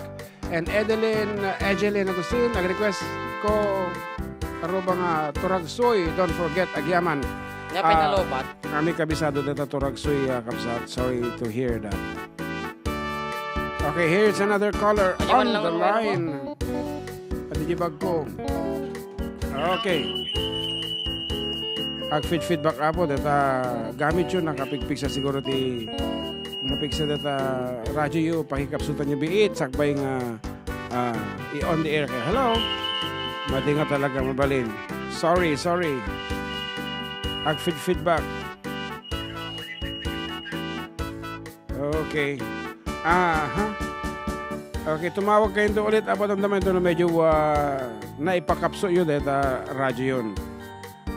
And Edeline, uh, Edeline Agustin, nag-request ko, aruba nga, Turagsoy, don't forget, Agyaman. Nga Ah, pinalobat. Kami kabisado deta Turagsoy, ah, kabsat. Sorry to hear that. Okay, here's another caller Ayaw on man lang the numero mo. Line. Adi di bagko. Okay. Ag feed feedback, Apo, deta gamit yun, nakapigpigsa siguro ti, napigsa deta radyo yu, pakikapsutan yu biit, sakbay nga, ah, i-on the air kayo. Hello? Madi nga talaga, mabalin. Sorry, sorry. Ag feed feedback. Okay. Aha. Okay, tumawag kayo ulit. Apo, damdaman ito na medyo, ah, naipakapso yun dahil, ah, radyo yun.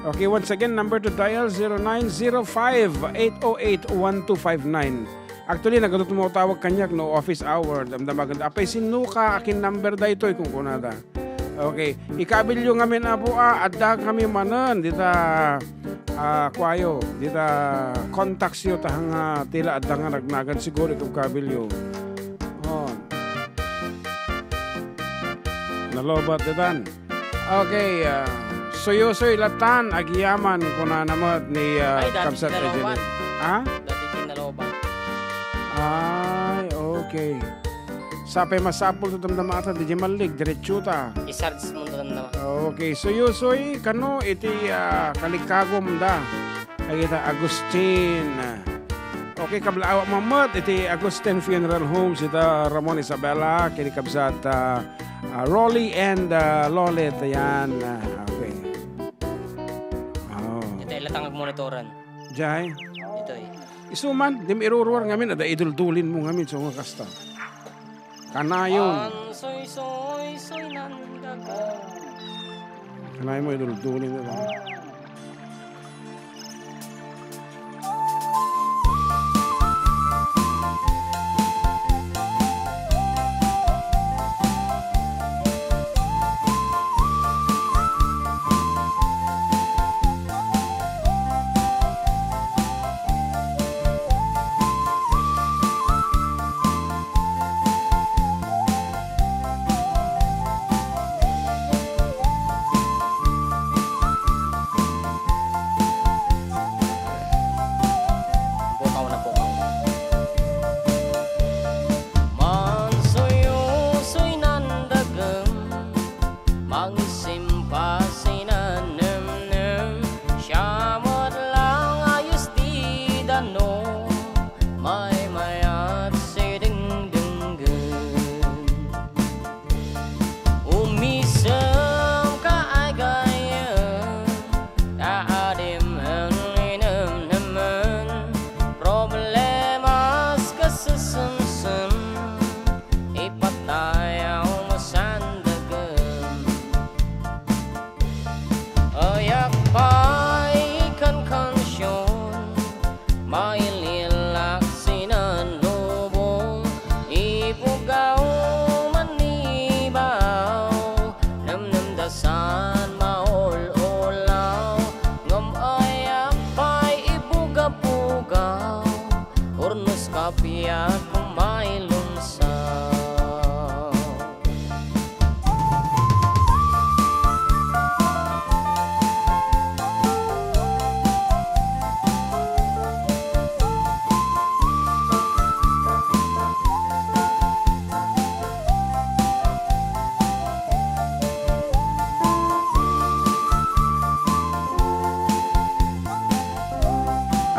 Okay, once again, number to dial, zero nine zero five, eight oh eight, one two five nine. Actually, nagado tumatawag kanyak no office hour, damdamagan. Apay, sino ka? Akin number daytoy kung kunada. Okay. Ikabilyo ngamin, Apo, ah, adda kami manen dita, ah, kuayo, dita contacts yo, ta nga tila adda nga nagnagan siguro ikabilyo. Oh. Nalobat ditan. Okay, ah, suyusoy latan, agiyaman, kunana met ni, ah, Ay, dati Kabsat tinalobat. Eugene. Ha? Dati tinalobat. Ay, okay. Sapay masapul to damdama ta, di mallig, diretso ta. I-search mo to damdama. Okay, suyusoy, kano iti, ah, kalikagom da. Ay, ita, Agustin. Okay, kablaawak mamet iti Agustin Funeral Homes, ita Ramon Isabela, kini kabsat, ah, ah, Rolly and, ah, Lolet, ayan. Ah, okay. Oh. Ita, ilatang agmonitoran. Jay? Ito eh. Isu man, di mairuruar ngamin, ada iduldulin mo ngamin, so nga kasta. Kanayon. Ang soy-soy-soy nan daga. Kanayon mo, iduldulin mo.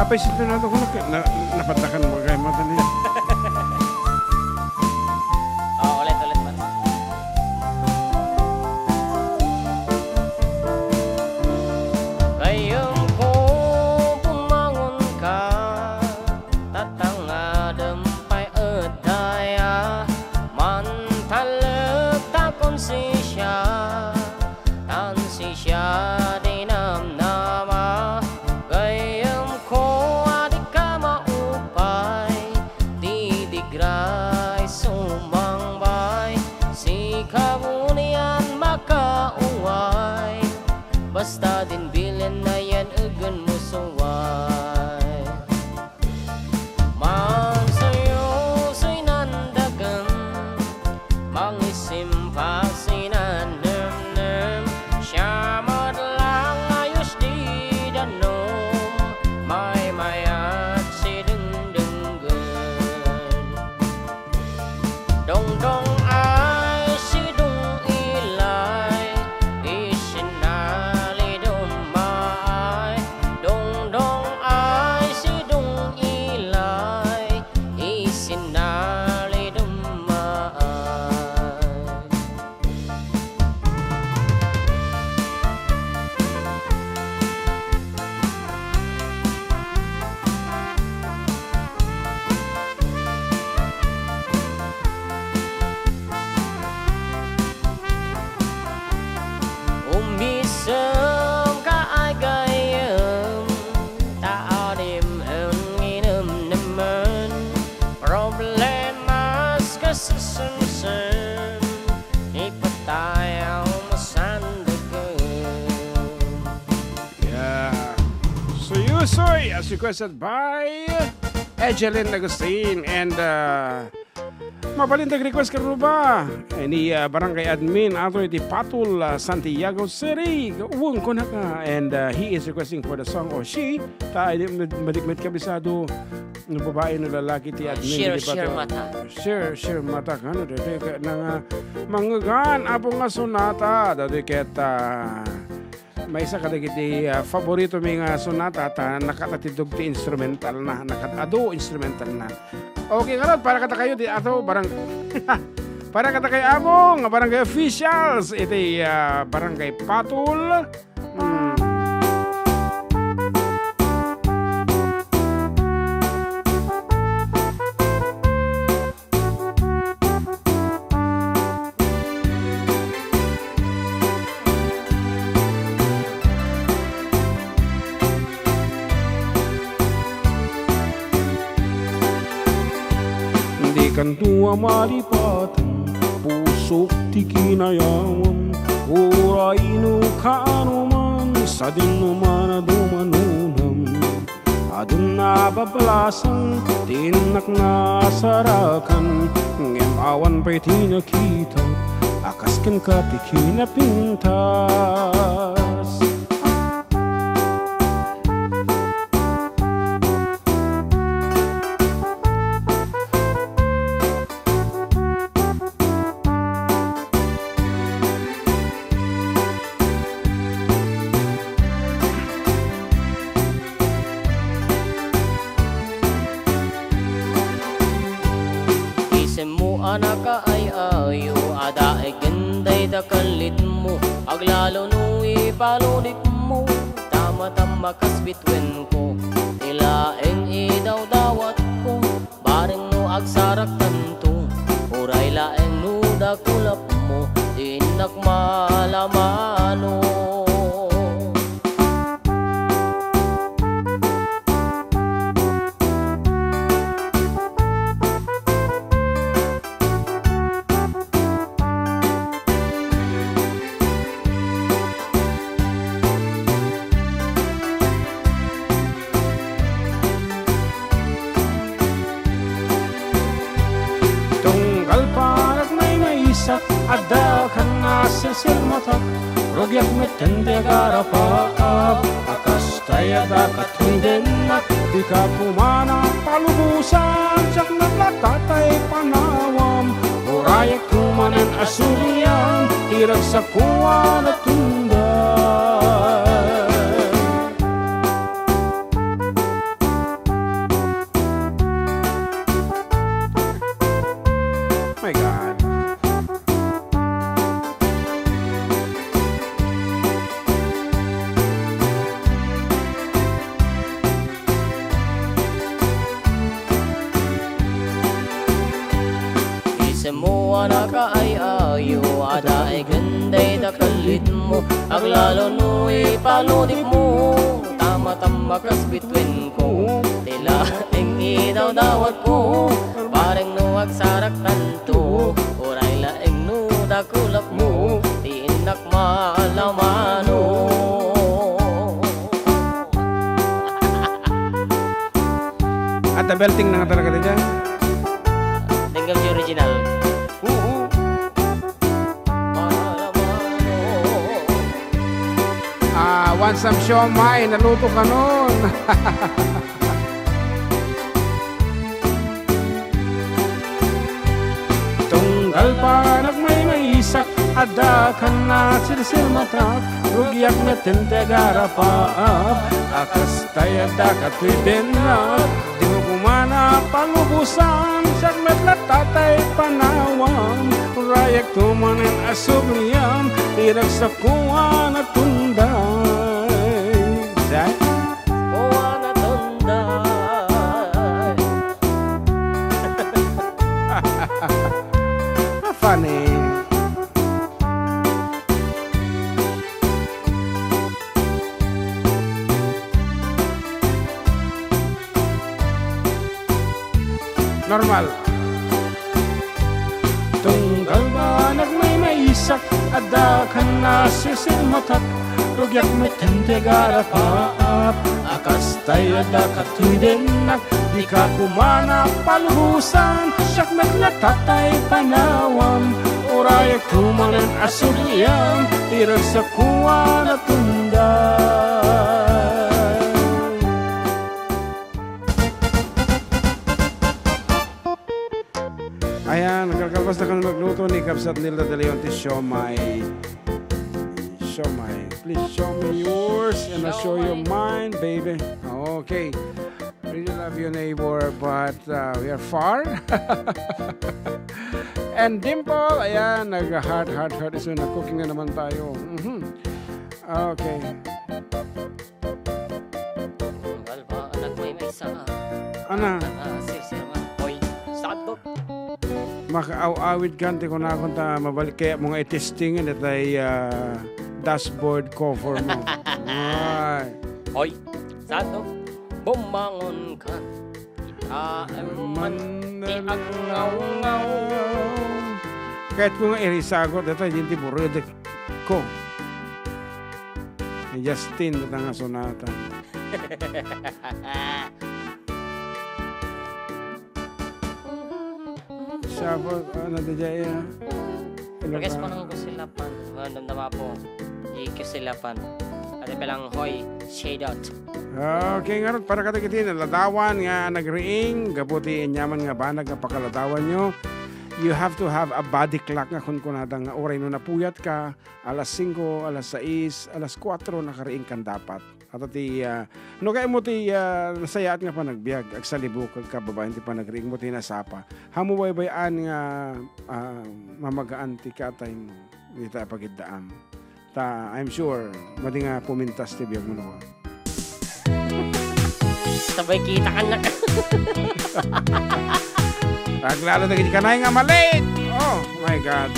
Paisintonado ko na, na, napantakan mo kay mata niya. Oh, ulit, ulit man. Gayyem ko bumangon ka, tatangadem pay ed daya, mantalek ta konsensya, tan sisya di namnama. Gayyem ko a dika maupay, didigra isu mangbay, sika bunian makaungay, basta din bilen na yan egen mo suway. Mansayusoy nandagem, mangisimpak sinanemnem, siya met lang ayos di danom, maymayat sidengdenggen. Dongdong ay sidung ilay, isinalidum maay. Dongdong ay sidung ilay, isinalidum maay. Umisem ka ay gayyem, ta adim en nginemnemen, problemas kasesemsem, ipatayaw masandegem. Yeah. Suyusoy, as requested by Ejelyn Agustin and, uh, mabalin nag-request ka ruba. Ni, uh, barangay admin, ato iti Patol, uh, Santiago City. Wen kunaka. And, uh, he is requesting for the song, or she. Ta, ay, di, mad-, madikmet kabisado. No babae, no lalaki, ti admin, Share, di ba Share to? Mata. Share, Share Mata. Ano, dito, ka-, nang, uh, mangegan, apo nga sonata. Dito, ket, uh, Maysa kadagiti, ah, faborito mi nga sonata ta nakatitibdog ti instrumental na, nakat-adu instrumental na. Okay, ngarud, para kadakayo ti ato, barang-, para kadakayo amo nga barangay officials iti, ah, Barangay Patol. Hmm. Dikanto a malipaten, pusok ti kinayawam. Uray no kaano man, sadino man a dumanonam. Adun a bablasang ti innak nasarakan, ngem awan pay ti nakita a kas kenka ti kinapintas. Isemmo a nakaay-ayo a daiggen dayta kalitmo, aglalo no ipaludikmo, tama-tama kas bituen ko, ti laeng idawdawatko. Bareng no agsaraktanto, uray laeng no dakulapmo, ti innak malamano. Tunggal paragmaymaysak, adda kan a sersermatak, rugiak metten ti agarapaak, a kas tay adda kat Indennak, dika kumana palubosan, siak met latta tay panawam. Urayek manen a surian, ti ragsakko a natundan. My God. Isemmo a nakaay-ayo, adaig ken dayta kellitmo, aglalo no ipaludipmo, tama-tama kas bituen ko, ti laeng idawdawatko, bareng no agsaraktanto, uray laeng no dakulapmo, ti innak malamano. Adda belting na nga talaga dyan. Tingnan yung original. Oo. Ah, want some siomai, naluto ka nun. Tunggal pa nagmaymaysak, adda kan nasirsirmatak, rugiak met ti agarapaap, a kastay adda katuy dennak, dimo koma palubosan, siak met la tatay panawam, rayek to manen a subliam, ti ragsakko a natunday. Zay? Ko a natunday. Funny. Normal. Tunggal ba nagmaymaysak, adda kan nasisimatak, rugiak met ti agarapaap, a kastay adda katuy dennak, dika koma palubosan, siak met la tatay panawam, urayek to manen a subliam, ti ragsakko a natunday. Ayan, nagkalkalpas na kami magluto ni Kabsat Nilda de Leon ti siomai. Siomai. Please show me yours and I'll show you mine, baby. Okay. Really love you, neighbor, but, uh, we are far. And Dimple, ayan, nag-heart, heart, heart. So, nag-cooking na naman tayo. Mhm. Okay. Tunggal ba nagmaymaysa? Ana? Ah, sir, sir, ma. Hoy, sato. Makaaw-awid kan ti kunakon ta mabalik kayatmo nga i-testing daytay, ah, dashboard cover mo. Ay. Hoy, sato. Bumangon kan. Ita man ti agngawngaw. Ket ko nga irisagot, daytay, di ti buredek ko. Ni Justin, dayta nga sonata. Siya po, ano, di dyan, ah. Request po ng Kusilapan. Madamdama po. Di Kusilapan. Ate Pelang Hoy, Shadot. Okay, ngarud, para kadagiti naladawan nga nagriing, gapu ti aniaman nga banag nga pakaladawan nyo, you have to have a body clock nga kunkunada nga uray no napuyat ka, alas singko, alas sais, alas kuatro, nakariing kan dapat. Ato ti, ah, no kayatmo ti, ah, nasayaat nga panagbiag, agsalibukag ka babaen ti panagriing mo ti nasapa. Haanmo baybay-an nga, ah, mamagaan ti kataymo. Dita pagiddaam. Ta, I'm sure, madi nga pumintas ti biag mo, no? Sabay kita kanya. Aglalo dagiti kanay nga malit! Oh my God.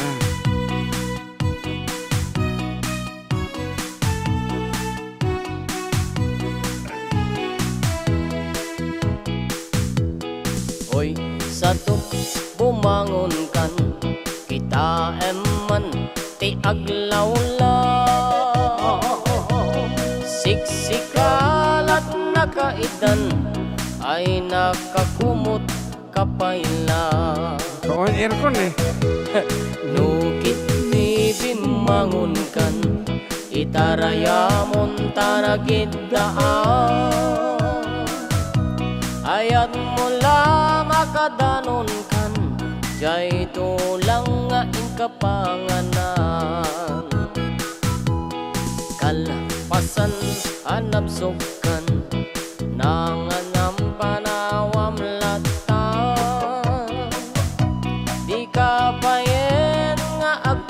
Oy, sato, bumangon kan, kitaem man ti aglawlaw. Siksikalat nakaidan ay nakakumot ka pay la. Kaon aircon, eh. No kitni bimmangon kan, itarayamon ta nagiddaam. Ayat mo la makadanon kan, jay to lang nga inkapanganan. Kalpasan a nabsog kan, nanganam panawam latta. Di ka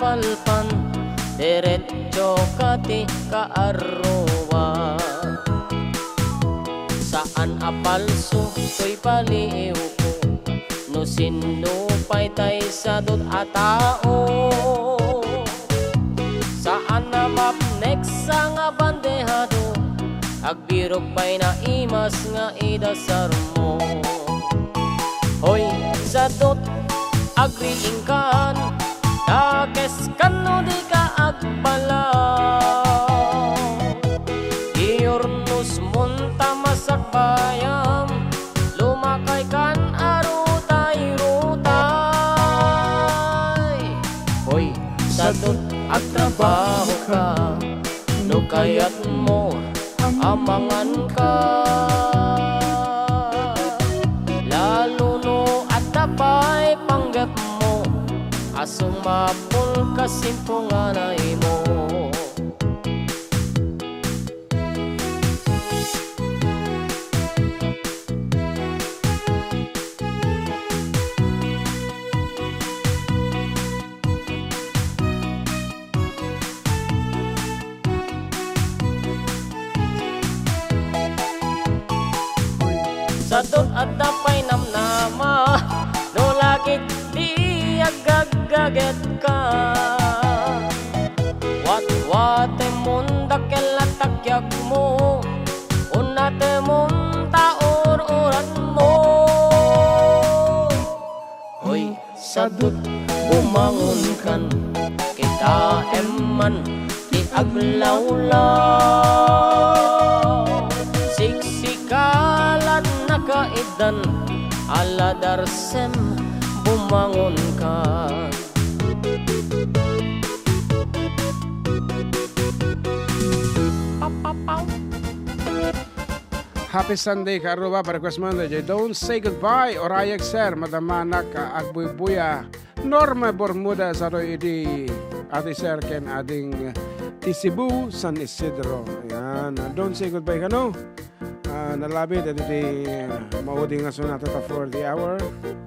Palpan, diretso ka ti kaarrua. Saan a palso toy baliwko, no sinno pay tay sadut a tao. Saan a mapneksa nga bandehado, agbirok pay naimas nga idasarmo. Hoy, sadut, agriingkan, dakeskan no dika agpalaw. Iurnosmon ta masakbayam, lumakaykan a rutay-rutay. Hoy, sadut, agtrabahoka, no kayatmo a manganka. Lalo no adda pay panggepmo a sumapul kas simpunganaymo. Sadut, adda pay namnama, no lagid ti aggaggagetka. Watwatemon dakkel a takyagmo, unnatemon ta ur-uratmo. Hoy, sadut, bumangonkan, kitaem man ti aglawlaw. Siksikalan nakaiddan, aladarsem, bumangonkan. Happy Sunday, kaarrua, pa-request man daytoy Don't Say Goodbye, Orayag Sir, madamanak, ah, agbuybuya, Norma Bermudez, aroy idi Ate Sir ken ading ti Cebu, San Isidro. Ayan, ah, Don't Say Goodbye kano. Ah, nalabit, iti, ah, maudi nga sonata ta for the hour.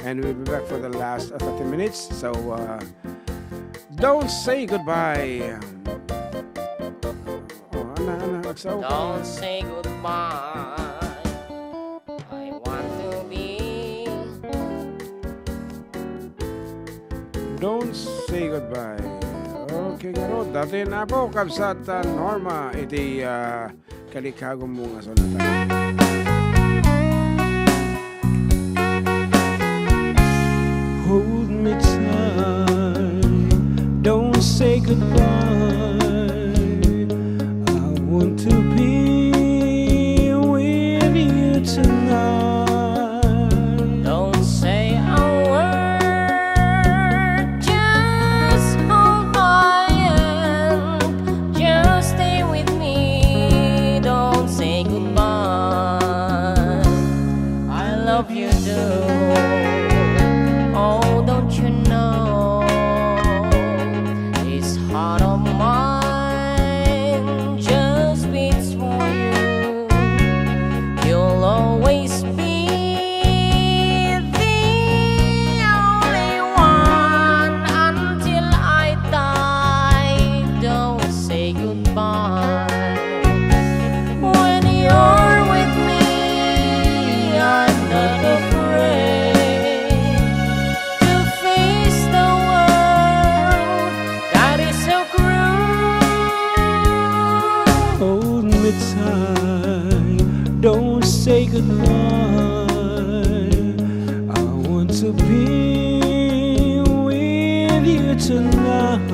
And we'll be back for the last, ah, thirty minutes. So, ah, Don't Say Goodbye. Oh, ana, ana, agsaw ka. Don't say goodbye. I want to be. Don't say goodbye. Okay, ngarud, dati na po, kabsat, ah, Norma, iti, ah, kalikagummo nga sonata. Hold me tight, don't say goodbye. I want to be with you tonight. Don't say a word, just hold my hand, just stay with me, don't say goodbye. I love you too. Oh, don't you know? This heart of mine just beats for you. You'll always be the only one until I die. Don't say goodbye. When you're with me, I'm not afraid to face the world that is so cruel. Hold me tight, don't say goodbye. I want to be with you tonight.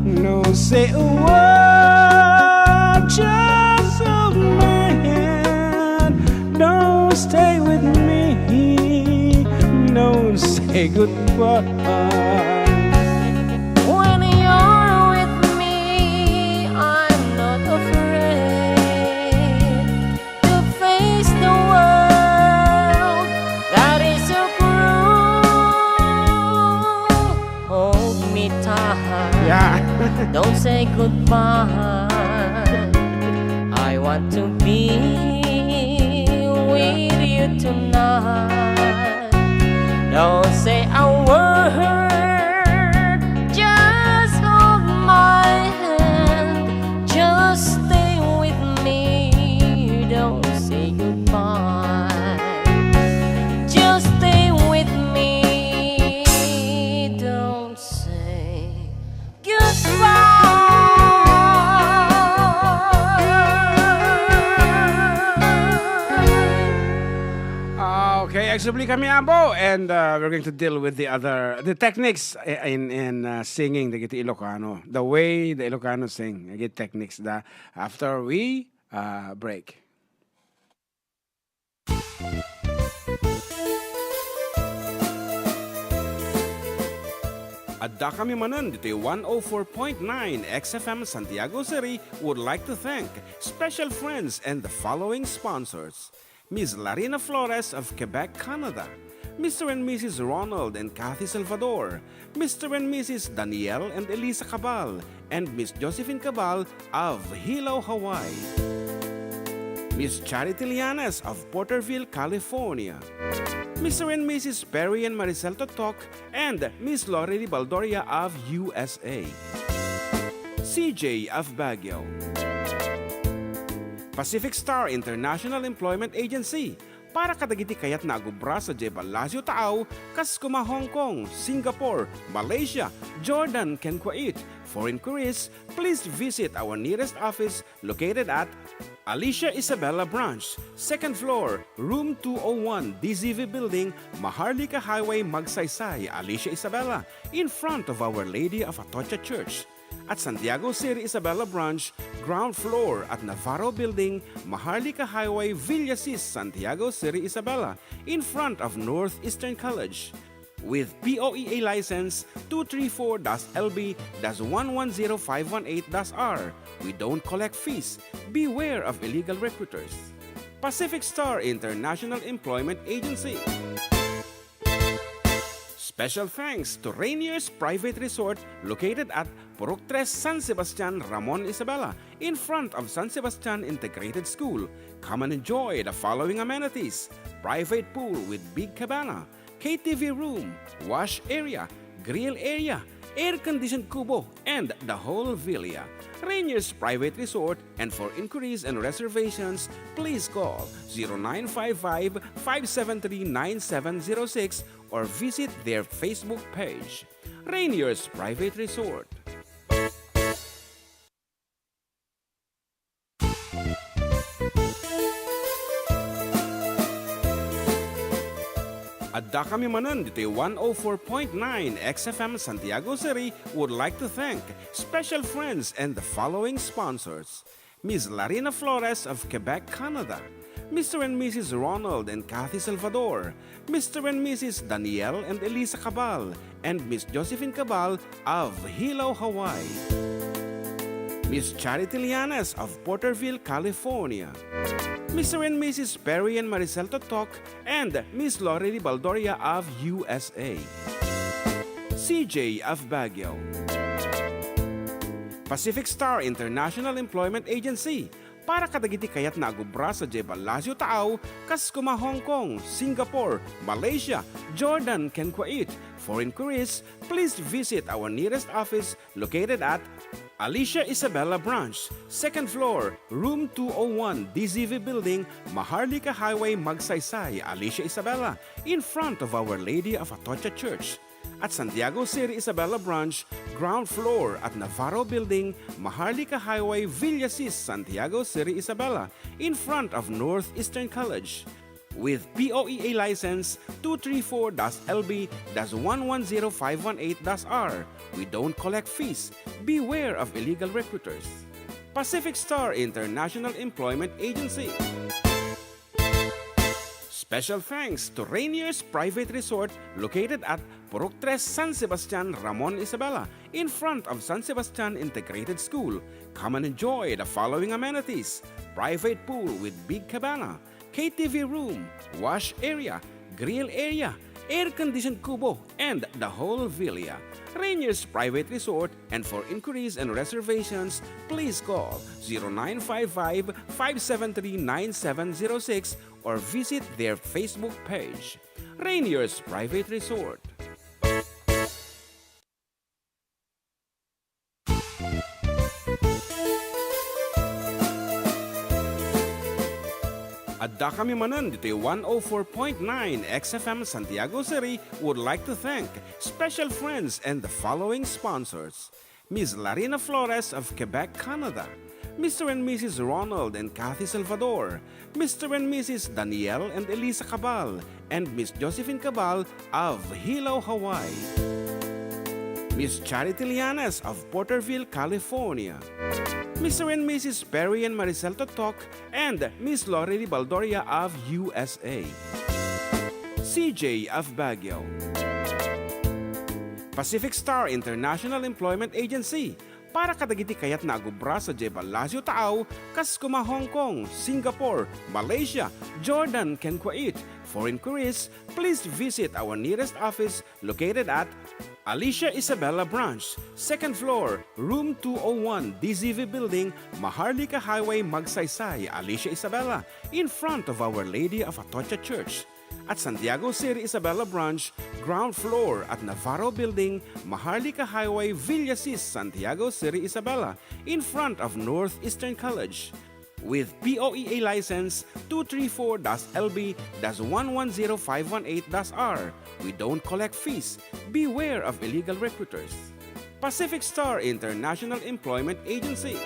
No say a word, just hold my hand. No stay with me. No say goodbye. When you're with me, I'm not afraid to face the world that is so cruel. Hold me tight. Yeah. Don't say goodbye. I want to be with you tonight. Don't say a word, Subli kami, Ambo, and, uh, we're going to deal with the other, the techniques i-, in, in, uh, singing dagiti Ilocano, the way the Ilocano sing, the techniques da after we, uh, break. Adda kami manen ditoy one oh four point nine X F M Santiago City would like to thank special friends and the following sponsors. Miss Larina Flores of Quebec, Canada, Mister and Missus Ronald and Kathy Salvador, Mister and Missus Daniel and Elisa Cabal, and Miss Josephine Cabal of Hilo, Hawaii, Miss Charity Llanes of Porterville, California, Mister and Missus Perry and Maricel Totok, and Miss Lorely Baldoria of U S A, C J of Baguio, Pacific Star International Employment Agency, para kadagiti kayatna a agubra sadiay Palacio Taaw, kas kuma Hong Kong, Singapore, Malaysia, Jordan, ken Kuwait. For inquiries, please visit our nearest office located at Alicia Isabela Branch, second floor, room two oh one, D Z V Building, Maharlika Highway, Magsaysay, Alicia Isabela, in front of Our Lady of Atocha Church. At Santiago City Isabela Branch, ground floor at Navarro Building, Maharlika Highway, Villasis, Santiago City Isabela, in front of Northeastern College. With P O E A license two three four dash L B dash one one zero five one eight dash R. We don't collect fees. Beware of illegal recruiters. Pacific Star International Employment Agency. Special thanks to Rainier's Private Resort located at Purok Tres, San Sebastian, Ramon Isabela, in front of San Sebastian Integrated School. Come and enjoy the following amenities: private pool with big cabana, K T V room, wash area, grill area, air-conditioned kubo, and the whole villa. Rainier's Private Resort, and for inquiries and reservations, please call zero nine five five, five seven three, nine seven zero six or visit their Facebook page, Rainier's Private Resort. Adda kami manen ditoy one oh four point nine X F M Santiago City would like to thank special friends and the following sponsors: Miss Larina Flores of Quebec, Canada, Mister and Missus Ronald and Kathy Salvador, Mister and Missus Daniel and Elisa Cabal, and Miss Josephine Cabal of Hilo, Hawaii, Miss Charity Llanes of Porterville, California, Mister and Missus Perry and Maricel Totok, and Miss Lorely Baldoria of U S A, C J of Baguio, Pacific Star International Employment Agency, para kadagiti kayatna a gubra sadiay Palacio Taaw, kas kuma Hong Kong, Singapore, Malaysia, Jordan, ken Kuwait. For inquiries, please visit our nearest office located at Alicia Isabela Branch, second floor, room two oh one, D Z V Building, Maharlika Highway, Magsaysay, Alicia Isabela, in front of Our Lady of Atocha Church. At Santiago City Isabela Branch, ground floor at Navarro Building, Maharlika Highway, Villasis, Santiago City Isabela, in front of Northeastern College. With P O E A license two three four dash L B dash one one zero five one eight dash R. We don't collect fees. Beware of illegal recruiters. Pacific Star International Employment Agency. Special thanks to Rainier's Private Resort located at Purok Tres, San Sebastian, Ramon Isabela, in front of San Sebastian Integrated School. Come and enjoy the following amenities: private pool with big cabana, K T V room, wash area, grill area, air-conditioned kubo, and the whole villa. Rainier's Private Resort, and for inquiries and reservations, please call zero nine five five, five seven three, nine seven zero six or visit their Facebook page. Rainier's Private Resort. Adda kami manen ditoy one oh four point nine X F M Santiago City would like to thank special friends and the following sponsors: Miss Larina Flores of Quebec, Canada, Mister and Missus Ronald and Kathy Salvador, Mister and Missus Daniel and Elisa Cabal, and Miss Josephine Cabal of Hilo, Hawaii. Miss Charity Lianas of Porterville, California. Mister and Missus Perry and Maricel Totok and Miss Lorely Baldoria of U S A. C J of Baguio. Pacific Star International Employment Agency, para kadagiti kayatna a agubra sadiay ballasiw taaw, kas koma Hong Kong, Singapore, Malaysia, Jordan, ken Kuwait. For inquiries, please visit our nearest office located at Alicia Isabela Branch, second floor, room two oh one, D Z V Building, Maharlika Highway, Magsaysay, Alicia Isabela, in front of Our Lady of Atocha Church. At Santiago Seri Isabela Branch, ground floor at Navarro Building, Maharlika Highway, Villasis, Santiago Seri Isabela, in front of Northeastern College. With P O E A license two three four dash L B dash one one zero five one eight dash R. We don't collect fees. Beware of illegal recruiters. Pacific Star International Employment Agency.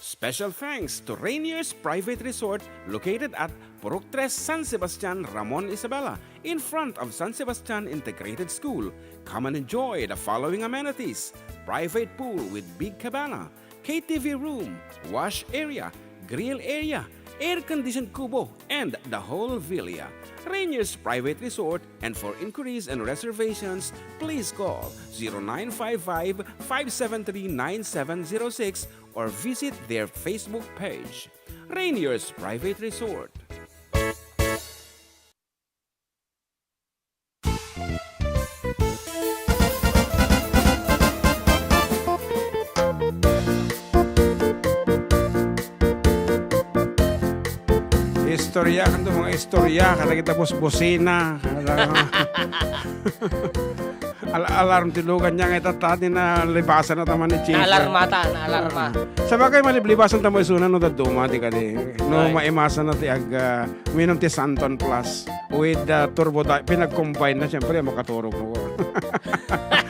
Special thanks to Rainier's Private Resort located at Purok Tres, San Sebastian, Ramon Isabela, in front of San Sebastian Integrated School. Come and enjoy the following amenities: private pool with big cabana, K T V room, wash area, grill area, air-conditioned kubo, and the whole villa. Rainier's Private Resort, and for inquiries and reservations, please call zero nine five five, five seven three, nine seven zero six or visit their Facebook page. Rainier's Private Resort. Istorya, kanto mga istorya, kada kita busbusina, kada al-, alarm ti lugan niya nga itatta, di na libasan na taman ni Chief. Naalarma ta, naalarma. Ah. Sabagay, maliblibasan ta mo isuna no dadduma, di kadi. No, ay, maimasan na ti ag-, ah, minum ti Santon Plus with, ah, Turbo Diet. Pinag-combine na, siyempre, makaturog mo.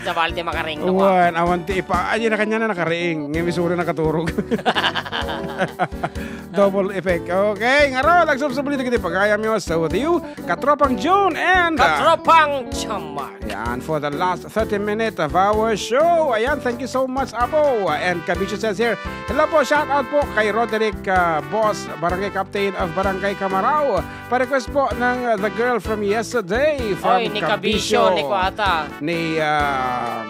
Sabali ti makaring ko. Wan, awan ti ipa-, ay, na kanya na nakariing. Ngayon, isuna nakaturog. Double effect. Okay, ngarud, agsubsubli dagiti pagayam yo. So, with you, Katropang June and, uh, Katropang Chamar. Yan, for the last thirty minutes of our show. Ayan, thank you so much, Apo. And Kabisyo says here, "Hello po, shout out po kay Roderick, uh, Boss, Barangay Captain of Barangay Camarao. Pa-request po ng, uh, The Girl from Yesterday from Oy, ni Kabisyo, Kabisyo, ni Kuata. Ni, uh,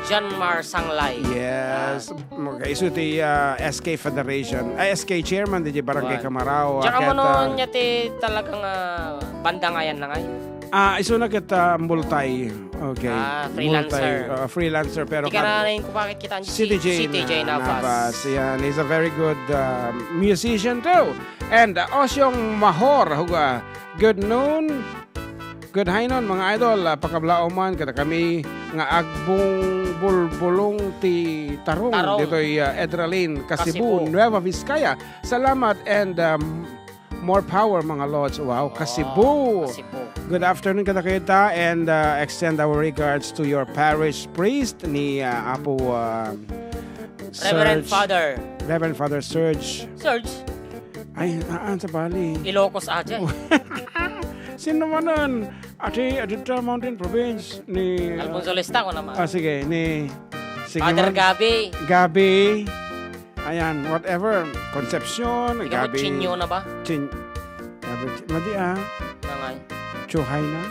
John Mar Sanglay. Yes. Ah. Magkaiso ti, ah, S K Federation, ay, S K chairman, di Barangay Wan. Camarao, Diyan ka aketa. Mano niya ti talagang, ah, bandang ayan na ngay? Ah, isu na ket, ah, multi. Okay. Ah, freelancer. Multi, ah, freelancer, pero Di ka kat-, na rin ko bakit kita ang City J City J na, Navas. Navas. Yan, he's a very good, ah, musician too. And, ah, Osyong Mahor, huga. Good noon. Good high noon, mga idol. Ah, pakablaw man kadakami nga agbungbulbulong ti tarong Tarong. Ditoy, ah, Edralin, Kasibu, Kasibu. Nueva Vizcaya. Salamat and, um, more power, mga lods. Wow, Kasibu. Oh, Kasibu. Good afternoon kadakita and, uh, extend our regards to your parish priest ni, uh, Apo, uh, Reverend Serge. Father. Reverend Father Serge. Serge? Ay, aan sa bali? Ilocos aja eh. Sino man nun? Ati, Adita Mountain Province ni, uh, Alfonso Lista ko naman. Ah, sige, ni, sige Father man. Gabi. Gabi. Ayan, whatever. Concepcion, Ikaw, Gabi. Chinyo na ba? Chin-, Gabi, Chi-, madi, ah. Nangay. Chuhay na.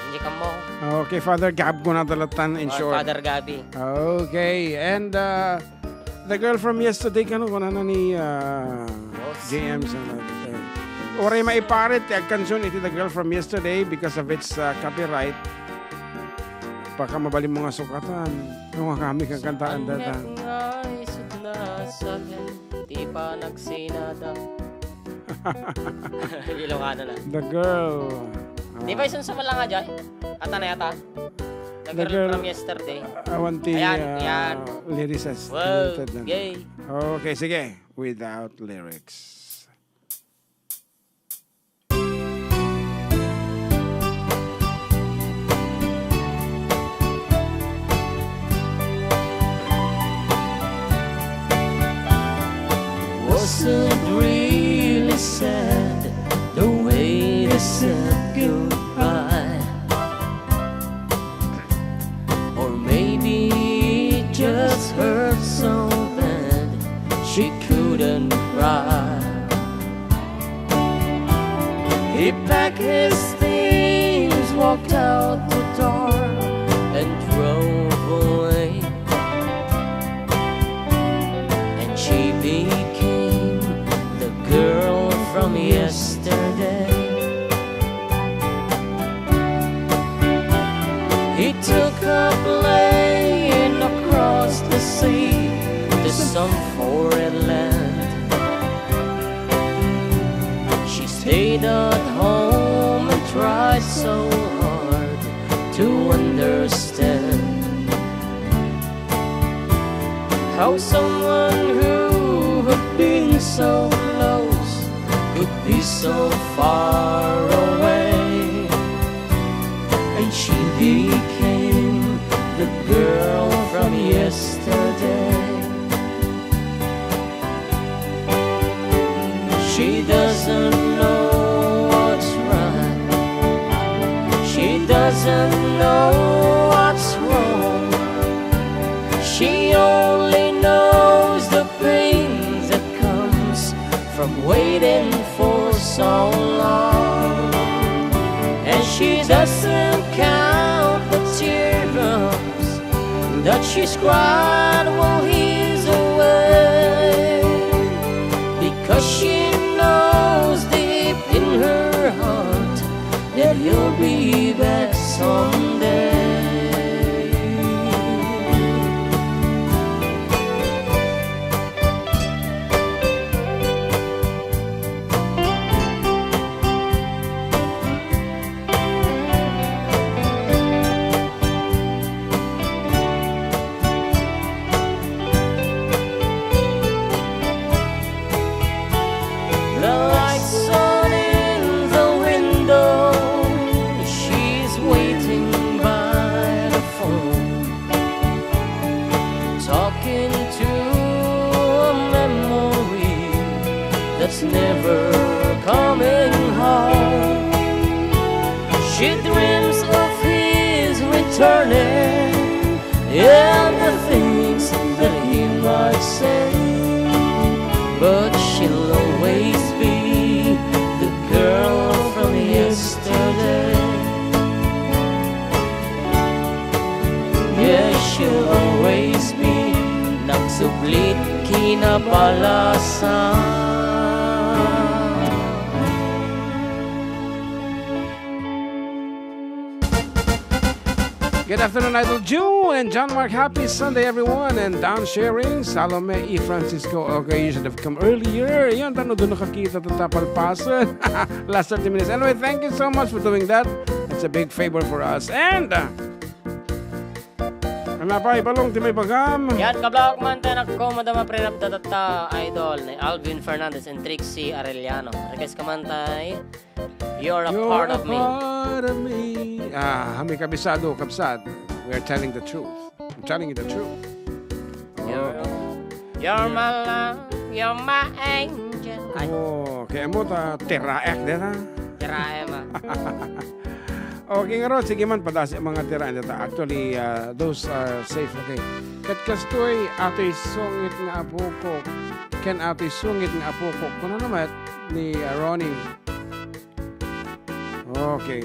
Hindi ka mo. Okay, Father Gab ko na talatan, in Oh, short. Father Gabi. Okay, and, uh, the girl from yesterday, kano, kuna na ni, uh, Boss. J M sa Oray maiparit ti agkansion iti The Girl from Yesterday because of its, uh, copyright. Baka mabalin mo nga sukatan. Ano nga kami kang kantaan data? Summek nga isut na sa akin, di pa nagsinada. Ilocano na. The girl. Di ba Ah. isun sa malanga dyan? Ata na yata? The The girl girl, from yesterday. Awan ti, Ayan, ah, yan. Lyricist. Wow, Related na. Gay. Okay, sige. Without lyrics. walked out the door and drove away. And she became the girl from yesterday. He took a plane across the sea to some foreign land. She stayed at home and tried so hard to understand how someone who had been so close could be so far away. And she became the girl from yesterday. She doesn't know what's right. She doesn't know what's wrong. She only knows the pain that comes from waiting for so long. And she doesn't count the teardrops that she's cried while he's away, because she knows deep in her heart that he'll be back someday. The lights on in the window, she's waiting by the phone, talking to a memory that's never coming home. She dreams of his returning and the things that he might say, but she'll always be the girl from yesterday. Yes, she'll always be nagsublit kinabalasan. Good afternoon, Idol Jew and John Mark. Happy Sunday, everyone. And Don Sharing, Salome, E. Francisco. Okay, you should have come earlier. Yan, tano doon nakakita ta tapalpasan. Last thirty minutes. Anyway, thank you so much for doing that. It's a big favor for us. And, uh, ano pa, ibalong ti may bagam? Yan, kablak man tayo na ko, madama prenap tatata, idol, ni Alvin Fernandez and Trixie Arellano. Request ka man tayo. You're a You're part a of me. Part of me. Ah, hami kabisado, kabsat. We are telling the truth. I'm telling you the truth. You're, Oh. you're my love, you're my angel. Ay. Oh, kaya mo ta tiraek din, ha? Tiraek, ma. Okay, nga ro, sige man, padasi ang mga tiraek dita. Actually, uh, those are safe, okay. Ket kastoy, atoy sungit nga apokok. Ken atoy sungit nga apokok. Kuno naman ni, uh, Ronnie. Okay.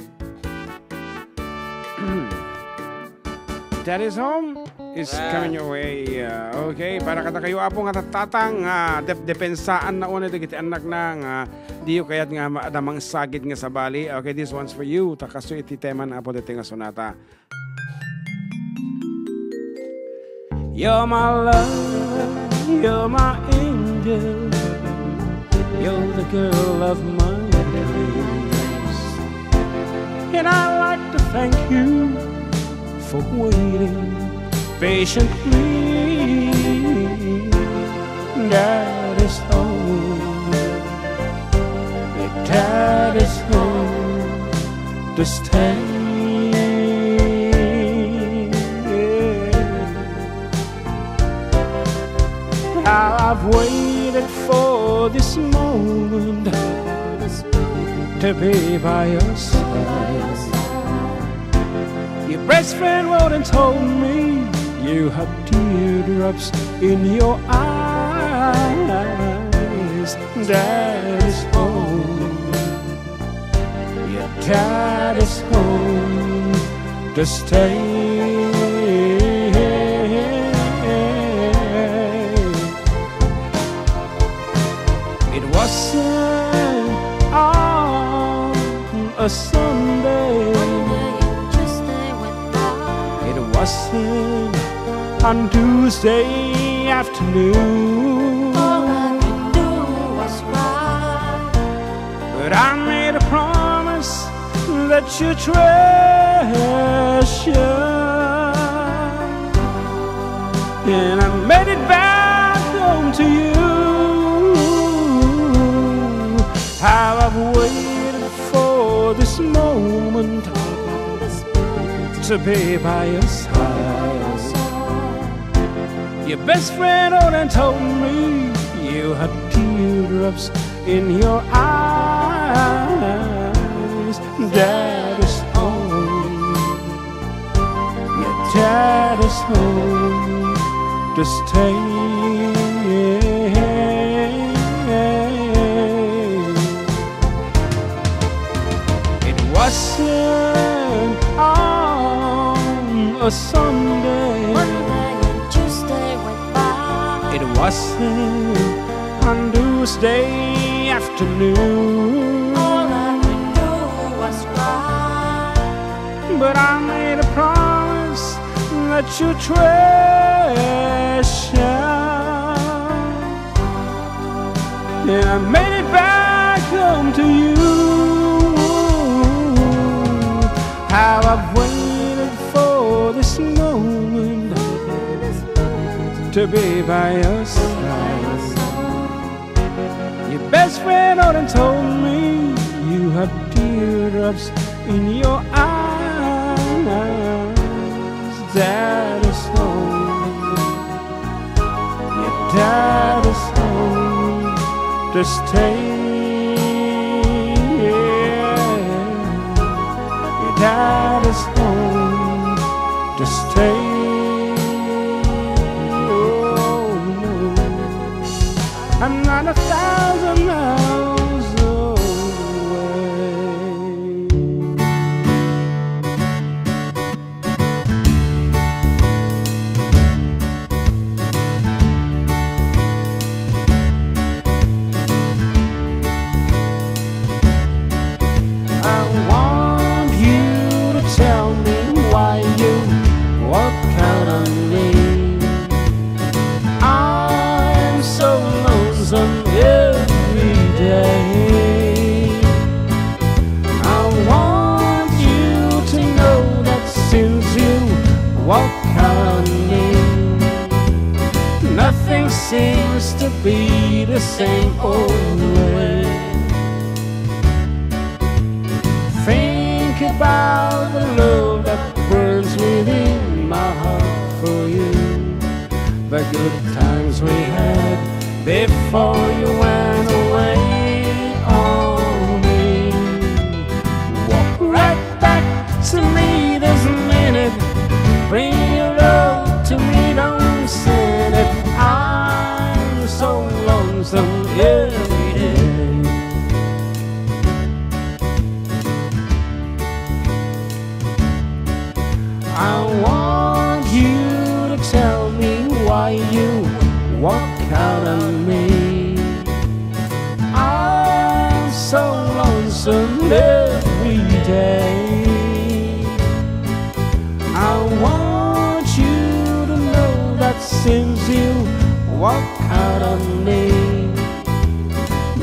Daddy's home is Wow. coming your way. Uh, okay, para kada kayo, apo nga tatang, uh, dep-, depensaan na una dagiti anak na nga diyo kayat nga ma-, adda mangsagid nga sabali. Okay, this one's for you. Ta kastoy iti tema na apo deti nga sonata. You're my love, you're my angel, you're the girl of my dreams. And I'd like to thank you for waiting patiently. That is home. That is home to stay. I've waited for this moment to be by your side. Your best friend wrote and told me you had teardrops in your eyes. That is home. Your Dad is home to stay. It wasn't on a Sunday. One day and Tuesday went by. It wasn't on Tuesday afternoon. All I could do was cry. But I made a promise that you treasure, and I made it back home to you. How I've waited for this moment to be by your side. Your best friend Odin told me you had teardrops in your eyes. Dad is home. Your dad is home to stay. It wasn't on a Sunday. One day and Tuesday went by. It wasn't on Tuesday afternoon. All I could do was cry. But I made a promise that you treasure, and I made it back home to you. How I've waited for this moment to be by your side. Your best friend Odin told me you have teardrops in your eyes. Dad is home. Your dad is home to stay. Your dad is home to stay. Oh, no. I'm not a thousand miles away. I want you to tell me why you walk out on me. I'm so lonesome every day. I want you to know that since you walk out on me, nothing seems to be the same old way. Think about the love that burns within my heart for you. The good times we had before you went away on me. Walk right back to me this minute. Bring your love to me, don't send it. I'm so lonesome every day. I want you to tell me why you walk out on me. I'm so lonesome every day. I want you to know that since you walk out on me,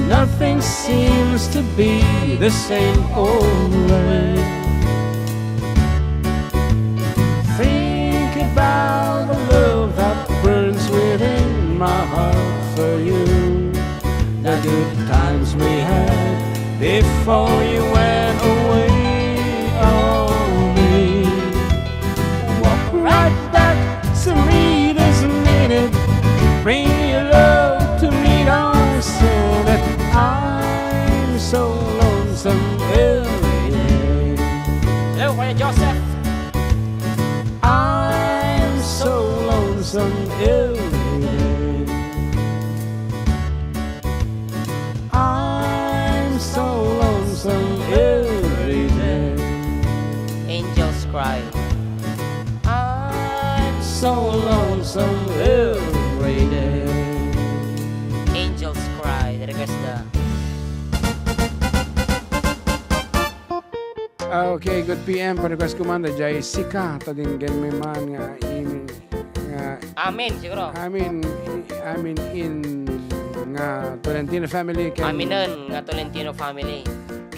nothing seems to be the same old way. Think about the love that burns within my heart for you. The good times we had before you went away on me. Walk right back to me this minute. Bring your love to me, don't send it. I'm so lonesome every day. Hello, Kuya Joseph. I'm so lonesome every day. I'm so lonesome every Angels Cry. I'm so lonesome every day. Angels Cry, the request na. Ah, okay, good P M. Pa-request ko man, da Jessica, tadinggen mi man nga in, nga Amin, siguro. Amin, amin in nga Tolentino family. Ken Aminen nga Tolentino family.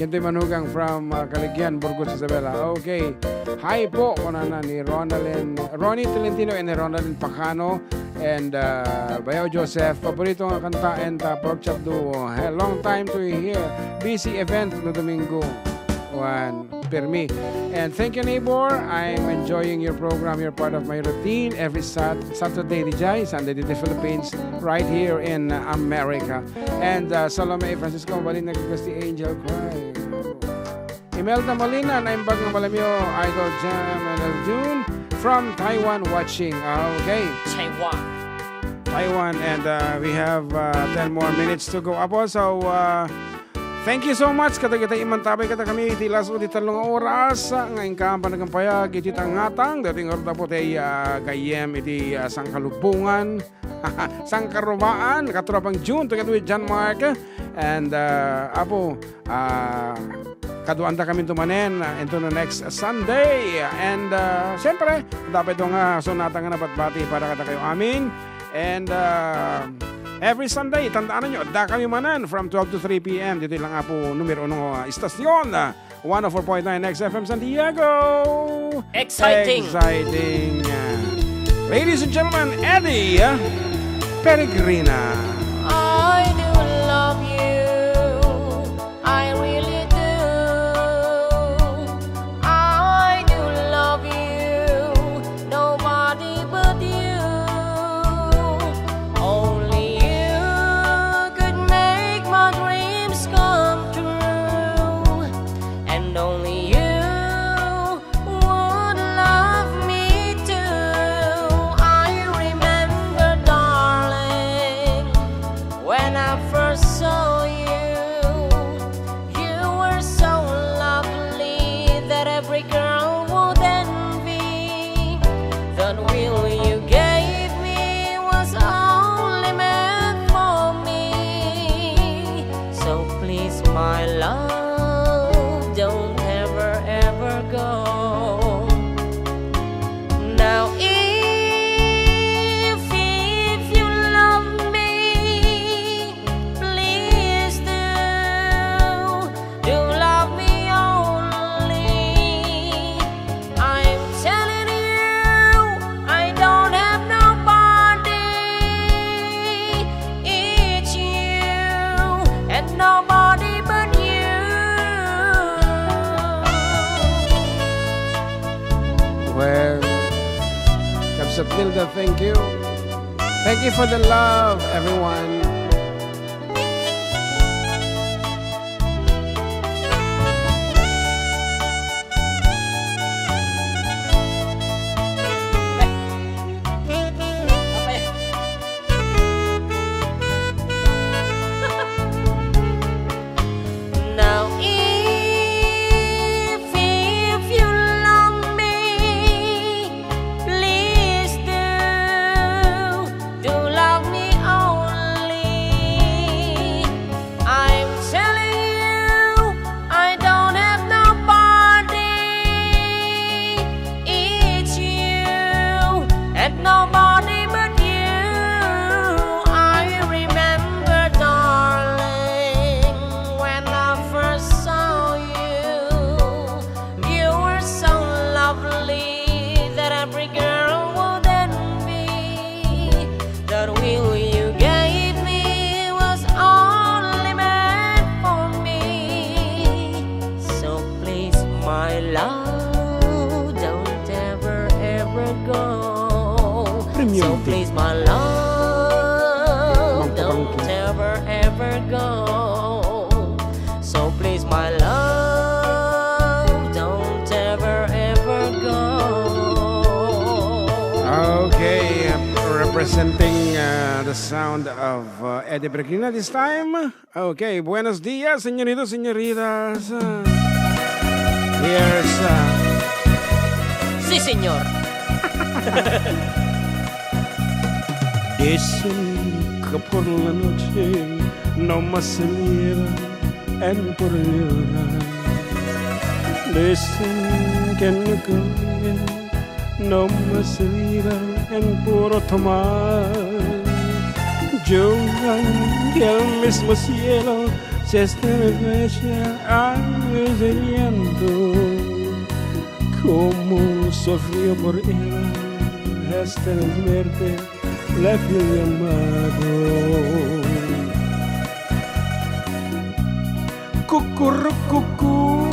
Ken toy manugang from, ah, Caligian, Burgos, Isabela. Okay. Hi po, kunana ni Ronaldin, Ronnie Tolentino and Ronaldin Pacano and, ah, Bayaw Joseph. Paborito nga kanta and, ah, pork chop duo. Hey, long time to hear. Busy event no Domingo. One, permi. And thank you, neighbor. I'm enjoying your program. You're part of my routine every Sat-, Saturday, D J, Sunday, D J Philippines, right here in, uh, America. And, uh, Salome Francisco, mabalin na Christy Angel Cry. Imelda Molina, naimbag nga malamyo, Idol Jam and June from Taiwan watching. Ah, okay. Taiwan. Taiwan, and, uh, we have, uh, ten more minutes to go. Apo, so, uh, thank you so much. Kadagiti imantabay kadakami iti lasu ti tallo nga oras, uh, nga inka panagpapaayag iti tangatang. Dating orda po ti, uh, gayyem iti, uh, sangkalubongan. Sangkarubaan, katropang June, together with John Mark. And, uh, Apo, uh, kaduaandakami to manen, uh, into the next Sunday. And, uh, siyempre, dapat ito nga sonata nga nabati para kadakayo amin. And, uh, every Sunday, tandaan nyo, adda kami manen from twelve to three P M. Dito lang, Apo, numero uno, uh, istasyon, uh, one oh four point nine X F M San Diego. Exciting. Exciting. Ladies and gentlemen, Eddie Peregrina. I do love you. I really do. I do love you. Nobody but you. Only you could make my dreams come true. And only you would love me too. I remember, darling, when I first saw you, you were so lovely that every girl would envy. That will you gave me was only meant for me. So please, my love, don't ever, ever go. Now, if, if you love me, please do, do love me only. I'm telling you, I don't have nobody. It's you and nobody but you. Well, Kabsat Nilda, thank you. Thank you for the love, everyone. Now, if, if you love me, please do, do love me only. I'm telling you, I don't have nobody. It's you and nobody but you. I remember, darling, when I first saw you. You were so lovely that every girl would envy. That will you gave me was only meant for me. So please, my love, don't ever, ever go. Premium. So please, my love, don't ever, ever go. So please, my love, don't ever, ever go. Okay, representing, uh, the sound of, uh, Eddie Peregrina this time. Okay, buenos dias, señoritos, señoritas. Here's, uh, Sí, señor. Dicen que por la noche no me celebran en puro llorar. Dicen que no creen, no me celebran en puro tomar. Yo, aunque el mismo cielo se estremece al oírte llanto, como sufrió por él hasta el verte la piel de amado. Cucurrucucú,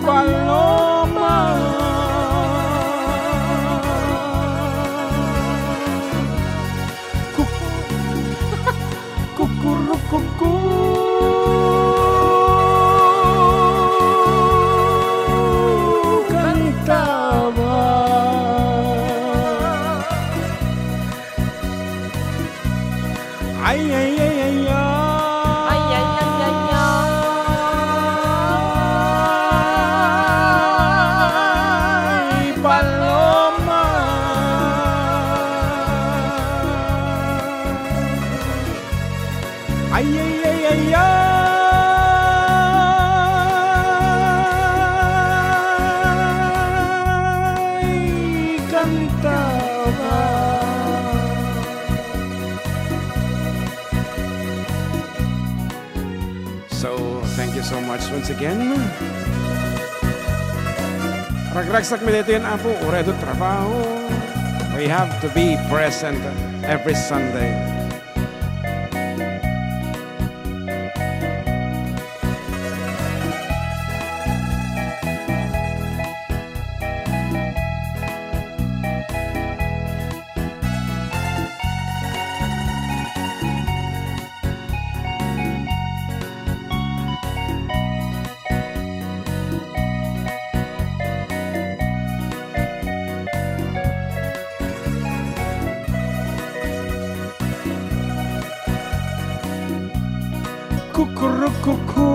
paloma. Cuc-, cucurrucucú, cantaba. Ay, ay, ay, ay, ay. Ay, ay, ay, ay, ay. Ay, paloma. Ay, ay, ay, ay, ay, cantaba. So, thank you so much once again. Ragragsak mi daytoyen, Apo, uray adu trabaho. We have to be present every Sunday. Cucurrucucú,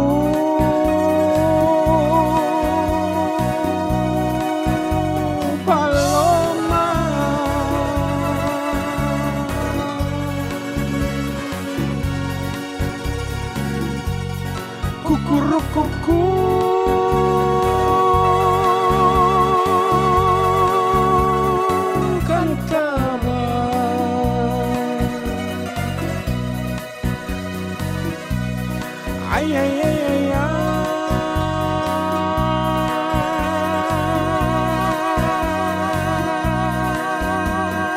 paloma. Cucurrucucú, cantaba. Ay, ay, ay, ay,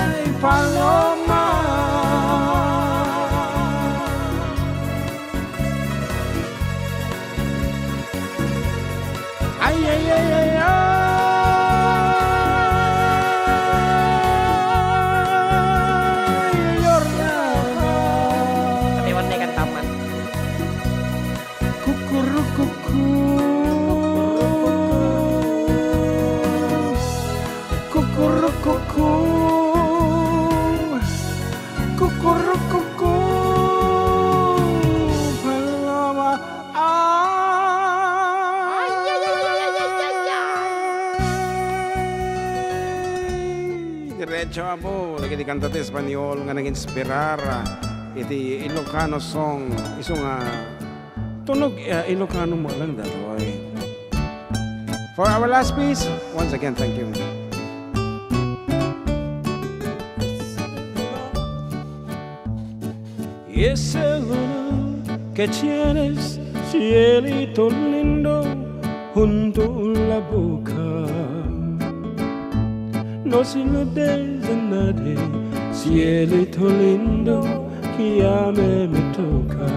ay, paloma. Ay, ay, ay, ay, ay, Yornama. Pati wan na ikan taman. Kukurukuku. Kukurukuku. Kukurukuku. Paloma. Ay, ay, ay, ay. Diretso, Apo, dagiti kanta ti Espanyol nga nag-inspirar, ah, iti Ilocano song, isu nga tunog, ah, Ilocano met lang daytoy. For our last piece, once again, thank you. Y ese olor que tienes, cielito lindo, junto a la boca. No se lo des a nadie, cielito lindo, que ya me, me toca.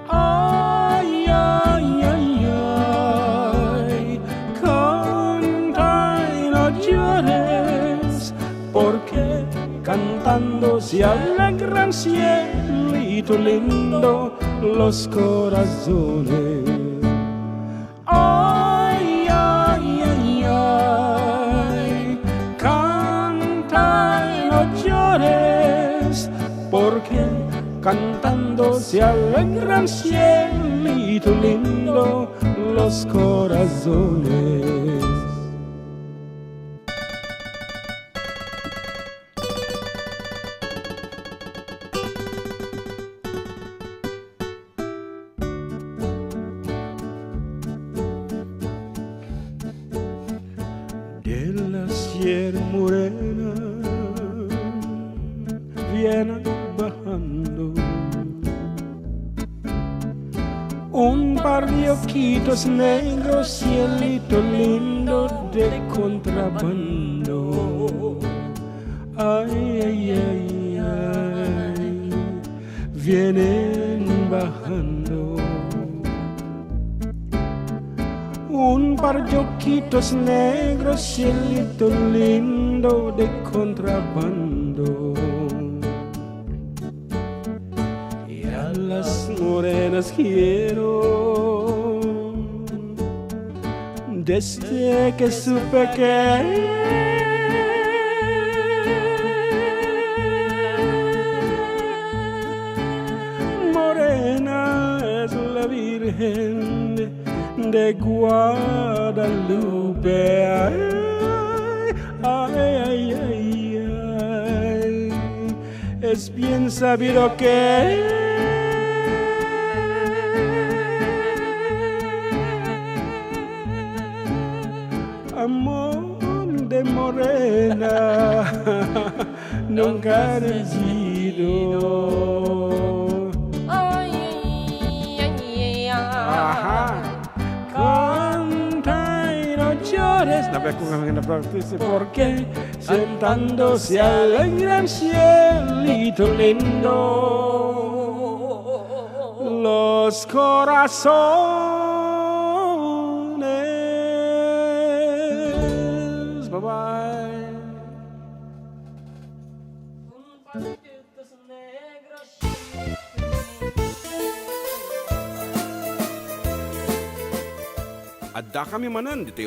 Ay, ay, ay, ay, canta y no llores, porque cantando se alegran, cielito lindo, los corazones. Ay, ay, ay, ay, canta y no llores, porque cantando se alegran, cielito lindo. corazones. De la Sierra Morena vienen bajando un par de ojitos negros, cielito lindo de contrabando. Ay, ay, ay, ay, vienen bajando un par de ojitos negros, cielito lindo de contrabando. Y a las morenas quiero desde que supe que morena es la Virgen de Guadalupe. Ay, ay, ay, ay, ay. Es bien sabido que amor de morena nunca ha nacido. Ay, ay, ay, ay, ay. Aha. Canta y no llores. Nabiag ko nga nga na-practice, eh. Porque sentando se alegran, cielito lindo, los corazones. Bye-bye. Addakami manen ditoy